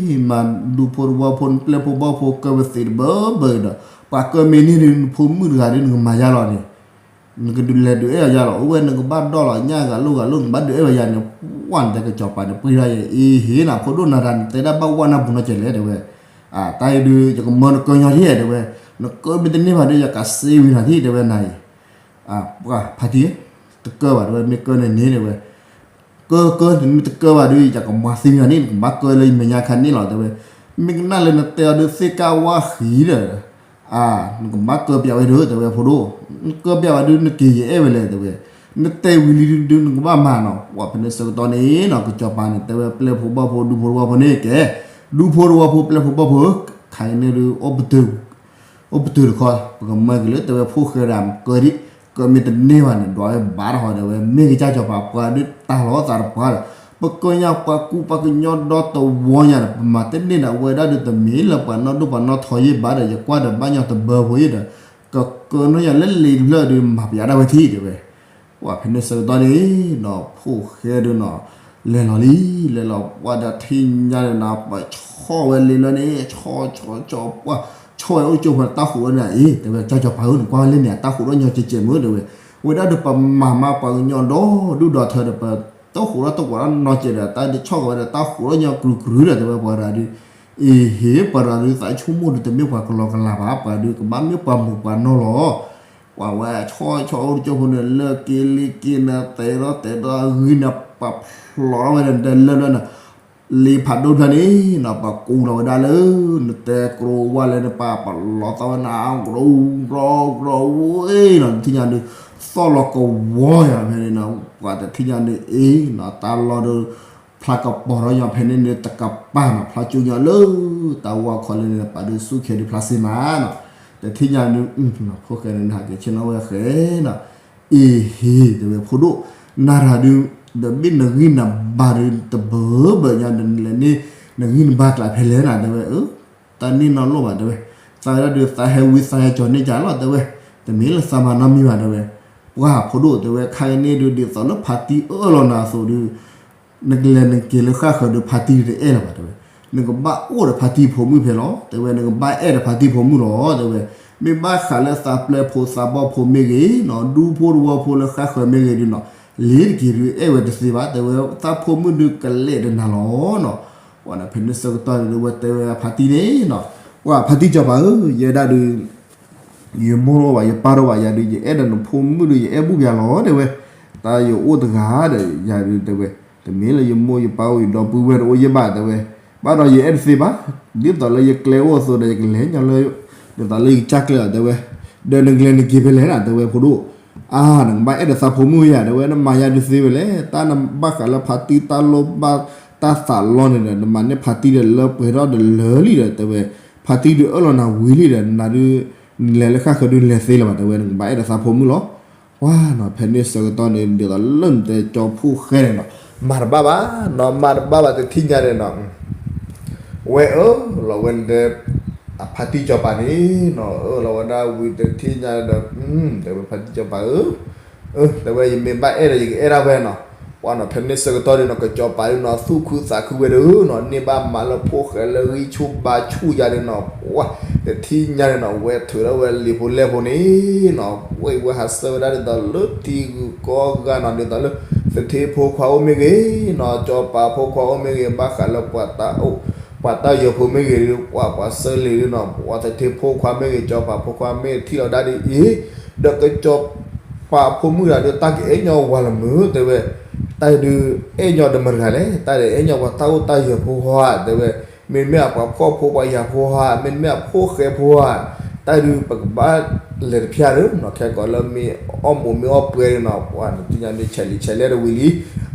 မၤ ဒူဖိတဝီဖိ နပျဲၢ်ဖိဘီၣ်ဖိ ကၢၤပသ့တဘၢဘၢအံၤဒီး ပှၤကၢၤမ့ၢ်န့ၢ်ဒီး နဖိမုၣ်တဂၤဒီး နကမၤယါလီၤန့ၣ် နကဒုးလဲၤဒုးအဲၣ်အီၤယါလီၤ, အိၣ်ဝဲနကဘၣ်ဒီၣ်လီၤ ညၣ်ဂၤလိၣ်ဂၤလိၣ် နကဘၣ်ဒုးအဲၣ်အီၤယါန့ၣ်, ပှၤနတဲကစီၤပၤန့ၣ် ပှ့ၤထီၣ်ယဲ အ့ဟ့နၤ ဖိဒိၣ်နၤတၢ် နတဲဒၣ်ဘၣ်ဝဲနၢ်ပူၤနီတစဲးလဲၣ် တဲဝဲ, တၢ်အံၤဒုး ယကမၢနကၢၤညီဒ် တဲဝဲ, နကၢၤမ့ၢ်တန့ၢ်ဘၣ်ဒီး ယကစ့ဝံၤနၤထံၣ် တဲဝဲနၤအံၤ, ပှၤဖါတံၢ်, တကၢၤဘၣ် တဲဝဲ မ့ၢ်ကၢၤန့ၣ်န့ၣ် တဲဝဲ ကၢၤကၢၤ နမ့ၢ်တကၢၤဘၣ်ဒီး ယကမၤသံမံၤန့ၣ် နကဘၣ်ကၢၤလၢယမဲာ်ညါခါန့ၣ်လီၤ တဲဝဲ, မ့ၢ်ကနၣ်လၢနတဲအီၤဒုးသ့ၣ်ကၢ်ဝါဃံၤဒီး, အါ, နကဘၣ်ကၢၤပၠးဝဲဒၣ် တဲဝဲဖိဒိၣ်, နကၢၤပၠးဝဲဒၣ် နက့ၤယအဲၣ်ဝဲလဲၣ် တဲဝဲ, နတဲဝံၤလံဒုး နကဘၣ်မၤနီၤ, ပှၤဖဲန့ၣ်ဆၢကတီၢ်န့ၣ်နီၤ ကစီၤပၤန့ၣ် တဲဝဲပျဲၢ်ဖိဘီၣ်ဖိ ဒူဖိတဝီဖိန့ၣ်ကဲ, ဒူဖိတဝီဖိ ပျဲၢ်ဖိဘီၣ်ဖိ, ခါအံၤန့ၣ်ဒုး အိၣ်ပတုာ်တခီ, ပကမၢက့ၤလၢ တဲဝဲဖိၣ်ဃဲဒၣ် ကၢၤဒံး, ကၢၤမ့ၢ်တန့ၢ်ဘၣ်န့ၣ် ဒွးဝဲဘၣ်တဟီ တဲဝဲ မ့ၢ်ကစၢ်စီၤပၤ ပှၤဒုးတၢ်လီၤသးတပှၢ်ဒီး, ပကညီပှၤကူပှၤကညီဒီတဝီညါဒီး ပမၤတန့ၢ်ဒၣ်ဝဲဒၣ်ဒီး တမ့ၢ်လၢပှၤနီၢ်ဒိၣ်ပှၤနီၢ်ထီယ့ၢ်ဘၣ်ဒီး ယကွၢ်ဒီးဘၣ်ညီတဘၢဖိအံၤဒီး, ကကၢၤနီၢ်ယၤလၢလ့တဖျၢၣ်ဒီး မၤပယါဒၣ်ဝဲထံၣ် တဲဝဲ ပှၤဖဲန့ၣ်ဆၢကတီၢ်န့ၣ်နီၤ ဖိၣ်ဃဲဒုးနီၤ, လဲၤလီၤလံ, လဲၤလီၤပှၤဒီးထံၣ်ညါန့ၣ်နီၤ ပှၤဆီၣ်ဝဲလ့လၢန့ၣ် ဆီၣ်ဆီၣ်ဆီၣ်ပှၤ, ဆီၣ်ဝဲအိၣ်ကၠိဖိတၢ်ဃိးဝဲန့ၣ်အံၤ တဲဝဲကစၢ်စီၤပၤဧၢ နကွၢ်ဝဲလၢန့ၣ် အတၢ်ဃိးထီၣ်ညီကဲးကဲးမ့ၢ် တဲဝဲ, ဝဲဒၣ်ဒီးပမၤမးပှၤကညီဒီဒူၣ်ဒီထၢဒီး ပတဃိးထီၣ်တကွၢ်နီတစဲးဒီး တၢ်ဒုးဆီၣ်ကီးဝဲဒီးတၢ်ဃိးထီၣ်ညီကရုၤကရုၤဒီး တဲဝဲပှၤတဂၤဒုး, အ့ဟ့ ပှၤတဂၤဒုး သးဆိကမိၣ်ဒုးတမ့ၢ်ပှၤကလီကလီဘၣ် ပှၤဒုးကဘၣ်မ့ၢ်ပှၤမိၢ်ပှၤနီၢ်လီၤ ပှၤဝဲဆီၣ်ဆီၣ်အိၣ်ကၠိဖိန့ၣ် လၢက့လံက့န့ၣ် တဲထီၣ်တဲထီၣ်အဂံၢ်န့ၣ် ပှၤဖျိးထီၣ်ဝဲဒီးလၢလၢန့ၣ်, လ့ဖးဒိၣ်ဖျၢၣ်န့ၣ်နီၤ ပကူးလီၤဝဲဒၣ်လၢ နတဲကျိဝဲလၢနပာ်ပလီၤသီၣ်ဝဲနၤ ကရူၢ်ကရူၢ်ကရူၢ်နီၤ တထံၣ်ညါဒုး သီၣ်လီၤကဝီၤယၤဖဲန့ၣ်နီၤ ပှၤတထံၣ်ညါဒုးအ့ၣ်နီၤ တၢ်လီၢ်ဒုး ဖျါကပီၤထီၣ်ညီဖဲန့ၣ်န့ၣ် တကပၤနီၤ ဖျါကၠိညီလၢ တၢ်ဝါခီလၢန့ၣ် ပာ်ဒုးဆူၣ်ခဲဒုးဖျါစ့မးနီၤ တထံၣ်ညါဒုး ဖိၣ်ဃဲန့ၣ် နဟးက့ၤဆ့ၣ်နီၤဝဲဃဲနီၤ အ့ဟ့ တဲဝဲဖိဒိၣ် နၤတၢ်ဒုး ဒီးဘ့ၣ်နဂံၢ်နဘါဒုး တဘၢဘၢညါဒီး နလဲၤန့ၢ် နဂံၢ်နဘါကျးဖဲလဲၣ်နၤ တဲဝဲ တၢ်န့ၣ်နီၢ်လိၣ်ဘၣ် တဲဝဲ သးဝဲဒၣ်ဒုး သးဟဲဝံသးဟဲကၠီၤန့ၢ်ကလီၤ တဲဝဲ တမ့ၢ်လၢသးမၤနီတမံၤဘၣ် တဲဝဲ ပှၢ်ဖိဒိၣ် တဲဝဲ ခါကန့ၣ်ဒုး ဒ်သိးလၢဖါတံၢ်အၢၣ်လီၤနၤအသိးဒုး နကလဲၤနက့ၤလၢဃၣ်ဃၢၤဒီးဖါတံၢ်တအဲၣ်လၢၤဘၣ် တဲဝဲ, နကဘၣ်အိၣ်ဒီးဖါတံၢ်ဖိမုၣ်ဖဲလီၤ တဲဝဲ, နကဘၣ်အဲၣ်ဒီးဖါတံၢ်ဖိမုၣ်လီၤ တဲဝဲ, မ့ၢ်ဘၣ်ဃးလၢသးပျဲၢ်ဖိသးဘီၣ်ဖိမ့ၢ်ဂ့ၤနီၤ ဒူဖိတဝီဖိလၢဃၣ်ဃၢၤမ့ၢ်ဂ့ၤဒုးနီၤ လ့ၤတက့ၤဒုးအဲၣ်ဝဲတသ့ဘၣ် တဲဝဲ, သးဖိမုၣ်ဒုးကလဲၤတနၤလီၤနီၤ, ပှၤဖဲန့ၣ်ဆၢကတီၢ်န့ၣ်ဒုး ဝဲတဲဝဲဖါတံၢ်န့ၣ်နီၤ, ပှၤဖါတံၢ်စီၤပၤဧၢ, ယဲဒၣ်ဒုး ယမိၢ်တအိၣ်ဘၣ် ယပၢ်တအိၣ်ဘၣ် ယၤဒုး ယအဲၣ်ဒိးနဖိမုၣ်ဒုး ယအဲၣ်ဘူၣ်ယၤလီၤ တဲဝဲ, တၢ်ယအိၣ်တဂၤဒီး ယၤဒုး တဲဝဲ, တမ့ၢ်လၢယမိၢ်ယပၢ်အိၣ်ယဒီပုၢ်ဝဲၢ်တအိၣ်ယဲၢ်ဘၣ် တဲဝဲ, ဘၣ်ဒီးယအဲၣ်တသ့ဘၣ်, ဒ်သိးလၢယကျဲအိၣ်အသိးဒီး ယကလဲၤညီလၢ ဒ်သိးလၢယကစၢ်ကျဲလီၤ တဲဝဲ, ဒီးနကလဲၤနက့ၤဖဲလဲၣ်နၤ တဲဝဲ ဖိဒိၣ်, အါ နကဘၣ်အဲၣ်ဒိးသးဖိမုၣ်ယၤ တဲဝဲ နမၤယၤဒုးသ့ဝဲလဲၣ်, တၢ်နဘၣ်ဃးလၢဖါတံၢ်တၢ်လိၣ်ဘၣ် တၢ်သးလီန့ၣ်ဒီး နမၤန့ၢ်ဖါတံၢ်ဒီးလၢပှဲၤထီၣ်ဒီးလၢာ်လံဒီး တဲဝဲ, ဖါတံၢ်ဒုးအၢၣ်လီၤနၤဝံၤလံဒီး နၤဒုး နလဲၤလၢဃၣ်ဃၢၤဒုးလဲၤသ့လၢၤဘၣ် တဲဝဲ, နကဘၣ်အဲၣ်ဒိးသးဖိမုၣ်လီၤ, ပှၤနီၤ ဖဲန့ၣ်ဆၢကတီၢ်န့ၣ် ဒ်သိးလၢနတဲကၠီဖိၣ်ဃဲန့ၣ်နီၤ, မၤတဘၣ်ဘၣ်နီၤ မၤတဘၣ်ဘၣ် တထံၣ်ညါန့ၣ်နီၤ ဝဲအၢၣ်လီၤဝဲလၢ အဖါတံၢ်စီၤပၤန့ၣ်နီၤ အၢၣ်လီၤဝဲဒၣ်ဝံၤတထံၣ်ညါဒီး တဲဝဲဖါတံၢ်စီၤပၤဧၢ, တဲဝဲ ယမ့ၢ်ဘၣ်အဲၣ်ဒီးယကအဲၣ်ဒၣ်ဝဲနီၤ, ပှၤနီၤ ဖဲန့ၣ်ဆၢကတီၢ်န့ၣ်နီၤ ကစီၤပၤဒုးနီၤ သူၣ်ခုသးခုဝဲဒၣ်နီၤ န့ၢ်ဘၣ်မးလၢဖိၣ်ဃဲလၢဂံၢ်ဆူၣ်ဘါဆူၣ်ယၤန့ၣ်နီၤ, ပှၤ တထံၣ်ညါန့ၣ်နီၤ ဝဲထုးထီၣ်ဝဲလံာ်ဖိလဲၢ်ဖိန့ၣ်နီၤ ဝဲအံၤဝဲဟးဆှၢဝဲဒၣ်ဒ်သိးလၢထံဂုၤကီၢ်ဂၤနီၤ ဒ်သိးလၢ သထ့ဖိခွါအိၣ်မ့ၢ်ဂ့ၤနီၤ စီၤပၤဖိခွါအိၣ်မ့ၢ်ဂ့ၤ ဘၣ်ဃးလၢပှၤတၢ်အိၣ် ပှၤတၢ်ယၢၤဖိမ့ၢ်ဂ့ၤ ပှၤပှၤဆှၢလံာ်ဒုးနီၤ ပှၤသထ့ဖိခွါမ့ၢ်ဂ့ၤ စီၤပၤဖိခွါမ့ၢ်ထံၣ်လီၤဒၣ်ဒ်အံၤ, ဒီးကစီၤပၤဖိမုၣ်တဂၤဒုး တၢ်ကအဲၣ်ညီဝၤလၢမုာ် တဲဝဲ, တၢ်ဒုးအဲၣ်ညီဒီးမတၤတဂၤလဲၣ်, တၢ်ဒုးအဲၣ်ညီပှၤတၢ်အိၣ်တၢ်ယၢၤဖိဧါ တဲဝဲ, မ့တမ့ၢ်အပှၤဖှီၣ်ဖိပှၤယာ်ဖိဧါ မ့တမ့ၢ်အဖိၣ်ဃဲဖိဧါ, တၢ်ဒုးပကဘၣ်လဲၤတဖၣ်ဒုးနီၤ ခဲကိးလၢမ့ၢ်အီၣ်မိးမ့ၢ်အီၣ်ပှဲၤဒုးနီၤ ပှၤနသ့ၣ်ညါန့ၣ် ဆဲးလံဆဲးလဲၣ်တဝံၤလံ,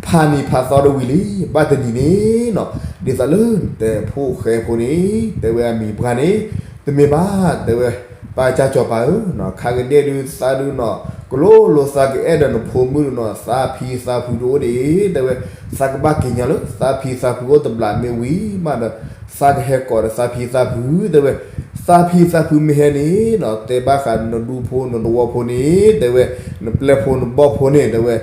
ဖးနံၤဖးသီတဝံၤလံ, ဘၣ်တနံၤန့ၣ်နီၤ ဒ်သိးလၢတဲဖိၣ်ဃဲဖိန့ၣ် တဲဝဲအမံၤပှၢ်န့ၣ် တမ့ၢ်ဘၣ် တဲဝဲ, ပၢ်ကစၢ်စီၤပၤဧၢ, ခါကဒဲဒုးသးဒုးနီၤ ကလိလိသးကအဲၣ်ဒီးနဖိမုၣ်ဒုးနီၤ သးဖံသးဖုတအိၣ်ဒံး တဲဝဲ, သးကဘၣ်က့ၤညီလၢ သးဖံသးဖုအိၣ်တဘျီမ့ၢ်ဝံၤမးဒီး သးကဟဲကိးဒီးသးဖံသးဖု တဲဝဲ, သးဖံသးဖုမ့ၢ်ဟဲန့ၣ်နီၤ တဲဘၣ်ဃးနဒူဖိနတဝီဖိန့ၣ် တဲဝဲ, နပျဲၢ်ဖိနဘီၣ်ဖိန့ၣ် တဲဝဲ,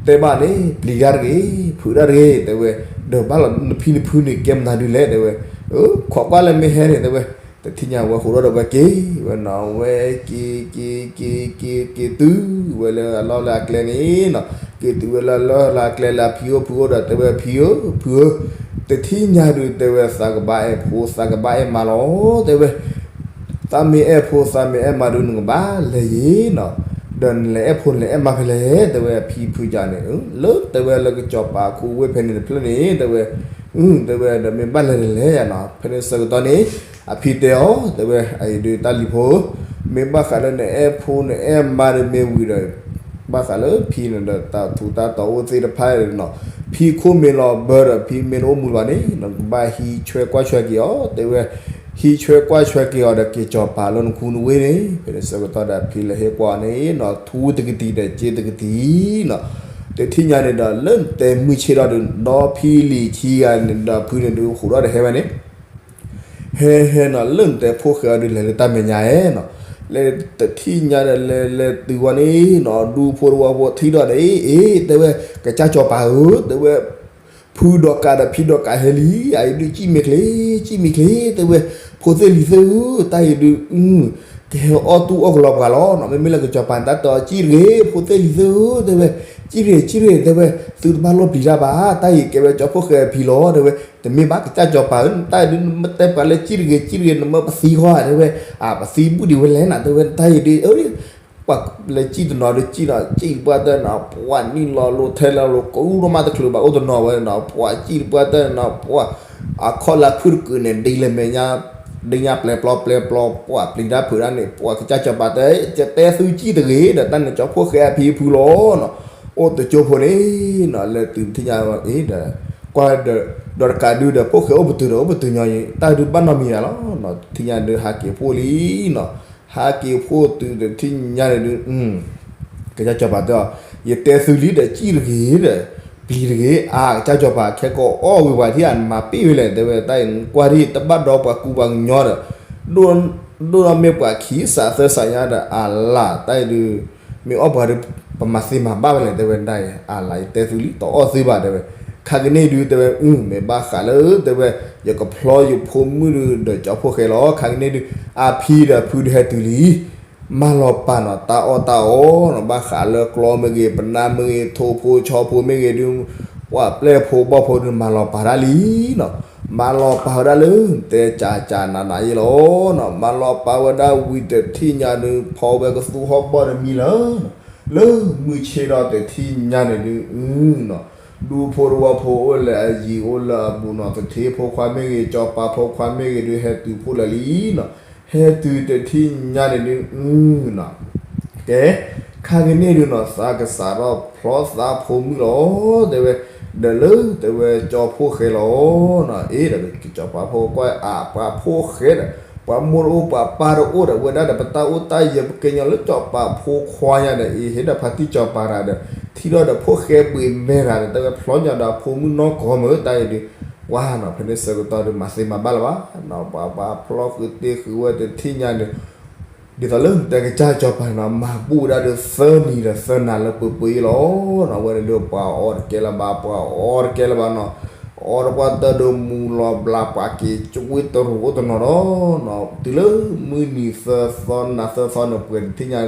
တဲဘၣ်န့ၣ် ပျံၤတၢ်တဂ့ၤ ဖုးတၢ်တဂ့ၤ တဲဝဲ, ဒီးဘၣ်လီၤနဖံနဖုန့ၣ် ကဲမနုၤဒုးလဲၣ် တဲဝဲ, ခိးကွၢ်လၢမ့ၢ်ဟဲန့ၣ် တဲဝဲ, တထံၣ်ညါဝဲဟးထီၣ်ဒီးဝဲက့ၤ ဝဲနီၤ ဝဲက့ၤက့ၤက့ၤက့ၤက့ၤတုၤဝဲလၢအလီၢ်လၢအကျဲန့ၣ်နီၤ က့ၤတုၤဝဲလၢအလီၢ်လၢအကျဲလၢအဖံအိၣ်ဖုအိၣ်ဒီး တဲဝဲဖံဧၢ ဖုဧၢ, တထံၣ်ညါဒုး တဲဝဲ သးကဘၣ်အဲၣ်ဖိသးကဘၣ်အဲၣ်မါလီၤ တဲဝဲ, သးမ့ၢ်အဲၣ်ဖိသးမ့ၢ်အဲၣ်မါဒုး နကဘၣ်လဲၤယံၤနီၤ, ဒီးနလဲၤအဲၣ်ဖိနလဲၤအဲၣ်မါဖဲလဲၣ် တဲဝဲအဖံဖုကန့ၣ် လၢတဲဝဲလၢကစီၤပၤခူဝ့ၢ်ဖဲန့ၣ်တဖျၢၣ်န့ၣ် တဲဝဲ, တဲဝဲဒီးမ့ၢ်ဘၣ်လဲၤတလဲၤယၤနီၤ ဖဲန့ၣ်ဆၢကတီၢ်န့ၣ် အဖံတဲအီၤ တဲဝဲ အအံၤဒုးတၢ်လံၤဖိဧၢ, မ့ၢ်ဘၣ်ဃးလၢနအဲၣ်ဖိနအဲၣ်မါဒုးမ့ၢ်ဝံၤဒီး ဘၣ်ဃးလၢဖံန့ၣ်ဒီးတၢ်ထူးတၢ်တီၤအိၣ်သ့ၣ်တဖၣ်နီၤ, ဖံခိၣ်မ့ၢ်လီၤဘၢဒီးဖံမ့ၢ်တအိၣ်မူလၢၤဘၣ်န့ၣ် နကဘၣ်ဟံးဆွဲကွၢ်ဆွဲက့ၤအီၤ တဲဝဲ, ဟံးဆွဲကွၢ်ဆွဲက့ၤအီၤဒီးက့ၤစီၤပၤလၢနခူနဝ့ၢ်န့ၣ် ဖဲန့ၣ်ဆၢကတီၢ်ဒီးဖံလၢဟ့ၣ်ကွၢ်အီၤန့ၣ်နီၤ ထူတကတံၤဒီးစ့တကတံၤနီၤ, တထံၣ်ညါန့ၣ်ဒီးလၢနတဲမုၢ်ဆ့ၣ်ထီၣ်ဒုး ဒီဖံလံၤခံဂၤန့ၣ်ဒီးဖုန့ၣ်ဒုးဟူးထီၣ်ဒီးဟဲဝဲန့ၣ် ဟဲဟဲနီၤ လၢနတဲဖိၣ်ဃဲအီၤဒုးလဲၤလၢတၢ်မဲာ်ညါဧဲနီၤ, လဲၤတထံၣ်ညါဒီးလဲၤလဲၤတုၤဝဲန့ၣ်နီၤ ဒူဖိတဝီဖိထံၣ်ဒီးန့ၣ် အ့ တဲဝဲ ကစၢ်စီၤပၤဧၢ တဲဝဲ, ဖုဒီးကးဒီးဖံဒီးကးဟဲလံ အအံၤဒုး ကံၣ်မ့ၢ်ချ့ ကံၣ်မ့ၢ်ချ့ တဲဝဲ, ဖိသ့ၣ်လံၤသ့ၣ်ဧၢ တၢ်အံၤဒုး ကဟဲအီၣ်တူၢ်အီၣ်ကလီပှၤလီၤနီၤ, မ့မ့ၢ်လၢကစီၤပၤန့ၣ် တၢ်တဲအီၤ ကံၣ်တဂ့ၤ ဖိသ့ၣ်လံၤသ့ၣ်ဧၢ တဲဝဲ, ကံၣ်တဂ့ၤ ကံၣ်တဂ့ၤ တဲဝဲ, သုတဘၣ်လီၢ်ပျံၤတၢ်ဘၣ် တၢ်အံၤကဲဝဲကၠီဖိၣ်ဃဲအဖံလီၤ တဲဝဲ, တမ့ၢ်ဘၣ်ကစၢ်စီၤပၤဧၢ တၢ်အံၤဒုး နမ့ၢ်တဲပှၤလၢကံၣ်တဂ့ၤ ကံၣ်တဂ့ၤ နမ့ၢ်ပသံဃီဧါ တဲဝဲ, အၢ ပသံဘူၣ်ဒံးဝဲလဲၣ်နၤ တဲဝဲ တၢ်အံၤဒုး အၢ ပှၤလဲၤစံၣ်တနီၤဒီးစံၣ်နီၤ စံၣ်တပှၢ်တၢၢ်နီၤ ပှၤနံၣ်လီၤလိထဲလီၤလိ ကူၣ်ထီၣ်မးတချုးဘၣ်အိၣ်တနီၤဝဲနီၤ ပှၤစံၣ်တပှၢ်တၢၢ်နီၤ ပှၤ အခီၣ်လၢဖုၣ်တကုးန့ၣ် ဒ်လဲၣ်မဲာ်ညါ ဒ်ညါပျဲၤပျီပျဲၤပျီ ပှၤပျံၤတၢ်ဖုးတၢ်န့ၣ် ပှၤကစၢ်စီၤပၤတဲ ယတဲသုစံၣ်တဂ့ၤဒီး တၢ်န့ၣ်ကၠီဖှိၣ်ဃဲအဖံအဖုလီၤနီၤ အိၣ်တကၠိဖိန့ၣ်နီၤ လဲၤတုၤတထံၣ်ညါအံၤဒီး ကွၢ်ဒီးတကးဒုဒီး ဖှိၣ်ဃဲအိၣ်ပတုာ်ဒီး အိၣ်ပတုာ်ညီအံၤ တၢ်ဒုးဘၣ်နီတမံၤယါလီၤနီၤ တထံၣ်ညါဒုးဟးက့ၤဖှိၣ်လံနီၤ ဟးက့ၤဖှိၣ်တုၤတထံၣ်ညါန့ၣ်ဒုး ကစၢ်စီၤပၤတဲအီၤ ယတဲသုလံဒီး စံၣ်တဂ့ၤဒီး ပျံၤတဂ့ၤ အါ ကစၢ်စီၤပၤ ခဲကိးအီၣ်ဝံၤပှၤထံၣ်အမၤပ့ၢ်ဝဲလဲၣ် တဲဝဲ တၢ်အံၤကွၢ်ထံၣ် တဘၣ်ဒီးပှၤကူပှၤကညီဒီး ဒိၣ်ဒီးမ့ၢ်ပှၤခံစးသၢစးညါဒီး အလၢ် တၢ်အံၤဒုး မ့ၢ်အီၣ်ပှၤဒီး ပမၤသ့မၤဘၣ်ဝဲလဲၣ် တဲဝဲဒၣ်အံၤ အလၢ် ယတဲသုလံ တအီၣ်သုဘၣ် တဲဝဲ ခါကန့ၣ်ဒုး တဲဝဲ အု မ့ၢ်ဘၣ်ဃးလၢ တဲဝဲ ယကဖျီယဖိမုၣ်ဒုးဒီးကၠီဖှိၣ်ဃဲလီၤ ခါကန့ၣ်ဒုး အဖံဒီးဖုဒုးဟဲတုၤလံ မၤလီၤပာ်နီၤ တၢ်အီၣ်တၢ်အီနီၤ ဘၣ်ဃးလၢကျီမ့ၢ်ဂ့ၤ ပနၢ်မ့ၢ်ဂ့ၤ ထိၣ်ဖိဆီဖိမ့ၢ်ဂ့ၤဒုး ပှၤပျဲၢ်ဖိဘီၣ်ဖိဒုး မၤလီၤပာ်တၢ်လံနီၤ မၤလီၤပာ်ဝဲဒၣ်လၢ တဲကၢ်ကၢ်နးနးယဲလီၤနီၤ မၤလီၤပာ်ဝဲဒၣ်ဝံၤတထံၣ်ညါဒုး ဖီဝဲကသူဟီၣ်ဘီၣ်တမံၤလၢ လၢမုၢ်ဆ့ၣ်ထီၣ်တထံၣ်ညါန့ၣ်ဒုး အုနီၤ ဒူဖိတဝီဖိအိၣ်လၢအယံၤအိၣ်လၢအဘူးနီၤ သထ့ဖိခွါမ့ၢ်ဂ့ၤ ကၠီၤပၤဖိခွါမ့ၢ်ဂ့ၤဒုး ဟဲတုၤဖှိၣ်လၢာ်လံနီၤ ဟဲတုၤတထံၣ်ညါန့ၣ်ဒုး အုနီၤ ကဲ ခါကန့ၣ်ဒုးနီၤ သးကစးထီၣ်ဖျီသးဖိမုၣ်လီၤ တဲဝဲ ဒီးလၢ တဲဝဲ ကၠီဖှိၣ်ဃဲလီၤနီၤ အ့ဒီး ကၠီၤပၤဖိကွၢ် အါ ပှၤဖိၣ်ဃဲဒီး ပှၤမိၢ်တအိၣ် ပှၤပၢ်တအိၣ်ဒီး ဝဲဒၣ်ဒီး ပတၢ်အိၣ်တၢ်ယၢၤ ပကညီလၢကၠီၤပၤဖိခွါညါဒီး အ့ ဟ့ၣ်ဒီးဖါတံၢ်ကၠီၤပၤတၢ်ဒီး ထံၣ်ထီၣ်ဒီးဖိၣ်ဃဲဘှံးမဲတၢ်ဒီး တဲဝဲဖျီညီဒီးအဖိမုၣ်နီၢ်ကီၢ်မုၢ် တၢ်အံၤဒုး ကွၢ်နီၤ ဖဲန့ၣ်ဆၢကတီၢ်ဒုး မၤသ့မၤဘၣ်လၢၤဘၣ်နီၤ ပှၤ ပှၤဖျီဃုာ်တ့ဃုာ်ဝဲတထံၣ်ညါန့ၣ် ဒ်သိးလၢတဲကစၢ်ကၠီၤပၤန့ၣ်နီၤ မၤဘူၣ်ဝဲဒၣ်ဒီးသၢနံၤဒီးသၢနၤလၢပှဲၤပှဲၤအံၤလီၤနီၤ အဝဲန့ၣ်ဒုးပှၤအီတကဲလၢၤဘၣ် ပှၤအီတကဲလၢၤဘၣ်နီၤ အီတပှၢ်တၢၢ်ဒုးမူၤလီၤဘျး ပှၤက့ၤကွံတရူးအိၣ်တနီၤဒီးနီၤ တုၤလၢမုၢ်နံၤသၢသီနၤသၢသီန့ၣ် ပှဲၤတထံၣ်ည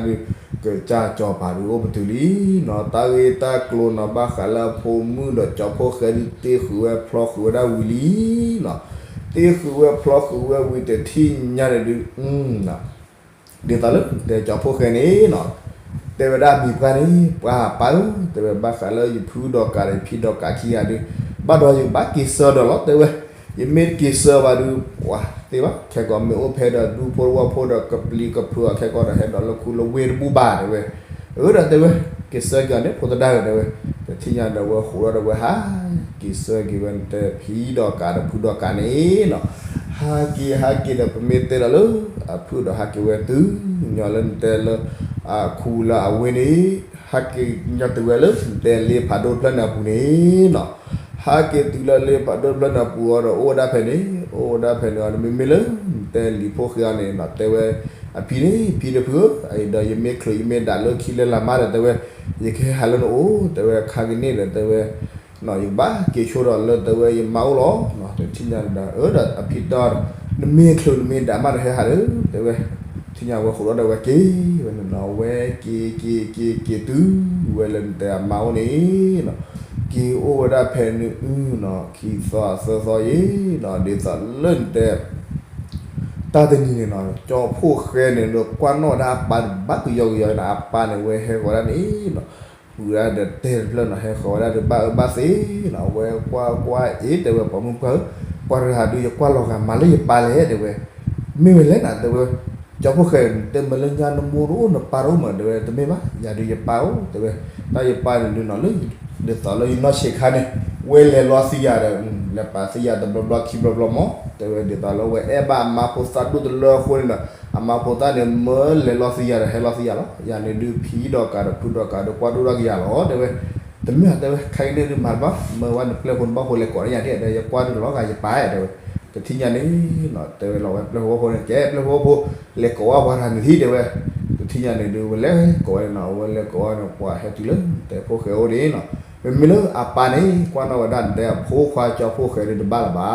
ါဒုး ကစၢ်ကၠီၤပၤဒုးအိၣ်ပတုာ်လံနီၤ တၢ်ဂ့ၢ်တၢ်ကျိၤနီၤ ဘၣ်ဃးလၢအဖိမုၣ်ဒီးကၠီၤဖှိၣ်ဃဲဒုး တ့ဃုာ်ဝဲဖျီဃုာ်ဝဲဒၣ်ဝံၤလံနီၤ တ့ဃုာ်ဝဲဖျီဃုာ်ဝဲဝံၤတထံၣ်ညါန့ၣ်ဒုး အုနီၤ ဒ်သိးလၢတဲကၠီၤဖှိၣ်ဃဲန့ၣ်နီၤ တဲဝဲဒၣ်မံၤပှၢ်န့ၣ် ပှၤပၢ်ဧၢ တဲဝဲ ဘၣ်ဃးလၢယဖုဒီးကးဒီးယဖံဒီးကးခံဂၤဒုး ဘၣ်ဒီးယဘၣ်က့ၤဆၢဒီးလီၤ တဲဝဲ ယမ့ၢ်တက့ၤဆၢဘၣ်ဒုး ပှၤသ့ဘၣ် ခဲကီးမ့ၢ်အိၣ်ဖဲဒီးဒူဖိတဝီဖိဒီးကပျံၤကဖုးအီၤခဲကီးဒီး ဟဲဒီးလၢခူလၢဝ့ၢ်တဘူၣ်ဘၣ် တဲဝဲ အၢ ဒီးတဲဝဲ က့ၤဆၢက့ၤအီၤန့ၣ် ဖိသဒါဧၢ တဲဝဲ တထံၣ်ညါဒီးဝဲဃိးဒီးဝဲဟး က့ၤဆၢက့ၤဝဲ နတဲဖံဒီးကးဒီးဖုဒီးကးန့ၣ်နီၤ ဟးက့ၤဟးက့ၤဒီး ပမ့ၢ်တဲဒီးလၢ အဖုဒီးဟးက့ၤဝဲတုၤ ညီလၢနတဲလၢ အခူလၢအဝ့ၢ်န့ၣ် ဟးက့ၤညီတုၤဝဲလၢ နတဲလ့ဖးဒိၣ်တဖျၢၣ်န့ၣ်အပူၤန့ၣ်နီၤ ဟးက့ၤတုၤလၢလ့ဖးဒိၣ်တဖျၢၣ်န့ၣ်အပူၤအီၤဒီး အိၣ်ဝဲဒၣ်ဖဲန့ၣ် အိၣ်ဝဲဒၣ်ဖဲန့ၣ်အီၤဒီး မ့မ့ၢ်လၢ နတဲလံၤဖိဃဲအီၤန့ၣ်နီၤ တဲဝဲ အဖံန့ၣ် ဖံတဖုဧၢ အအံၤဒီးယမ့ၢ်ချုးယမ့ၢ်ဒၣ်လၢခံလၢလာ်မးဒီး တဲဝဲ ယကဟဲဟးလၢနအိၣ် တဲဝဲ ခါကန့ၣ်ဒီး တဲဝဲ ယကဘၣ်က့ၤဆိဒီးလၢတဲဝဲယမါအိၣ်လီၤ. တထံၣ်ညါဒီး အၢ ဒီးအဖံတဲအီၤဒီး နမ့ၢ်ချုးနမ့ၢ်ဒၣ်မးဒီးဟဲဟးဒီး တဲဝဲ ထံၣ်ညါဝဲဃိးဒီးဝဲက့ၤဝဲန့ၣ်နီၤ ဝဲက့ၤက့ၤက့ၤက့ၤတုၤဝဲလၢနတဲအမါအိၣ်န့ၣ်နီၤ က့ၤအိၣ်ဝဲဒၣ်ဖဲန့ၣ်အုနီၤ ခံသီသၢသီယံၤနီၤ ဒ်သိးလၢနတဲ တၢ်တနံၤန့ၣ်နီၤ ကၠီဖှိၣ်ဃဲန့ၣ်ဒီး ကွၢ်နီၣ်ဝဲဒၣ်အပၢ်န့ၣ် ဘၣ်ကယီကယီနီၤ အပၢ်န့ၣ် ဝဲဟဲဃီၤဝဲဒၣ်န့ၣ်နီၤ ပှၤဒၣ်ဒီးတဲတဖျၢၣ်နီၤ ဟဲဃီၤဝဲဒၣ်ဒီး ဘၣ်အၢဘၣ်သီနီၤ အဝဲကွၢ်ကွၢ်အ့ တဲဝဲ ပိာ်မုၣ်ပှၢ်ဧၢ ပှၤတဂၤဒုး ယကွၢ်လီၤဂာ်မးလၢယပၢ်လဲၣ် တဲဝဲ မ့ၢ်ဝဲလဲၣ်နီၤ တဲဝဲ ကၠီဖှိၣ်ဃဲ တဲမ့ၢ်လၢညါနမိၢ်တအိၣ်နပၢ်တအိၣ်မး တဲဝဲ တမ့ၢ်ဘၣ် ယၤဒုးယပၢ်အိၣ် တဲဝဲ တၢ်ယပၢ်န့ၣ်ဒုးနီၤ လၢ ဒ်သိးလၢယနီၢ်ဆံးခါန့ၣ် ဝဲလဲၤလီသံယၤဒီး လဲၤပာ်သံယၤတဘျီဘျီခံဘျီဘျီမး တဲဝဲ ဒ်သိးလၢဝဲအဲၣ်ဘၣ်အမါဖိသၣ်ဒိၣ်တလၢအဃိန့ၣ်ဒီး အမါဖိသၣ်န့ၣ် မၢလဲၤလီသံယၤဒီး ဟဲလီသံယၤလီၤ ယၤန့ၣ်ဒုး ဖံဒီးကးဒီးဖုဒီးကးဒီး ကွၢ်ဒိၣ်ထီၣ်က့ၤယၤလီၤ တဲဝဲ တမ့ၢ် တဲဝဲ ခဲကနံၣ်ဒုးမၤတဘၣ် မၢဝဲနပျဲၢ်ဖိနဘၣ်ဖိလဲၤကိးန့ၢ်ယၤဒ်ဒီး ယကွၢ်ဒုးလီၤဂာ်ယပၢ် တဲဝဲ တထံၣ်ညါန့ၣ်နီၤ တဲဝဲလီၤဝဲပျဲၢ်ဖိဘီၣ်ဖိန့ၣ် ကဲပျဲၢ်ဖိဘီၣ်ဖိ လဲၤကိးဝဲပှၤတဂၤန့ၣ်ထံၣ် တဲဝဲ တထံၣ်ညါန့ၣ်ဒုး ဝဲလဲၤကိးဝဲန့ၣ်နီၤ ဝဲလဲၤကိးဝဲန့ၣ် ပှၤဟဲတုၤလၢ တဲဖှိၣ်ဃဲအိၣ်ဒၣ်နီၤ မ့မ့ၢ်လၢအပၢ်န့ၣ် ကွၢ်နီၣ်ဝဲဒၣ်နတဲအဖိခွါကၠီဖှိၣ်ဃဲဒုးတဘၣ်လၢၤဘၣ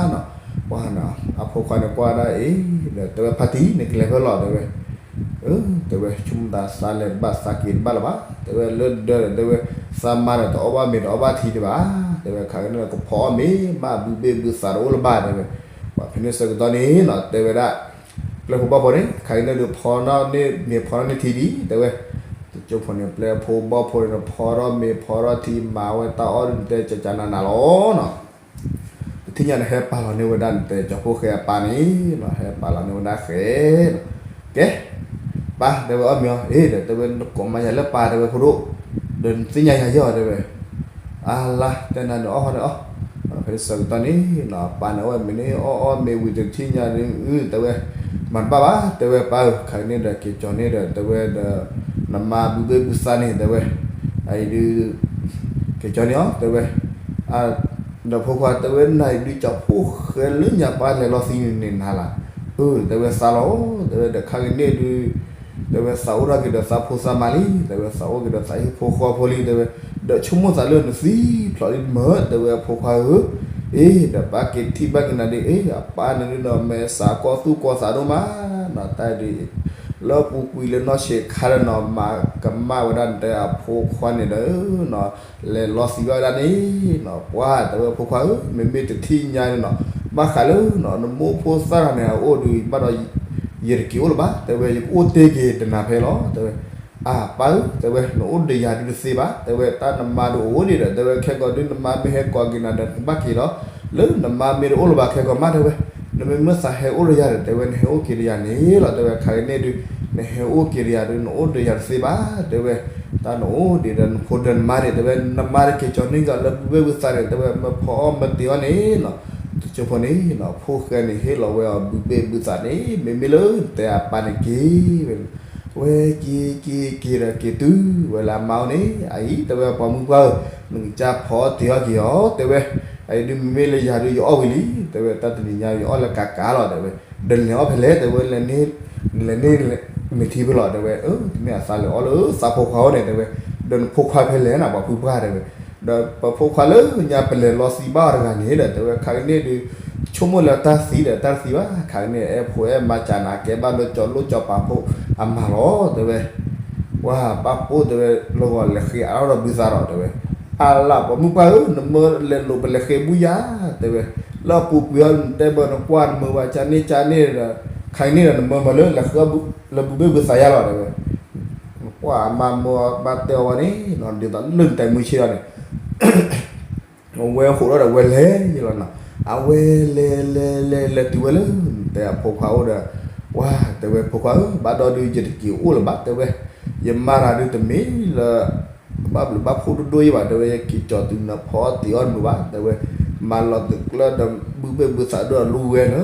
်နီၤ ပှၤနီၤ အဖိခွါန့ၣ်ကွၢ်ဒၣ်အံၤ ဒီးတဲဝဲဖါတံၢ်န့ၣ်ကလဲၤဖဲလဲၣ် တဲဝဲ အၢ တဲဝဲ ဆိကမိၣ်သးသးလဲၤတဘၣ်သးက့ၤတဘၣ်လၢၤဘၣ် တဲဝဲလၢဒၢးဒီး တဲဝဲ သးမါဒီးတအီၣ်ဘၣ်မ့ၤတအီၣ်ဘၣ်ထံဒံးဘၣ် တဲဝဲ ခါကနံၣ်ဒီးကဖီအီၣ်မ့ၤ ဘၣ်ဘုဘ့ၣ်ဘုသးတအိၣ်လၢၤဘၣ် တဲဝဲ ပှၤဖဲန့ၣ်ဆၢကတီၢ်န့ၣ်နီၤ တဲဝဲဒၣ် ပျဲၢ်ဖိဘီၣ်ဖိန့ၣ် ခါအံၤန့ၣ်ဒုး ဖီထီၣ်န့ၢ်မ့ၤဖီထီၣ်န့ၢ်ထံဒံး တဲဝဲ, တကၠိဖိန့ၣ် ပျဲၢ်ဖိဘီၣ်ဖိန့ၣ် ဖီထီၣ်မ့ၤဖီထီၣ်ထံ မၤဝဲတၢ်အီၣ်ဒုး နတဲကကနးနးလီၤနီၤ. တထံၣ်ညါန့ၣ် ဟဲပာ်လီၤန့ၢ်ဝဲဒၣ် နတဲကၠီဖိဃဲအပၢ်န့ၣ်နီၤ, ဟဲပာ်လီၤန့ၢ်ဝဲဒၣ်ဃဲနီၤ. ကဲ ပၢ် တဲဝဲ အီၣ်မ့ၤအီၤ အ့ ဒီးတဲဝဲ နကိးမါယၤလၢပၢ် တဲဝဲ ဖိဒိၣ်, ဒီးနသ့ၣ်ညါယၤယီၤ တဲဝဲ. အါလါ တဲနၤန့ၣ် အီၣ်ဃီန့ၣ်အီၣ်, ဖဲန့ၣ်ဆၢကတီၢ်န့ၣ်နီၤ အပၢ်န့ၣ် အီၣ်ဝဲမ့ၤန့ၣ် အီၣ်အီၣ်မ့ၤဝံၤတထံၣ်ညါန့ၣ် အု တဲဝဲ မၤတဘၣ်ဘၣ် တဲဝဲ ပၢ်ဧၢ, ခါအံၤန့ၣ်ဒီး က့ၤကၠီန့ၣ်ဒီး တဲဝဲဒီး နမါဘုဘ့ၣ်ဘုသးန့ၣ် တဲဝဲ အအံၤဒုး က့ၤကၠီန့ၣ်အီၤ တဲဝဲ ဒီးဖိခွါ တဲဝဲ နၤအံၤဒုး ကၠီဖိဃဲလၢညါပၢ်လဲၤလီၤသံန့ၣ်နၤလၢ်, အၢ တဲဝဲ သးလီၤ တဲဝဲ ဒီးခါက့ၤန့ၣ်ဒုး တဲဝဲ သးအိၣ်ထီၣ်က့ၤဒီးသးဖိသးမါလံ တဲဝဲ သးအိၣ်က့ၤဒီးသးဟံၣ်ဖိဃီဖိလံ တဲဝဲ, ဒီးဆိကမိၣ်သးလၢနသံဖျိးလံမၢ် တဲဝဲ အဖိခွါဧၢ, အ့ ဒီးပၢ်က့ၤထံၣ်ဘၣ်က့ၤနၤဒ်အံၤ အပၢ်န့ၣ်ဒုးဒီး မဲာ်သးကီသူၣ်ကီသးဒိၣ်မးနီၤ တၢ်ဒ်အံၤ လၢပူၤကွံာ်လၢနီၢ်ဆံးခါဒီးနီၤ မၤကမၣ်ဝဲဒၣ်နတဲအဖိခွါန့ၣ်ဒီးနီၤ လဲၤလီၤသံဘၣ်ဝဲဒၣ်န့ၣ်နီၤ ပှၤ တဲဝဲ ဖိခွါဧၢ မ့မ့ၢ်တထံၣ်ညါန့ၣ်နီၤ ဘၣ်ဃးလၢနီၤ နမိၢ်ဖိသၣ်တဂၤန့ၣ် အအိၣ်ဒုး ဘၣ်ဒီး ယတက့ၤအိၣ်လၢၤဘၣ် တဲဝဲ ယကအိၣ်တ့ၢ်က့ၤတနၤဖဲလီၤ တဲဝဲ. အၢ ပၢ်ဧၢ တဲဝဲ နအိၣ်ဒီးယၤဒုးတသ့ဘၣ် တဲဝဲ တၢ်နမါဒုးအိၣ်ဒံးဒီး တဲဝဲ ခဲကီးဒုးနမါမ့ၢ်ဟဲကိးက့ၤနၤဒီး နကဘၣ်က့ၤလီၤ လၢနမါမ့ၢ်တအိၣ်လၢၤဘၣ် ခဲကီးမး တဲဝဲ နမ့မ့ၢ်သးဟဲအိၣ်ဒီးယၤဒီး တဲဝဲ နဟဲအိၣ်က့ၤဒီးယၤန့ၣ်လီၤ တဲဝဲ ခါအံၤန့ၣ်ဒုး နဟဲအိၣ်က့ၤဒီးယၤဒုး နအိၣ်ဒီးယၤတသ့ဘၣ် တဲဝဲ တၢ်နအိၣ်ဒံးဒီးနဖိဒီးနမါန့ၣ် တဲဝဲ နမါတက့ၤကၠီန့ၢ်က့ၤလၢဘုဘ့ၣ်ဘုသးန့ၣ် တဲဝဲ မ့ၢ်ဖီအီၣ်မ့ၢ်တ့ၤအီၣ်န့ၣ်နီၤ တကၠိဖိန့ၣ်နီၤ ဖိဃဲန့ၣ် ဟ့ၣ်လီၤဝဲအီၤဘုဘ့ၣ်ဘုသးန့ၣ် မ့မ့ၢ်လၢနတဲအပၢ်န့ၣ်က့ၤဝဲ ဝဲက့ၤက့ၤက့ၤဒီးက့ၤတုၤဝဲလၢအမါအိၣ်န့ၣ် အအံၤ တဲဝဲ ပှၤမုၣ်ပှၢ်ဧၢ နကစၢ်ဖီအီၣ်တ့ၤအီၣ်က့ၤအီၤ တဲဝဲ အအံၤဒုးမ့မ့ၢ်လၢယၤဒုးယအီၣ်ဝံၤလံ တဲဝဲ တၢ်တနံၤညါယအီၣ်လၢကးကးလီၤ တဲဝဲ ဒီးလဲၤအီၣ်ဖဲလဲၣ် တဲဝဲ လဲၤန့ၢ် လဲၤန့ၢ်မ့ၤထံဖဲလီၤ တဲဝဲ အၢ တမ့ၢ်အသးလဲၤအီၣ်လၢသးဖိခွါအိၣ်န့ၣ် တဲဝဲ ဒီးနဖိခွါဖဲလဲၣ်နၤ ပှၤဖုပှၢ် တဲဝဲ ဒီးပဖိခွါလၢညါပလဲၤလီၤသံဘၣ်အီၤတဂၤန့ၣ်ဒီး တဲဝဲ ခါကန့ၣ်ဒုး ဆိကမိၣ်လၢတၢ်သံဒီးတၢ်တသံဘၣ် ခါကန့ၣ် အဲၣ်ဖိအဲၣ်မါကနၤ ကဲဘၣ်လၢကၠီလိၣ်ကၠီပာ်ဖိအမါလီၤ တဲဝဲ ပှၤပၢ်ဖိ တဲဝဲ လီၤဂာ်လဲၤဃ့အါထီၣ်ဒီးဘုသးဒီး တဲဝဲ အါလၢ် ပှၤမုၣ်ပှၢ်ဧၢ နမၢလဲၤလိာ်ပလဲၤဃ့ဘူယၤ တဲဝဲ လၢအပူၤကွံာ်အီၤ နတဲဘၣ်နကွၢ်နမုာ်ဘၣ်ကန့ၣ်ကန့ၣ်ဒီး ခါကန့ၣ်ဒီး နမၢမၤလၢလဲၤဃ့လၢဘုဘ့ၣ်ဘုသးယၤလီၤ တဲဝဲ ပှၤအမါမၢဘၣ်တဲအီၤဝဲန့ၣ် ဒ်သိးလၢနတဲမုၢ်ဆ့ၣ်ဒီးန့ၣ် အဝဲဟိးထီၣ်ဒီးဝဲလဲၤယလီၤနီၤ အဝဲလဲၤလဲၤလဲၤလဲၤတုၤဝဲလၢ တဲအဖိခွါအိၣ်ဒီး ပှၤ တဲဝဲ ဖိခွါဧၢ ဘၣ်ဒီးဒုးယတက့ၤအိၣ်လၢၤဘၣ် တဲဝဲ ယမါတဂၤဒုးတမ့ၢ်လၢ ဘၣ်ဘျုးဘၣ်ဖှိၣ်ဒိၣ်ဒိၣ်ယဘၣ် တဲဝဲ ယက့ၤကၠီတုၤနဖီအီၣ်တ့ၤအီၣ်တမုာ်ဘၣ် တဲဝဲ မၤလီၤသုးကျၢၢ်ဒီးဘုဘ့ၣ်ဘုသးဒိၣ်အလူဝဲလၢ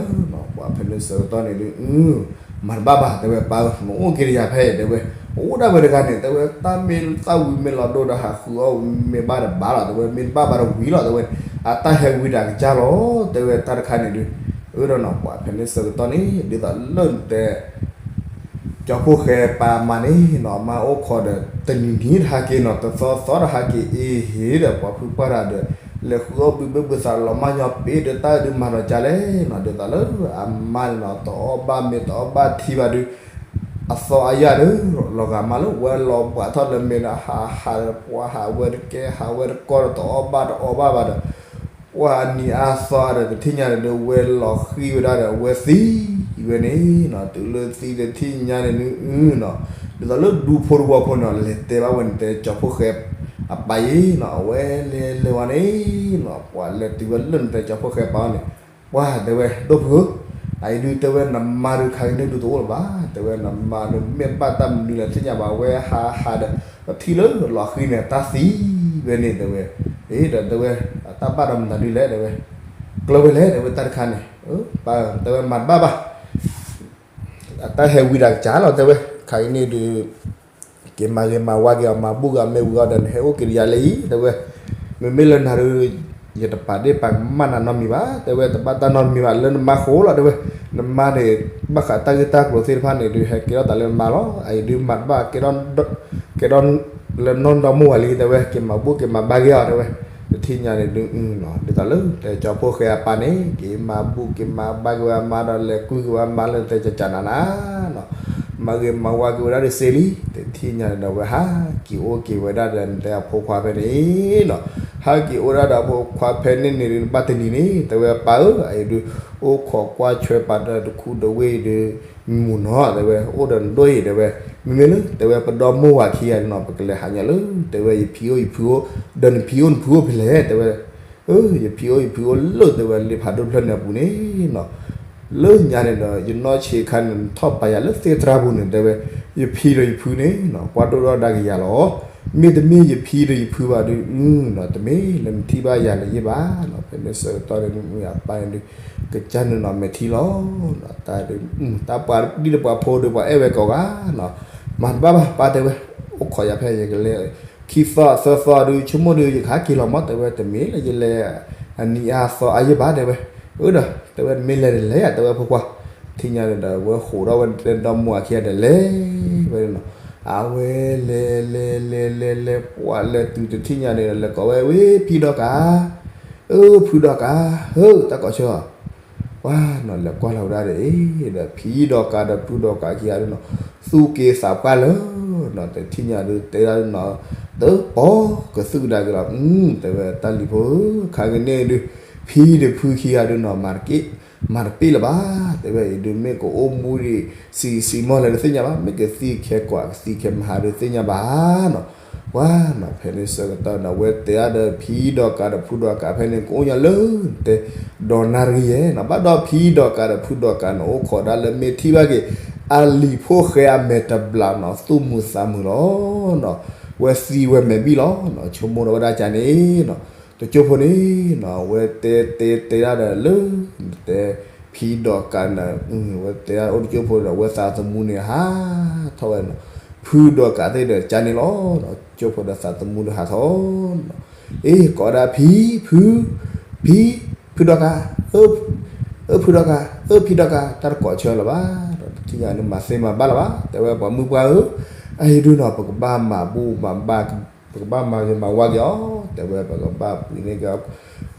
ပှၤဖဲန့ၣ်ဆၢကတီၢ်န့ၣ်ဒုး မၤတဘၣ်ဘၣ် တဲဝဲ ပၢ်ဧၢ နအိၣ်က့ၤဒီးယၤဖဲအံၤ တဲဝဲ အိၣ်ဒၣ်ဝဲတဂၤန့ၣ် တဲဝဲ တၢ်မ့ၢ်သၣ်ဝံၤမ့ၢ်လီၤဒိဒီးဟးဃုအီၣ်မ့ၢ်ဘၣ်ဒီးဘၣ်လီၤ တဲဝဲ မ့ၢ်တဘၣ်ဘၣ်ဒီးဝံၤလီၤ တဲဝဲ အတၢ်ဟဲဝံၤဒၣ်ကစၢ်လီၤ တဲဝဲ တၢ်တခါန့ၣ်ဒုး အၢဒီးနီၤ ပှၤဖဲန့ၣ်ဆၢကတီၢ်န့ၣ် ဒ်သိးလၢနတဲ ကၠီဖိဃဲပၢ်မါန့ၣ်နီၤ မါအိၣ်ခိးဒီး တနံၤနံၤတဟးက့ၤနီၤ တသီသီတဟးက့ၤ အ့ဟ့ၣ်ဒီးပှၤဖုပှၢ်တၢ်ဒီး လဲၤဃုအီၣ်ဘုဘ့ၣ်ဘုသးလီၤမၢ်ညီပ့ၤဒီး တၢ်ဒုးမၤဒီးကလဲၣ်နီၤ ဒ်သိးလၢအမါန့ၣ်နီၤ တအီၣ်ဘၣ်မ့ၤတအီၣ်ဘၣ်ထံဘၣ်ဒုး အသီအယၢ်ဒီး လီၤဂာ်မးလၢ ဝဲလီၤဘှးထီၣ်လၢမ့ၤဒီး ဟးဟးဒီး ပှၤဟးဝဲတကဲ ဟးဝဲတကီဒီး တအီၣ်ဘၣ်တအီဘၣ်ဘၣ်ဒီး ပှၤအနံၤအါသီအါဒီး တထံၣ်ညါန့ၣ်ဒုး ဝဲလီၤဃံၤဝဲဒၣ်ဒီး ဝဲသံဝဲန့ၣ်နီၤ တုၤလၢသံတထံၣ်ညါန့ၣ်ဒုးနီၤ ဒ်သိးလၢဒူဖိတဝီဖိန့ၣ် လဲၤတဲဘၣ်ဝဲနတဲကၠီဖိဃဲအပၢ်အံၤနီၤ အဝဲလဲၤလဲၤဝဲန့ၣ်နီၤ ပှၤလဲၤတုၤဝဲလၢနတဲကၠီဖိဃဲပၢ်အီၤန့ၣ် ပှၤတဲဝဲ ဒိၣ်ဖုဧၢ အအံၤဒုးတဲဝဲ နမါဒုးခါကန့ၣ်ဒုးတအိၣ်လၢၤဘၣ် တဲဝဲ နမါဒုးမ့ၢ်ဘၣ်တၢ်မနုၤလဲၣ် သ့ၣ်ညါဘၣ် ဝဲဟးဟးဒီး ပထံၣ်လၢလီၤဃံၤန့ၣ် တၢ်သံဝဲန့ၣ် တဲဝဲ အ့ဒီးတဲဝဲ အတၢ်ဘၣ်ဒီးမနုၤဒုးလဲၣ် တဲဝဲ ကျၢၤဝဲလဲၣ် တဲဝဲ တၢ်တခါန့ၣ် ပၢ် တဲဝဲ မၤတဘၣ်ဘၣ် အတၢ်ဟဲဝံၤဒၣ်ကစၢ်လီၤ တဲဝဲ ခါကန့ၣ်ဒုး က့ၤမၤဂ့ၤမၤဝါက့ၤအီၤ မၤဘူၣ်က့ၤအီၤ မ့ၢ်ဝံၤအီၤဒီး နဟဲအိၣ်က့ၤဒီးယၤလၢအံၤ တဲဝဲ မ့မ့ၢ်လၢနၤဒုး ယတပာ်ဒ့ၣ်ပာ်ကမၣ်နၤနီတမံၤဘၣ် တဲဝဲ တဘၣ်တၢ်နီတမံၤဘၣ် လၢနမါဃိလီၤ တဲဝဲ နမါန့ၣ် ဘၣ်ဃးတၢ်ဂ့ၢ်တၢ်ကျိၤသ့ၣ်တဖၣ်န့ၣ်ဒုး ဟဲကဲထီၣ်သးလၢနမါလီၤ အအံၤဒုးမၤတဘၣ် ကဲထီၣ်လၢနီၢ်ဒီမါဝၤလံ တဲဝဲ က့ၤမၤဘူၣ်က့ၤမၤဘါက့ၤအီၤ တဲဝဲ တထံၣ်ညါန့ၣ်ဒုး ဒ်သိးလၢတဲကၠီဖိဃဲအပၢ်န့ၣ် က့ၤမၤဘူၣ်က့ၤမၤဘါက့ၤဝဲအမါဒီး လဲၤကွံက့ၤဝဲအမါလၢတဲကၠီကၠီနၤနၤနီၤ မၤဂ့ၤမၤဝါက့ၤဝဲဒၣ်တစ့လံ တထံၣ်ညါန့ၣ်ဒီး ဝဲဟးက့ၤအိၣ်က့ၤဝဲဒၣ်ဒီး နတဲအဖိခွါဖဲန့ၣ်နီၤ ဟဲက့ၤအိၣ်ဒၣ်ဒီးဖိခွါဖဲန့ၣ်န့ၣ်ဒုး ဘၣ်တနံၤန့ၣ် တဲဝဲပၢ်ဧၢ, အအံၤဒုး အိၣ်ခိးကွၢ်ဆွဲပာ်ဒီးတခူဒီးဝ့ၢ်ဒုး မုာ်နီၤ တဲဝဲ အိၣ်ဒီးနဒိၣ်အံၤ တဲဝဲ, မ့မ့ၢ်လၢ တဲဝဲ ပဒီမိၢ်ဝၤခံဂၤနီၤ ပကလဲၤဟးညါလၢ တဲဝဲ ယဖံအိၣ်ယဖုအိၣ် ဒီးနဖံအိၣ်နဖုအိၣ်ဖဲလဲၣ် တဲဝဲ အၢ ယဖံအိၣ်ယဖုအိၣ်လၢ တဲဝဲ လ့ဖးဒိၣ်တဖျၢၣ်န့ၣ်အပူၤန့ၣ်နီၤ လၢညါန့ၣ်ဒီး ယနီၢ်ဆံးခါန့ၣ် နထီၣ်ပာ်ယၤလၢသ့ၣ်တြၢ်ပူၤန့ၣ် တဲဝဲ, ယဖံဒီးယဖုန့ၣ်နီၤ ကွၢ်ဒိၣ်ထီၣ်ဒါက့ၤယၤလီၤ. မ့တမ့ၢ်ယဖံဒီးယဖုဘၣ်ဒုး အၢနီၤ တမ့ၢ်လၢနထံၣ်ဘၣ်ယၤလၢယ့ၢ်ဘၣ်နီၤ ဖဲန့ၣ်ဆၢကတီၢ်န့ၣ် အပၢ်န့ၣ်ဒုး ကစၢ်န့ၣ်နီၤ မဲာ်ထံလီၤ. တၢ်ဒုး တၢ်ပှၤဒ်တပှၤဖိဒုး ပှၤအဲၣ်ဝဲကိးဂၤနီၤ မၤတဘၣ်ဘၣ် ပၢ်တဲဝဲ, အိၣ်ခိးယၤဖဲယကလဲၤ ခံသီသၢသီဒုး ဆိကမိၣ်ဒုး ယကဟးက့ၤလီၤမး တဲဝဲ တမ့ၢ်လၢယလဲၤ အနံၤအါသီအါယ့ၢ်ဘၣ် တဲဝဲ, အၢဒီး တဲဝဲ တမ့ၢ်လဲၤတလဲၤ တဲဝဲ ဖိခွါ ထံၣ်ညါန့ၣ်ဒီး ဝဲဃိးဒီးဝဲတဲဒီမိၢ်အခံဂၤဒီးလဲၤဝဲနီၤ အဝဲလဲၤလဲၤလဲၤလဲၤလဲၤ ပှၤလဲၤတုၤတထံၣ်ညါန့ၣ်ဒီး လဲၤကိးဝဲ ဝ့ၢ်ဖံဒီကး အၢ ဖုဒီကး ဧၢ တၢ်ကိးဆၢ ပှၤနီၤ လဲၤကွၢ်လီၤဝဲဒၣ်ဒီး အ့ဒီး ဖံဒီကးဒီးဖုဒီကးခံဂၤဒုးနီၤ သူၣ်က့သးပှၢ်လၢနီၤ တထံၣ်ညါဒုး တဲဒၣ်နီၤ တပီၤကသူၣ်ကဒါက့ၤလီၤ တဲဝဲ တၢ်လံၤဖိဧၢ ခါကန့ၣ်ဒုး ဖံဒီးဖုခံဂၤဒုးနီၤ မၤတက့ၢ် မၤတပ့ၢ်လၢၤဘၣ် တဲဝဲ အံၤဒုး မ့ၢ်ကအိၣ်မူဒံး စံးစံးမီၢ်လဲၣ်ဒုးသ့ၣ်ညါဘၣ် မ့ၢ်ကသံခဲကွၢ် ကသံခဲမဟါဒုးသ့ၣ်ညါဘၣ်နီၤ ပှၤနီၤ ဖဲန့ၣ်ဆၢကတီၢ်ဒီး ဝဲတဲအါဒီး ဖံဒီကးဒီးဖုဒီကးဖဲန့ၣ် ကအိၣ်ညါလၢ တဲ ဒီးနၣ်ရံၣ်ယဲနီၤ ဘၣ်ဒီးဖံဒီကးဒီးဖုဒီကးန့ၣ် အိၣ်ခိးဒၣ်လၢ မ့ၢ်ထံၣ်ဘၣ်က့ၤ အလံၤဖိၣ်ဃဲအမဲာ်တဘျးနီၤ သူၣ်မုာ်သးမုာ်လီၤနီၤ ဝဲသံဝဲမဲာ်ဘံၣ်လီၤနီၤ ဆိကမိၣ်ဒီးဝဲဒၣ်ကန့ၣ်နီၤ တကၠိဖိန့ၣ်နီၤ ဝဲတဲတဲတဲဒၣ်ဒီးလၢ တဲ ဖံဒီကးန့ၣ် ဝဲတဲဒၣ်အိၣ်တကၠိဖိဒီး ဝဲသးသမူန့ၣ်ဟးထီၣ်ဝဲနီၤ ဖုဒီကးသ့ၣ်ဒီးကန့ၣ်လီၤနီၤ ကၠိဖိဒီးသးသမူဒီးဟးထီၣ်နီၤ အ့ ကိးဒၣ်ဖံ ဖု ဖံ ဖုဒီကး အၢ ဖုဒီကး အၢ ဖံဒီကး တၢ်တကိးဆၢလၢၤဘၣ် တထံၣ်ညါန့ၣ် မၤသ့မၤဘၣ်လၢၤဘၣ် တဲဝဲ ပှၤမုၣ်ပှၢ်ဧၢ အအံၤဒုးနီၤ ပကဘၣ်မၤဘူၣ်မၤဘါ ပကဘၣ်မၤဂ့ၤမၤဝါက့ၤအီၤ တဲဝဲ ပကဘၣ်ပှ့ၤန့ၢ်က့ၤ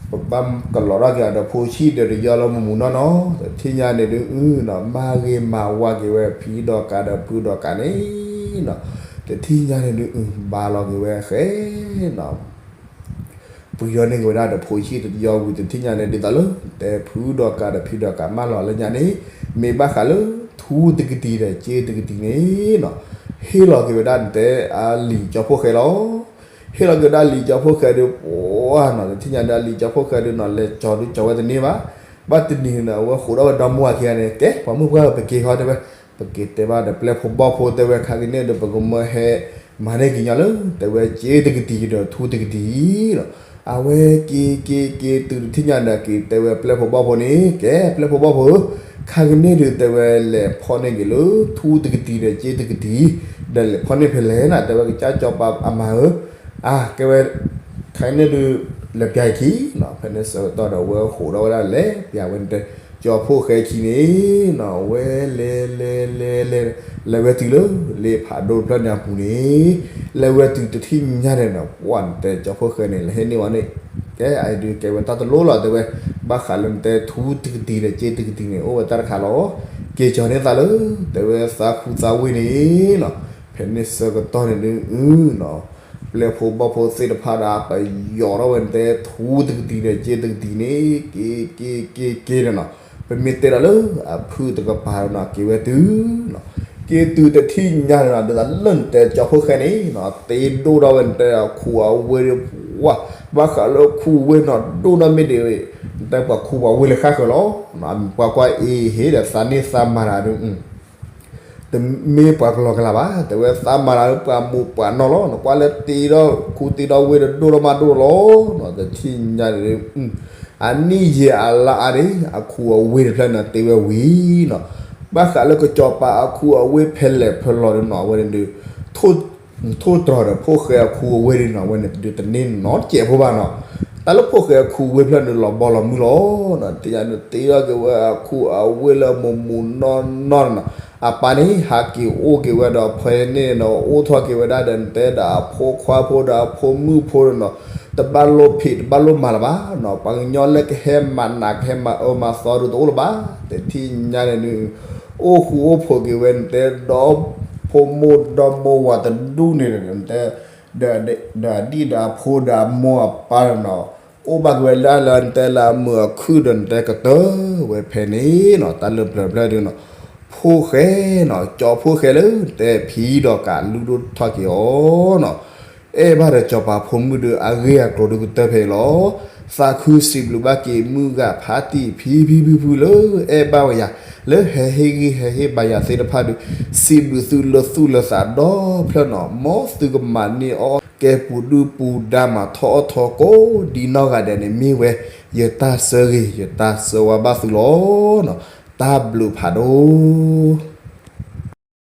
ပကဘၣ်ကလီၤထီၣ်က့ၤအီၤဒီးဖိဆံးဒီးတယီလၢမုၢ်မုၢ်နီၢ်နီၢ် တထံၣ်ညါန့ၣ်ဒုး အုနီၤ မၤဂ့ၤမၤဝါက့ၤဝဲ ဖံဒီကးဒီးဖုဒီကးန့ၣ်နီၤ တထံၣ်ညါန့ၣ်ဒုး အု ဘါလီၤက့ၤဝဲဃဲနီၤ ပှ့ၤယီၤန့ၢ်က့ၤဝဲဒၣ်ဒီးဖိဆံးတယီဝံၤ တထံၣ်ညါန့ၣ် ဒ်သိးလၢ တဲဖုဒီကးဒီးဖံဒီကးမၢလီၤလၢညါန့ၣ် မ့ၢ်ဘၣ်ဃးလၢ ထူတကတံၤဒီးစ့တကတံၤန့ၣ်နီၤ ဟ့ၣ်လီၤက့ၤဝဲဒၣ်တဲ အလံၤကၠီဖိၣ်ဃဲလီၤ ဟ့ၣ်လီၤက့ၤဝဲဒၣ်လံၤကၠီဖိၣ်ဃဲဒုး ပှၤနီၤ တထံၣ်ညါဒုး အလံၤကၠီဖိၣ်ဃဲဒုးနီၤ လဲၤကၠီဒုးကၠီဝဲတန့ၢ်ဘၣ် ဘၣ်တနံၤန့ၣ် အဝဲဃိးဒီးဝဲဒီမါဝၤခံဂၤန့ၣ် ကဲ ပှၤမုၣ်ပှၢ်ဧၢ ပက့ၤဃီတဲဝဲ ပက့ၤတဲဘၣ်ဒီးပျဲၢ်ဖိဘီၣ်ဖိတဲဝဲ ခါကန့ၣ်ဒီး ပကမၢဟဲ မၤန့ၢ်က့ၤညီလၢ တဲဝဲစ့တကတံၤဒီးထူတကတံၤလီၤ အဝဲက့ၤက့ၤက့ၤတုၤတထံၣ်ညါဒီး က့ၤတဲဝဲပျဲၢ်ဖိဘီၣ်ဖိန့ၣ် ကဲ ပျဲၢ်ဖိဘီၣ်ဖိဧၢ ခါကန့ၣ်ဒုး တဲဝဲလဲၤဖီၣ်န့ၢ်က့ၤလၢ ထူတကတံၤဒီးစ့တကတံၤ ဒီးလဲၤဖီၣ်န့ၢ်ဖဲလဲၣ်နီၤ တဲဝဲကစၢ်ကၠီပၤအမါဧၢ အါ ကဲဝဲ ခါကန့ၣ်ဒုး လဲၤပျးအခံနီၤ ဖဲန့ၣ်ဆၢကတီၢ်ဒီး ဝဲဃိးဒီးဝဲဒၣ်လဲၤပျးဝဲန့ၣ်တဲ ကၠီဖိၣ်ဃဲခံန့ၣ်နီၤ ဝဲလဲၤလဲၤလဲၤလဲၤ လဲၤဝဲတုၤလၢ လ့ဖးဒိၣ်တဖျၢၣ်န့ၣ်အပူၤန့ၣ် လဲၤဝဲတုၤတထံၣ်ညါန့ၣ်ဒီး ပှၤန့ၣ်တဲကၠီဖိၣ်ဃဲန့ၣ် လဲၤဟ့ၣ်န့ၢ်ဝဲန့ၣ် ကဲ အအံၤဒုးကဲဝဲတၢ်တလိၣ်လီၤ တဲဝဲ ဘၣ်ဃးလၢနတဲထူတကတံၤဒီးစ့တကတံၤန့ၣ် အိၣ်ဝဲတၢ်တခါလီၤ က့ၤကၠီန့ၢ်သးလၢ တဲဝဲသးခူသးဝ့ၢ်န့ၣ်နီၤ ဖဲန့ၣ်ဆၢကတီၢ်န့ၣ်ဒုး အုနီၤ ပျဲၢ်ဖိဘီၣ်ဖိသ့ၣ်တဖၣ်ဒီး ပယီၤထီၣ်ဝဲန့ၣ်တဲ ထူတကတံၤဒီးစ့တကတံၤန့ၣ် က့ၤက့ၤက့ၤက့ၤန့ၣ်နီၤ ပမ့ၢ်တဲဒီးလၢ အဖုတကပၤနီၤ က့ၤဝဲတုၤနီၤ က့ၤတုၤတထံၣ်ညါန့ၣ်နီၤ ဒ်သိးလၢနတဲကၠီဖိၣ်ဃဲန့ၣ်နီၤ တ့ဒိၣ်ထီၣ်ဝဲန့ၣ်တဲ အခူအဝ့ၢ်ဒုး ပှၤ ဘၣ်ဃးလၢခူဝ့ၢ်နီၤ ဒိၣ်ထီၣ်မ့ၢ်ဒ် တဲပှၤခူပှၤဝ့ၢ်လၢဃၣ်ဃၢၤလီၤ ပှၤကွၢ်အ့ဟ့ၣ်ဒီးသးန့ၢ်သးမၤတၢ်ဒုး တမ့ၢ်ပှၤကလီၤကလးဘၣ် တဲဝဲသးမၤတၢ်လၢပှၤမိၢ်ပှၤနီၢ်လီၤ နကွၢ်လၢတ့ဒီးခူတ့ဒီးဝ့ၢ်ဒီးဒိၣ်ထီၣ်မးဒိၣ်လီၤ တထံၣ်ညါန့ၣ် အနံၣ်ယံာ်အလါအါန့ၣ် အခူအဝ့ၢ်တဖျၢၣ်န့ၣ် တ့ဝဲဝံၤနီၤ ဘၣ်ဃးလၢကစီၤပၤအခူအဝ့ၢ်ဖဲလဲၣ်ဖဲလဲၣ်ဒုးနီၤ အဝဲန့ၣ်ဒုး ထိၣ်တြီၤဒီးဖိၣ်ဃဲအခူအဝ့ၢ်ဒုးနီၤ အဝဲန့ၣ်ဒုးတန့ၢ်နီတစဲးဖိဘၣ်နီၤ တၢ်လၢဖိၣ်ဃဲအခူအဝ့ၢ်ဖျၢၣ်န့ၣ် လီၤဘီလီၤမုၢ်လီၤနီၤ တထံၣ်ညါန့ၣ် တ့ထီၣ်က့ၤဝဲအခူအဝ့ၢ်လၢမိၢ်မိၢ်နီၢ်နီၢ်နီၤ အပၢ်န့ၣ် ဟးက့ၤအိၣ်က့ၤဝဲဒီးဖဲန့ၣ်နီၤ အိၣ်ထီၣ်က့ၤဝဲဒၣ်ဒီးနတဲဒီးအဖိခွါဖိဒီးအဖိမုၣ်ဖိန့ၣ်နီၤ တဘၣ်လိၣ်ဖံးတဘၣ်လိၣ်မၤလၢၤဘၣ်နီၤ ပှၤကညီလၢကဟဲမၤနးကဟဲမၤအၢမၤသီဒုးတအိၣ်လၢၤဘၣ် တထံၣ်ညါန့ၣ်ဒုး အိၣ်ဃူအိၣ်ဖိးက့ၤဝဲနတဲဒီး ဖိမိၢ်ဒီမိၢ်ဝၤတဒူၣ်န့ၣ် နတဲ ဒီး ဒီးအဒံၣ်ဒီးအဖိဒီးအမိၢ်အပၢ်နီၤ, အိၣ်ဘၣ်က့ၤဝဲဒၣ်လၢနတဲလၢအမုာ်အခုၣ်ဒီးနတဲကတၢၢ်ဝဲဖဲန့ၣ်နီၤ, တၢ်လၢပျၢၤဖျၢၣ်ဒုနီၤ, ဖိၣ်ဃဲနီၤ, ကၠီဖိၣ်ဃဲလၢနတဲဖံဒီးကးလူဒိၣ်ထီၣ်က့ၤအီၤနီၤ, အဲၣ်ဘၣ်ဒီးစီၤပၤဖိမုၣ်ဒီးအဂ့ၢ်အကျိၤဒုကတၢၢ်ဖဲအံၤလီၤ. သးခုစံးဘျုးဘၣ်က့ၤမုၢ်ဂၤဖးတံၢ်ဖံဖံဖုဖုလၢအဲၣ်ဘၣ်ဝဲယၤ, လၢဟဲဟ့ၣ်ဂံၢ်ဟဲဟ့ၣ်ဘါယၤသ့ၣ်တဖၣ်ဒု, စံးဘျုးသုလၢသူၣ်လၢသးဒီဖျၢၣ်နီၤ, မ်သုကမၤန့ၢ်အီၣ်ကဲပူၤဒုၣ်ပူၤဒါမၤထီၣ်အီၣ်ထီၣ်ကိးဒ်နီၢ်ဂၤဒဲးန့ၣ်မ့ၢ်ဝဲ ယတၢ်ဆၢဂ့ၤ ယတၢ်ဆၢဝါဘၣ်သုလီၤ. တၢ်ဘျုးဖးဒိၣ်